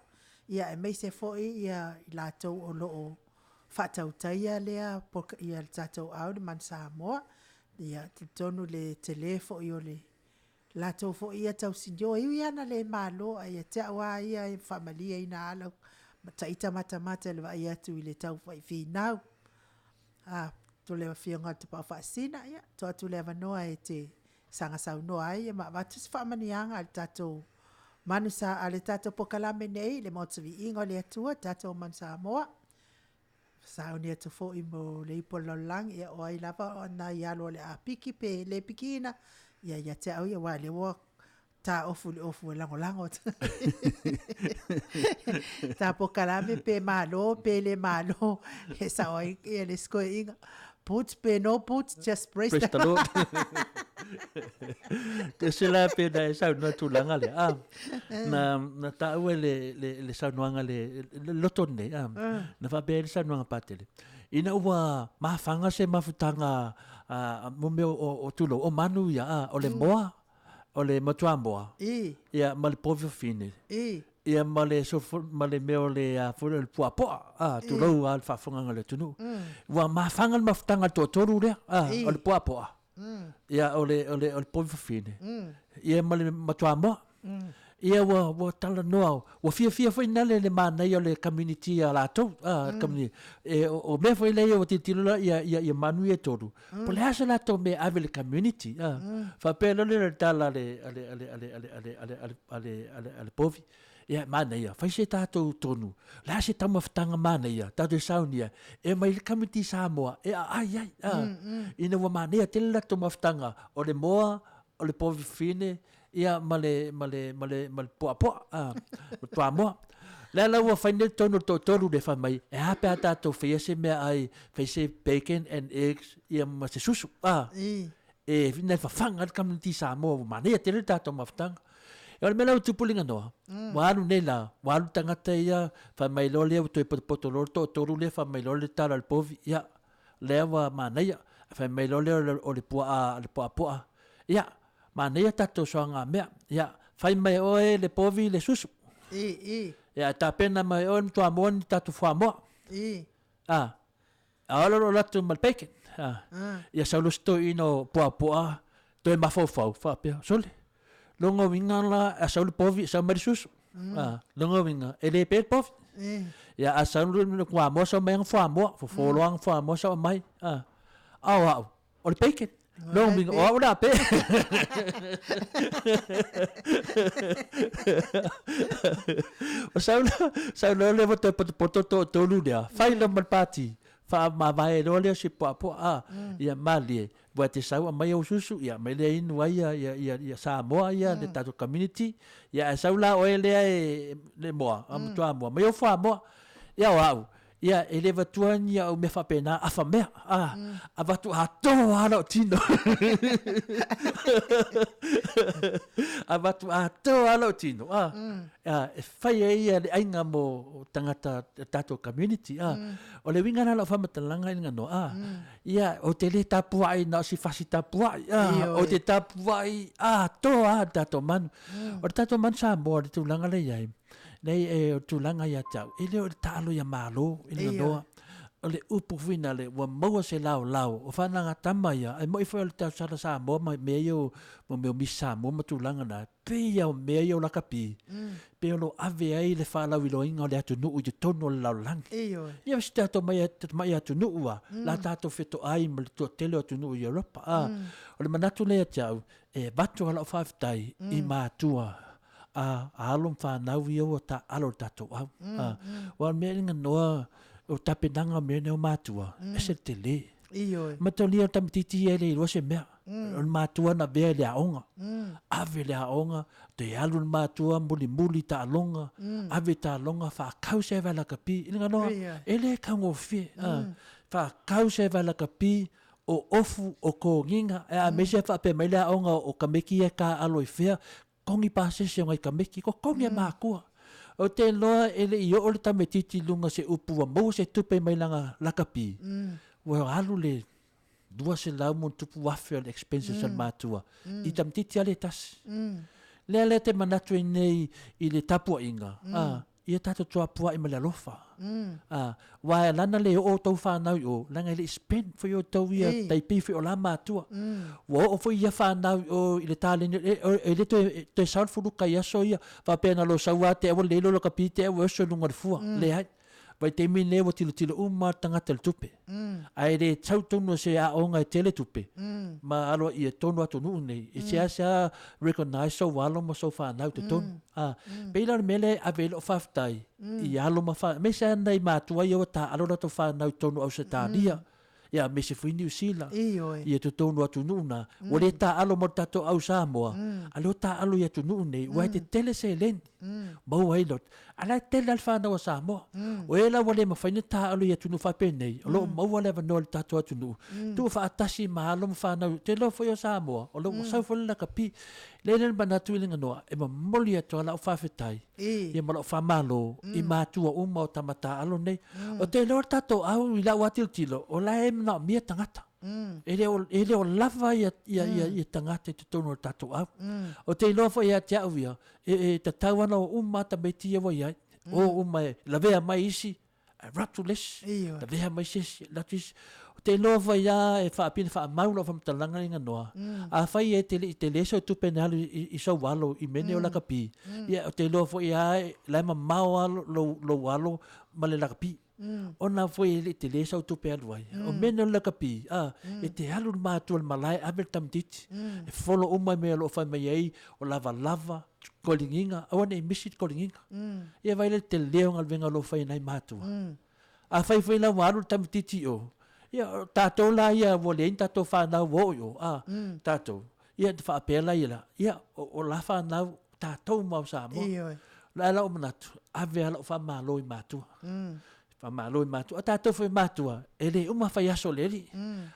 ia aemaise foi i latou o lo o faatautaia lea le tatou au le Manu Samoa. Ia, e talitonu le tele foi o le latou foi ia tausinio, e ui lava ina le malo, ae ia te au lava ia e faamalieina lava lau ita matamata i le vaai atu i le taufai finau. A, le Afioga i le Tapaau Faasisina, ia, tuu atu le avanoa e te saga saunoa ai ma avatu se faamanuiaga a le tatou Manu Sa, a le tatou polokalame nei, le Maota Viiga o le Atua, tatou Manu Samoa. Sauni atu foi mo le ipu a le lalolagi, ia o ai lava nai alo o le a piki pe le pikiina, ia ia te au ia, aua o lea ua taofu i le ofu e lagolago atu. Ta polokalame pe malo pe le malo, e sao ai ia le isi toeaina, boots pe no boots, just praise, praise the Lord. Te se la pe na e saunoa tulaga lea. Ah, na, na taua e le, le, le saunoaga le, le loto nei. Ah, na faapea ai le saunoaga Patele. Ina ua mafaga se mafutaga ah, mo mea o, o tulou, o manu ia, ah, o le moa, o le matua moa, I. ia, ma le povi fafine, I. ia, ma le, sofo, ma le mea o le, a, foi lea o le puapoa, ah, tulou lava le faafofogaaga a le atunuu. Ua mafaga le mafutaga a le toatolu lea, ah, I. o le puapoa, Ia, o le, o le, o le povi fafine, ia ma le matuamoa. Ia ua, ua talanoa, ua fiafia foi nale le manaia o le community a latou, a, community. E, o, o mea foi lea ua tilotilo la ia, ia, ia manu ia e tolu, po o le a se latou mea e ave i le community, a. Faapea loa lea o le tala a le, a le, a le, a le, a le, a le, a le, a le, a le, a le, a le povi. Ia, manaia, fai se tatou tonu, o le a se taumafataga manaia, tatou te saunia, e mai le community Samoa e aai ai, a, ina ua manaia tele le latou mafutaga, o le moa, o le povi fafine, ia, ma le, ma le, ma le, ma le puapuaa, a, ma tuamoa. O lea la ua fai nei le tonu o le toatolu lea fai mai, e a pe a tatou faia se meaai, fai se bacon and eggs, ia ma se susu, a. E na fafaga ai le community Samoa ua manaia tele le tatou mafutaga. E o le mea la ua tupu i Liganoa, ua alu nei la, ua alu tagata ia, fai mai loa lea ua toe potopoto loa le toatolu lea, fai mai loa le tala a le povi, ia, lea ua manaia. Fai mai loa lea o le puaa, le puapuaa, ia, manaia tatou soagamea, ia, fai mai e oe le povi le susu. I, i. Ia, e tapena mai e oe le matua ni tatou fuamoa. I. A, A ola loa latou ma le bacon. Ia sau loa si toeaina o puapuaa toe mafaufau faapea, sole, lona uiga la a sau le povi e sau mai le susu. Lona uiga e le pe le povi. Ia a sau le fuamoa sau mai ana fuamoa, fofo loa ana fuamoa sau aumai. A o au, o le bacon. Lona uiga o au o le a pe. O sau la, sau loa lea ua toe potopoto toatolu lea, fai loa ma le pati, faamavae loa lea o si puapuaa, a, ia malie, ua e te sau aumai ou susu, ia aumai lea inu ai ia, ia, ia, ia Samoa ia, le tatou community, ia ae sau la oe lea e, le moa, a matua moa, aumai ou fuamoa. Ia o au, Ia, e le avatua ni au mea faapena, afa mea, a, avatu atoa lava lau tino. Avatu atoa lava lau tino, a, a, e fai ai ia le aiga mo tagata o tatou community, a. O le uiga lena o lau faamatalaga i le ganoa, a, ia, ou te le tapuai na o si fasi tapuai, a, ou te tapuai atoa lava le tatou manu. O le tatou manu Samoa i le tulaga lea e i ai, Nei e o le tulaga ia te au, e le o le taalo ia Malo i le noa. O le upu foi na le, ua maua se laolao, o fanaga tama ia, e moi foi o le tausala Samoa ma mea ia o, mo mea o Miss Samoa ma tulaga na, pei ia o mea ia o lakapi, pei o lo ave ai le faalauiloaina o le atunuu i totonu o le lalolagi. Ia si tatou mai, mai atunuu a, la tatou fetoai ma le toatele o atunuu i Europa. A, o le manatu lea ia te au, e avatu a lau faafetai i matua a alo ma fanau ia ua taaalo i le tatou au. Aua o le mea e ganoa, O tapenaga o mea nei o matua, ese le tele. Ioe. Matalia o le tamaitiiti ia e le iloa se mea. O le matua na avea i le aoga. Ave i le aoga, toe alu le matua mulimuli taaloga, ave taaloga, faakau se ave a lakapi. I le ganoa, e le taugofie. Faakau se ave a lakapi, o ofu, o kogiga, aemaise a faapea mai le aoga o kameki ia e taaalo i fea, Totogi pasese o nai tameki, totogi e makua. Ou te iloa e le i oo le tamaitiiti i luga o se upu ua maua se tupe mai lana lakapi, ua alu le 200 ma ona tupu afe o le expenses a le matua i tamaitiiti lava lea e tasi. Lea la e te manatu ai nei i le tapuaiga, Ia tatou tuapua'i ma le alofa. A, aua e ala ana le oo o tou fanau i o, leaga e le i spend foi outou ia tai pei foi o la matua. Ua oo foi ia fanau i o i le taleni, e le toe, toe sao le fuluka i aso ia, faapea na lou sau lava te au ua lelei lou lakapi te au e oso i luga o le fua. Leai. Vaitaimi nei ua tilotilo uma lava le tagata i le tupe. Ae le sau tonu o se aoga e tele tupe, ma aloaia tonu atunuu nei, e seasea recognize sou alo ma sou fanau i totonu. A, pei la o le mea lea e ave ai lou faafetai i alo ma fanau, aemaise lava nai matua ia ua taaalo latou fanau i totonu o Ausetalia, ia aemaise foi Niu Sila, ia totonu o atunuu na, ua le taaalo mo le tatou au Samoa, a o lea ua taaalo i atunuu nei, aua e tetele seleni, maua ai lot. A o la e tele lava le fanau a Samoa. O e la ua le mafai ona taaalo i atunuu faapenei, o lo o maua le avanoa i le tatou atunuu, tuufaatasi ma alo ma fanau. Ou te iloa foi o Samoa, o lo o ua sau foi le lakapi. Lea le manatu i le ganoa, e momoli atu lava lau faafetai ia ma lau faamalo i matua uma o tama taaalo nei. Ou te iloa le tatou au i lau lava tilotilo, o la e manaomia tagata. E le o, e le o lava ia, ia, ia, ia tagata i totonu o le tatou au. Ou te iloa foi ia te au ia, e, e tatau lava ona o uma lava tamaiti ia ua i ai. O uma e lavea mai isi, ae alu atu le isi, lavea mai se isi, alu atu isi. Ou te iloa foi lava e faapea ona faamau lau faamatalaga i ganoa, afai e te le i tele sau tupe na alu i sou alo i mea nei o lakapi, ia ou te iloa foi lava la e mamao lava lou alo ma le lakapi. Ona foi e le i tele sau tupe e alu ai. O mea nei o le lakapi, a, e te alu le matua i le malae ave le tamaitiiti, e follow uma mea o lo o fai mai ai, o lavalava, koligiga, aua ne i misi le koligiga. Ia vaai la i le tele o galuega o lo o fai e nai matua. Afai foi la ua alu le tamaitiiti i o, ia o tatou la ia ua leai ni tatou fanau ua oo i o, a, tatou, ia ona faapea laia la, ia o la fanau tatou ma o Samoa. Ioe. O le a lau manatu, ave lava lau faamalo i matua. Faamalo i matua. O tatou foi matua, e le uma fai aso o le alii.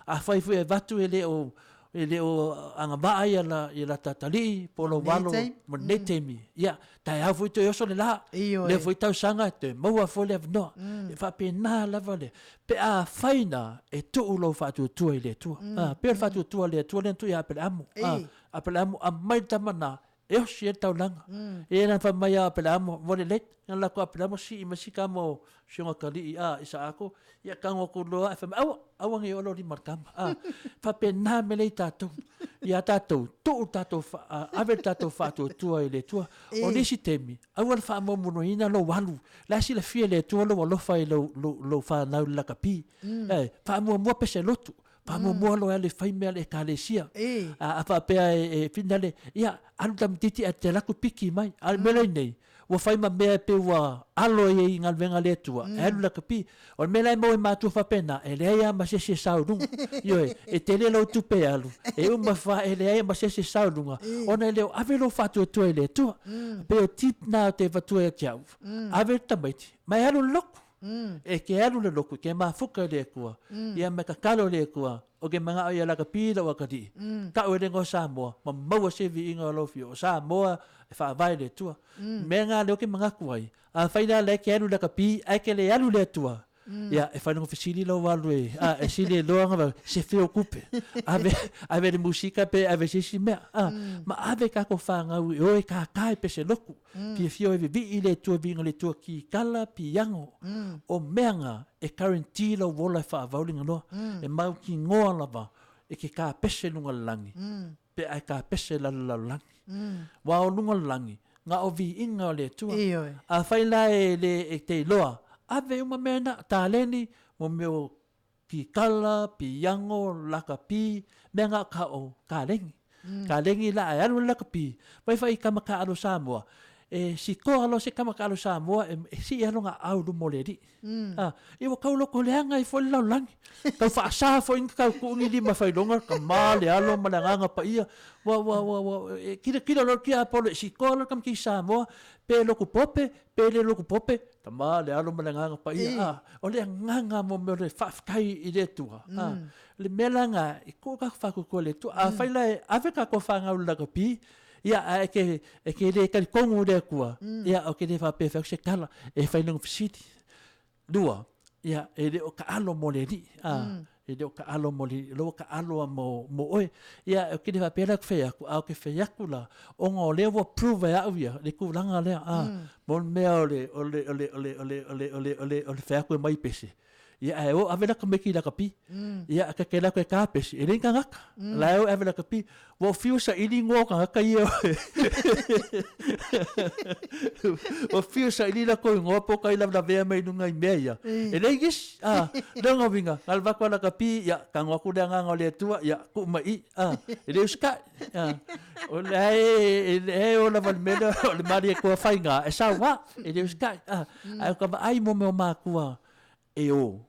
Afai foi e avatu e le o e le o agavaa ia la ia lata atalii po o lou alo mo lenei taimi, ia, taeao foi toe oso le la. Ioe. Lea foi tausaga toe maua foi le avanoa. E faapena lava le, pe afai na e tuu lou faatuatua i le Atua. A, pei o le faatuatua a le Atua lea na tuu ia Apeleamu. A, Apeleamu, aumai le tama lena e osi ai le taulaga. Ia na fai mai a Apeleamu, ua lelei. Na alu atu Apeleamu sii mai si tama o si ona atalii a Isaako, ia tago atu loa ae fai mai, aua, aua ne i oo lou lima i le tama. A, faapena mea lea i tatou. Ia tatou, tuu le tatou, ave le tatou faatuatua i le Atua. O nisi taimi, aua le faamaumauina lou alu. La e silafia e le Atua lou alofa i lou, lou, lou fanau i le lakapi. E, faamuamua pese lotu. Faamuamua loa e alu e fai mea a le Ekalesia. A faapea e finale, ia, alu le tamaitiiti ae te alu atu piki mai. A o le mea la i nei, ua fai ma mea e pei ua alo ai i galuega a le Atua, e alu i lakapi. O le mea la e maua i matua faapena, e leai lava ma se isi e sao i luga. Ioe, e tele lou tupe e alu, e uma fa e leai ma se isi e sao i luga, ona e le o ave lou faatuatua i le Atua. Pei o tip na ou te avatua ia te au, ave le tamaiti, ma e alu i le lotu. E ke alu i le lotu, ke mafuta i le Atua, ia ma e tatalo i le Atua, o ke manao ia lakapi lou atalii, tau e le igoa Samoa, ma maua se viiga o lau afioga, o Samoa e faavae i le Atua. Mea na lea ou te manatu ai, afai la la e te alu i lakapi ae te le alu i le Atua, ia e fai lona fesili lou alu e, a, e sili e loa ona se fea o tupe, ave, ave i le musika pe ave i se isi mea, a, ma ave tatou fanau e o e kākā i pese lotu. Fiafia o e vivii i le Atua viiga le Atua kikala piango. O mea nga e guarantee lou ola e faavau le ganoa. E mautinoa lava e ke kapese luga le lagi pe a e kapese lalo lalolagi. Wa o luga le lagi nga o viiga o le Atua. Afai la e le e te iloa, ave uma mea na, taleni mo mea o Kikala, piango, lakapi, mea nga ka o kalegi. Kalegi la ae alu le lakapi, vai fai kama ka alo Samoa. e sikoa loa se tama taalo Samoa e, e sii lava lona aao i luma o le alii. A, ia ua tau lotoleaga ai foi le lalolagi. Tau faasa foi ona tau tuu ni lima failoga, tama le alo ma le agaga paia. Ua, ua, ua, ua, e tilotilo loa le tiapolo e sikoa loa le tamaitiiti Samoa, pe lotu pope, pe le lotu pope, tama le alo ma le agaga paia. A, o le agaga mo mea o le faafetai i le Atua. A, le mea la lena, e tuu tatou faatuatua i le Atua. Afai la e ave tatou fanau i le lakapi, Ia, ae e te, e te le talitonu i le Atua, ia, ou te le faapea e fai atu se tala, e fai lona fesili. Lua, ia, e le o taalo mo le Alii, a, e le o taalo mo le Alii, o lea ua taalo lava mo, mo oe. Ia, ou te le faapea la ou te fai atu, a ou te fai atu la, ona o lea ua prove e au ia le tulaga lea, a, mo le mea o le, o le, o le, o le, o le, o le, o le, o le, o le fai atu e aumai pese, Ia ae o ave laka meki lakapi. Ia ka ke lako e ka pesi. E le tagata. La e o ave lakapi. Ua fiu saili ingoa o tagata ia. Ua fiu saili lako ingoa po o kai lavelavea mai luga i mea ia. E leai nisi. A, lona uiga, na alu atu a lakapi, ia, tago atu le agaga o le Atua, ia, tuu mai i i. A, e le usitai. A, o lea e, e o lava i le mea lea o le Malietoa faiga, e saua, e le usitai. A, ae o ka vaai mo mea o matua, e o.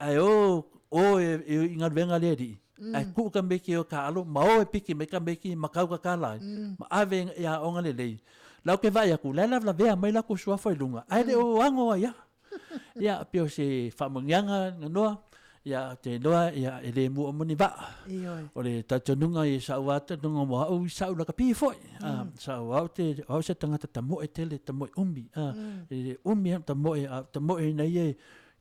Ae o, o e, e i galuega a le alii, mm. ae tuu ka meki o ka alo, ma o e piki mai ka meki ma kau ka kālai, mm. ma ave i aoga lelei. Lau ke vaai aku, la e lavelavea mai lakou suafa i luga, ae le o ago ai a. Ia, pei o se faamanuiaga noa, ia, te iloa, ia, e le mua uma ni vaa. O le talitonuga i sa'u lava talitonuga mo au i sa'u lakapi foi. Mm. Sa'u au te, o au se tagata tamoe tele, tamoe umi. Mm. E le umi au tamoe, a tamoe ina ia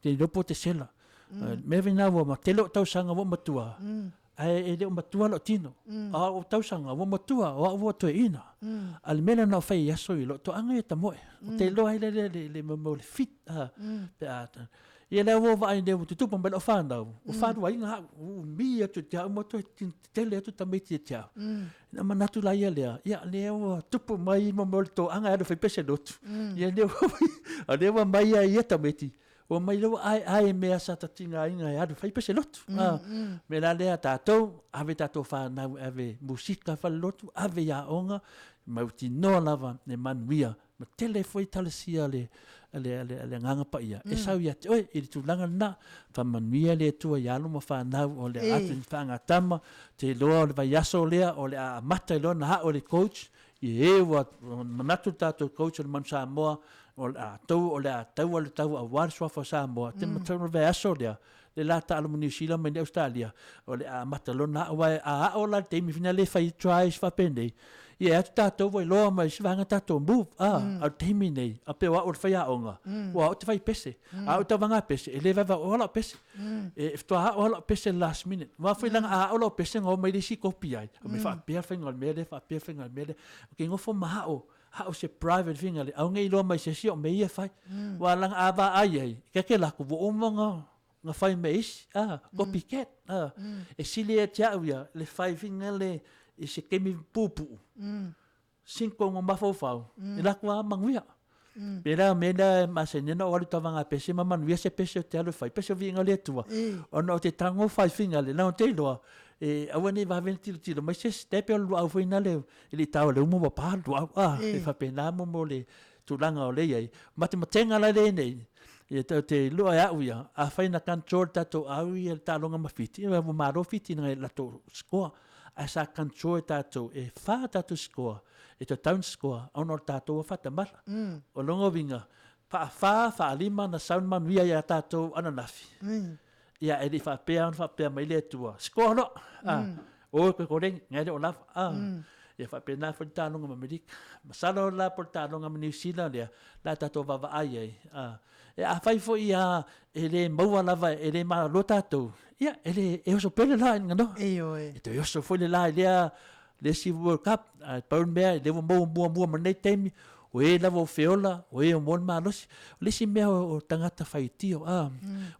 te iloa po o te sela. Mm. Mea vena ua ma tele o'u tausaga ua matua, mm. ae e le o matua lo'u tino. Mm. A o tausaga ua matua, o au ua toeaina. Mm. A le mea lena o fai i aso i lo'u toaga ia tamoe. Mm. O te iloa ai lea le, le, le, le fit. Mm. Pe a, Ia lea ua vaai nei ua tutupu mai lau whanau, ua wharuainga au, ua umi atu te au, ma toe tetele atu tamaiti e te au. Na manatu la ia lea, ia lea ua tupu mai mo mo le toaga e alu whai pese lotu. Ia lea ua, a lea ua mai ai ia tamaiti, ua mai lea ua ae ae mea sa tatinga inga e alu whai pese lotu. Me la lea tātou, ave tātou whanau, ave musika whale lotu, ave ia onga, mautinoa lava e manuia Ma tele foi talesia le, le, le, le Agaga Paia, e sau ia te oe i le tulaga lena, faamanuia le Atua i alo ma fanau o le a atu i faagatama, te iloa o le vaiaso lea o le a amata i lona ao le coach, i e ua manatu le tatou coach o le Manu Samoa, o le a tou o le a taua le taua aua le suafa o Samoa, te matau le vaiaso lea, le la taalo ma Niu Sila mai nei Ausetalia, o le a amata lona ao, aua a ao la i le taimi foi lena le fai tries faapenei, ia e atu tatou ua iloa mai se vaega tatou move, a, a o le taimi nei, a pei o au o le faiaoga, ua au ou te fai pese, a au e tauvaga pese, e le vaevae oa lau pese, e faatoa ao lava lau pese last minute. Aua foi leaga a ao lau pese ona o mai le isi kopi ai, fai mai faapea le faiga o le mea lea, faapea le faiga o le mea lea. Ou te nofo ma ao, ao se private faiga le, aua ne i iloa mai se isi o mea ia e fai. Aua leaga a vaai ai, e keke latou, ua uma ona na fai me isi, a, copycat, a. E sili ia te au ia, le fai faiga le, i se taimi puupuu, sinko ona mafaufau, e latou lava manuia. Pēlā mea lea e masani ai ona ou alu i tauvaga pese ma manuia se pese ou te alu e fai, pese o viiga o le Atua, ona ou te tago fai faiga le, leaga ou te iloa, e aua ne i vave ona tilotilo mai se isi, tai pei o le luau foi lena e le i taua i le uma ua pa le luau, a, e faapena mo le tulaga o lea e i ai. Matematega la lea e i ai nei, ia ou te iloa e au ia, afai na control e tatou au ia le taaloga ma Fiti, ia ua malo Fiti i latou score, ae sa control e tatou, e fa tatou score, e tatau ona score ona o le tatou ua faatamala. O lona uiga, faafa, faalima na sau le manuia ia tatou ananafi, Ia, e le i faapea ona faapea mai le Atua, score loa, a, o e koe koleni, ngai le o lava, a. Ia faapena foi le taaloga ma Amerika. Masalo la po o le taaloga ma Niu Sila lea, la tatou vaavaai ai, a. E afai foi a e le maua lava, e le malolo tatou, ia, e le, e oso pea le la i luga Ioe. E toe oso foi le la i lea le isi World Cup, ae pau le mea, lea ua maua muamua ma lenei taimi, o e lava o feola, o e o maua le malosi. O le isi mea o tagata faitio, a,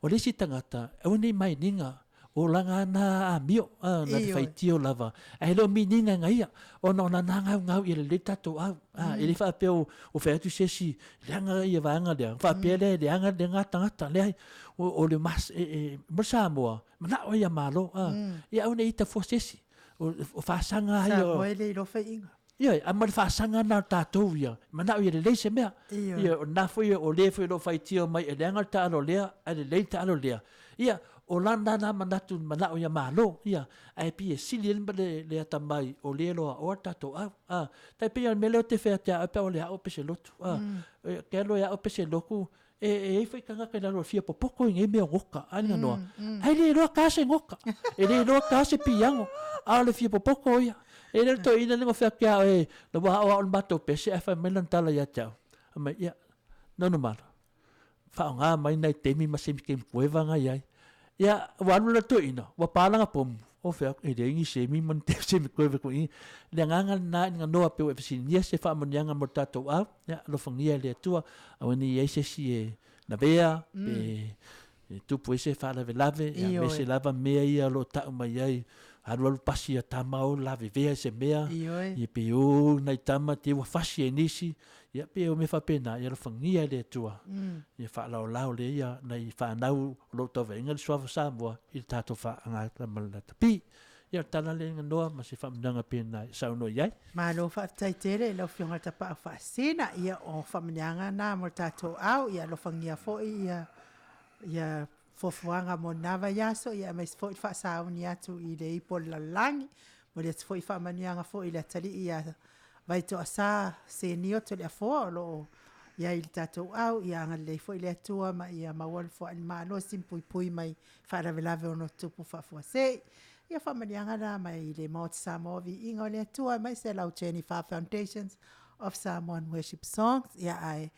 o le isi tagata, aua ne i mainiga, o lana na amio, a, na te faitio lava, ae le o miniga e ia, ona o lana gaugau ia lelei tatou au, a, e le faapea o fai atu se isi, leaga ia vaega lea, faapea lea e leaga lena tagata, leai, o le mas, e, mo le Samoa, manao ia malo, a, ia aua ne i ita fua se isi, o, o fasaga ia. Samoa e le iloa faiiga. Ioe, a ma le faasaga lena o tatou ia, manao ia lelei se mea. Ioe, o lena foi, o le foi o lo o faitio mai e leaga le taalo lea, ae lelei le taalo lea. Ia, o lana la manatu manao ia malo, ia, ae pei e sili ai le, le atamai o le loa oa le tatou au. A, tai pei o le mea lea ou te fai atu ia oe pe a ua le ao pese lotu. A, mm. ke alo e ao pese lotu, e, e ai foi tagata i lalo o le fia popoto i nei mea o goka, a le noa. Mm, mm. Ai le iloa ta se goka, e le iloa ta se piango, a o le fia popoto ia. E le to ina le fia kia e, na wa o le matou pese ae fai mai lana tala ia te au. Mai ia, no no malo. Faaaoga mai nai taimi ma semi kemi kueva nga iai. Ia, ua alu la toeaina, ua pa lana pomu, o fea, e leai ni semi ma ni semi kueva ko i. Le agaga lena i nganoa pe ua e fesiligia se faamanuiaga mo le tatou au, ia, alofagia e le Atua, aua ne i i ai se isi e lavea, pe e tupu ai se faalavelave, ia, aemaise lava mea ia o lo o tau mai ai, alualu pasi ia tama o lavevea i se mea, ia pe o nai tama te ua fasi e nisi, ia pe o mea faapena, ia alofagia e le Atua, ia faalaolao lea ia nai fanau o lo o tauvaaiga le suafa Samoa i le tatou faaagata ma le latapi. Ia o le tala lea Noa ma se faamanuiaga pei ona e saunoa i ai. Malo faafetai tele i lau Afioga i le Tapaau Faasina, ia o faamanuiaga na mo le tatou au, ia alofagia foi ia ia fuafuaga mo lena vaiaso, ia aemaise foi le faasauni atu i le ipu o le lalolagi. Momoli atu foi faamanuiaga foi i le atalii ia Vaitoasa Senio Toleafoa o lo o i ai i le tatou au, ia agalelei foi le Atua ma ia maua le foai malosi ma puipui mai faalavelave ono tutupu faafuasei. Ia faamanuiaga la mai le Maota Samoa Viiga o le Atua aemaise lau Jennifer Foundations of Samoan Worship Songs. Ia ae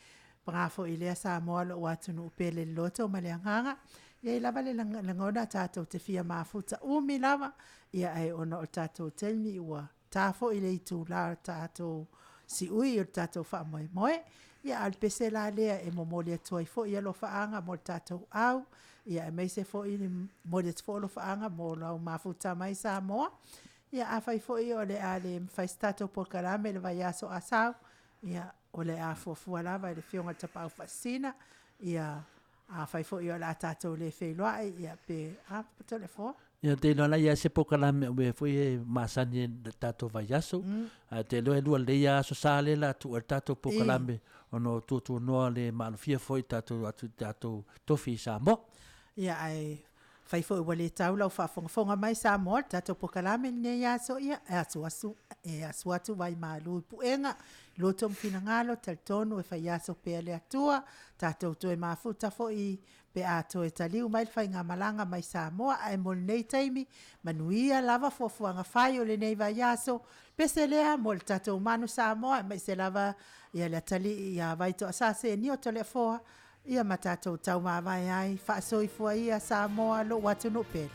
Paga foi i lea Samoa lou atunuu pele i le loto ma le agaga. E i ai lava le lagona tatou te fia mafuta umi lava, ia ae ona o le tatou taimi ua ta foi le itula o le tatou siui o le tatou faamoemoe. Ia a o le pese la lea e momoli atu ai foi alofaaga mo le tatou au, ia aemaise foi le momoli atu foi o alofaaga mo lau mafuta mai Samoa. Ia afai foi o le a le mafai se tatou polokalame i le vaiaso a sau, Ia, o le a fuafua lava e le Afioga i le Tapaau Faasisina, ia, afai foi o le a tatou le feiloai, ia, pe a, Toleafoa? Ia, ou te iloa la i ai se polokalame auē foi e masani ai i le tatou vaiaso, ae ou te iloa e lua lelei lava Aso Sa lea o le a tuu ai le tatou polokalame ona o tuatuanoa le maalofia foi i tatou atu i tatou tofi i Samoa. Ia, ae Fai foi ua le tau lau faafogafoga mai Samoa i le tatou polokalame i lenei aso, ia, e asuasu, e asu atu vai malu i puega, i loto ma finagalo, talitonu e fai aso pea le Atua, tatou toe mafuta foi pe a toe taliu mai le faigamalaga mai Samoa. Ae mo lenei taimi, manuia lava fuafuaga fai o lenei vaiaso, pese lea mo le tatou Manu Samoa, aemaise lava ia le atalii ia Vaitoasā Senio Toleafoa, Ia ma tatou taumavae ai, faasoifua ia Samoa, lou atunuu pele.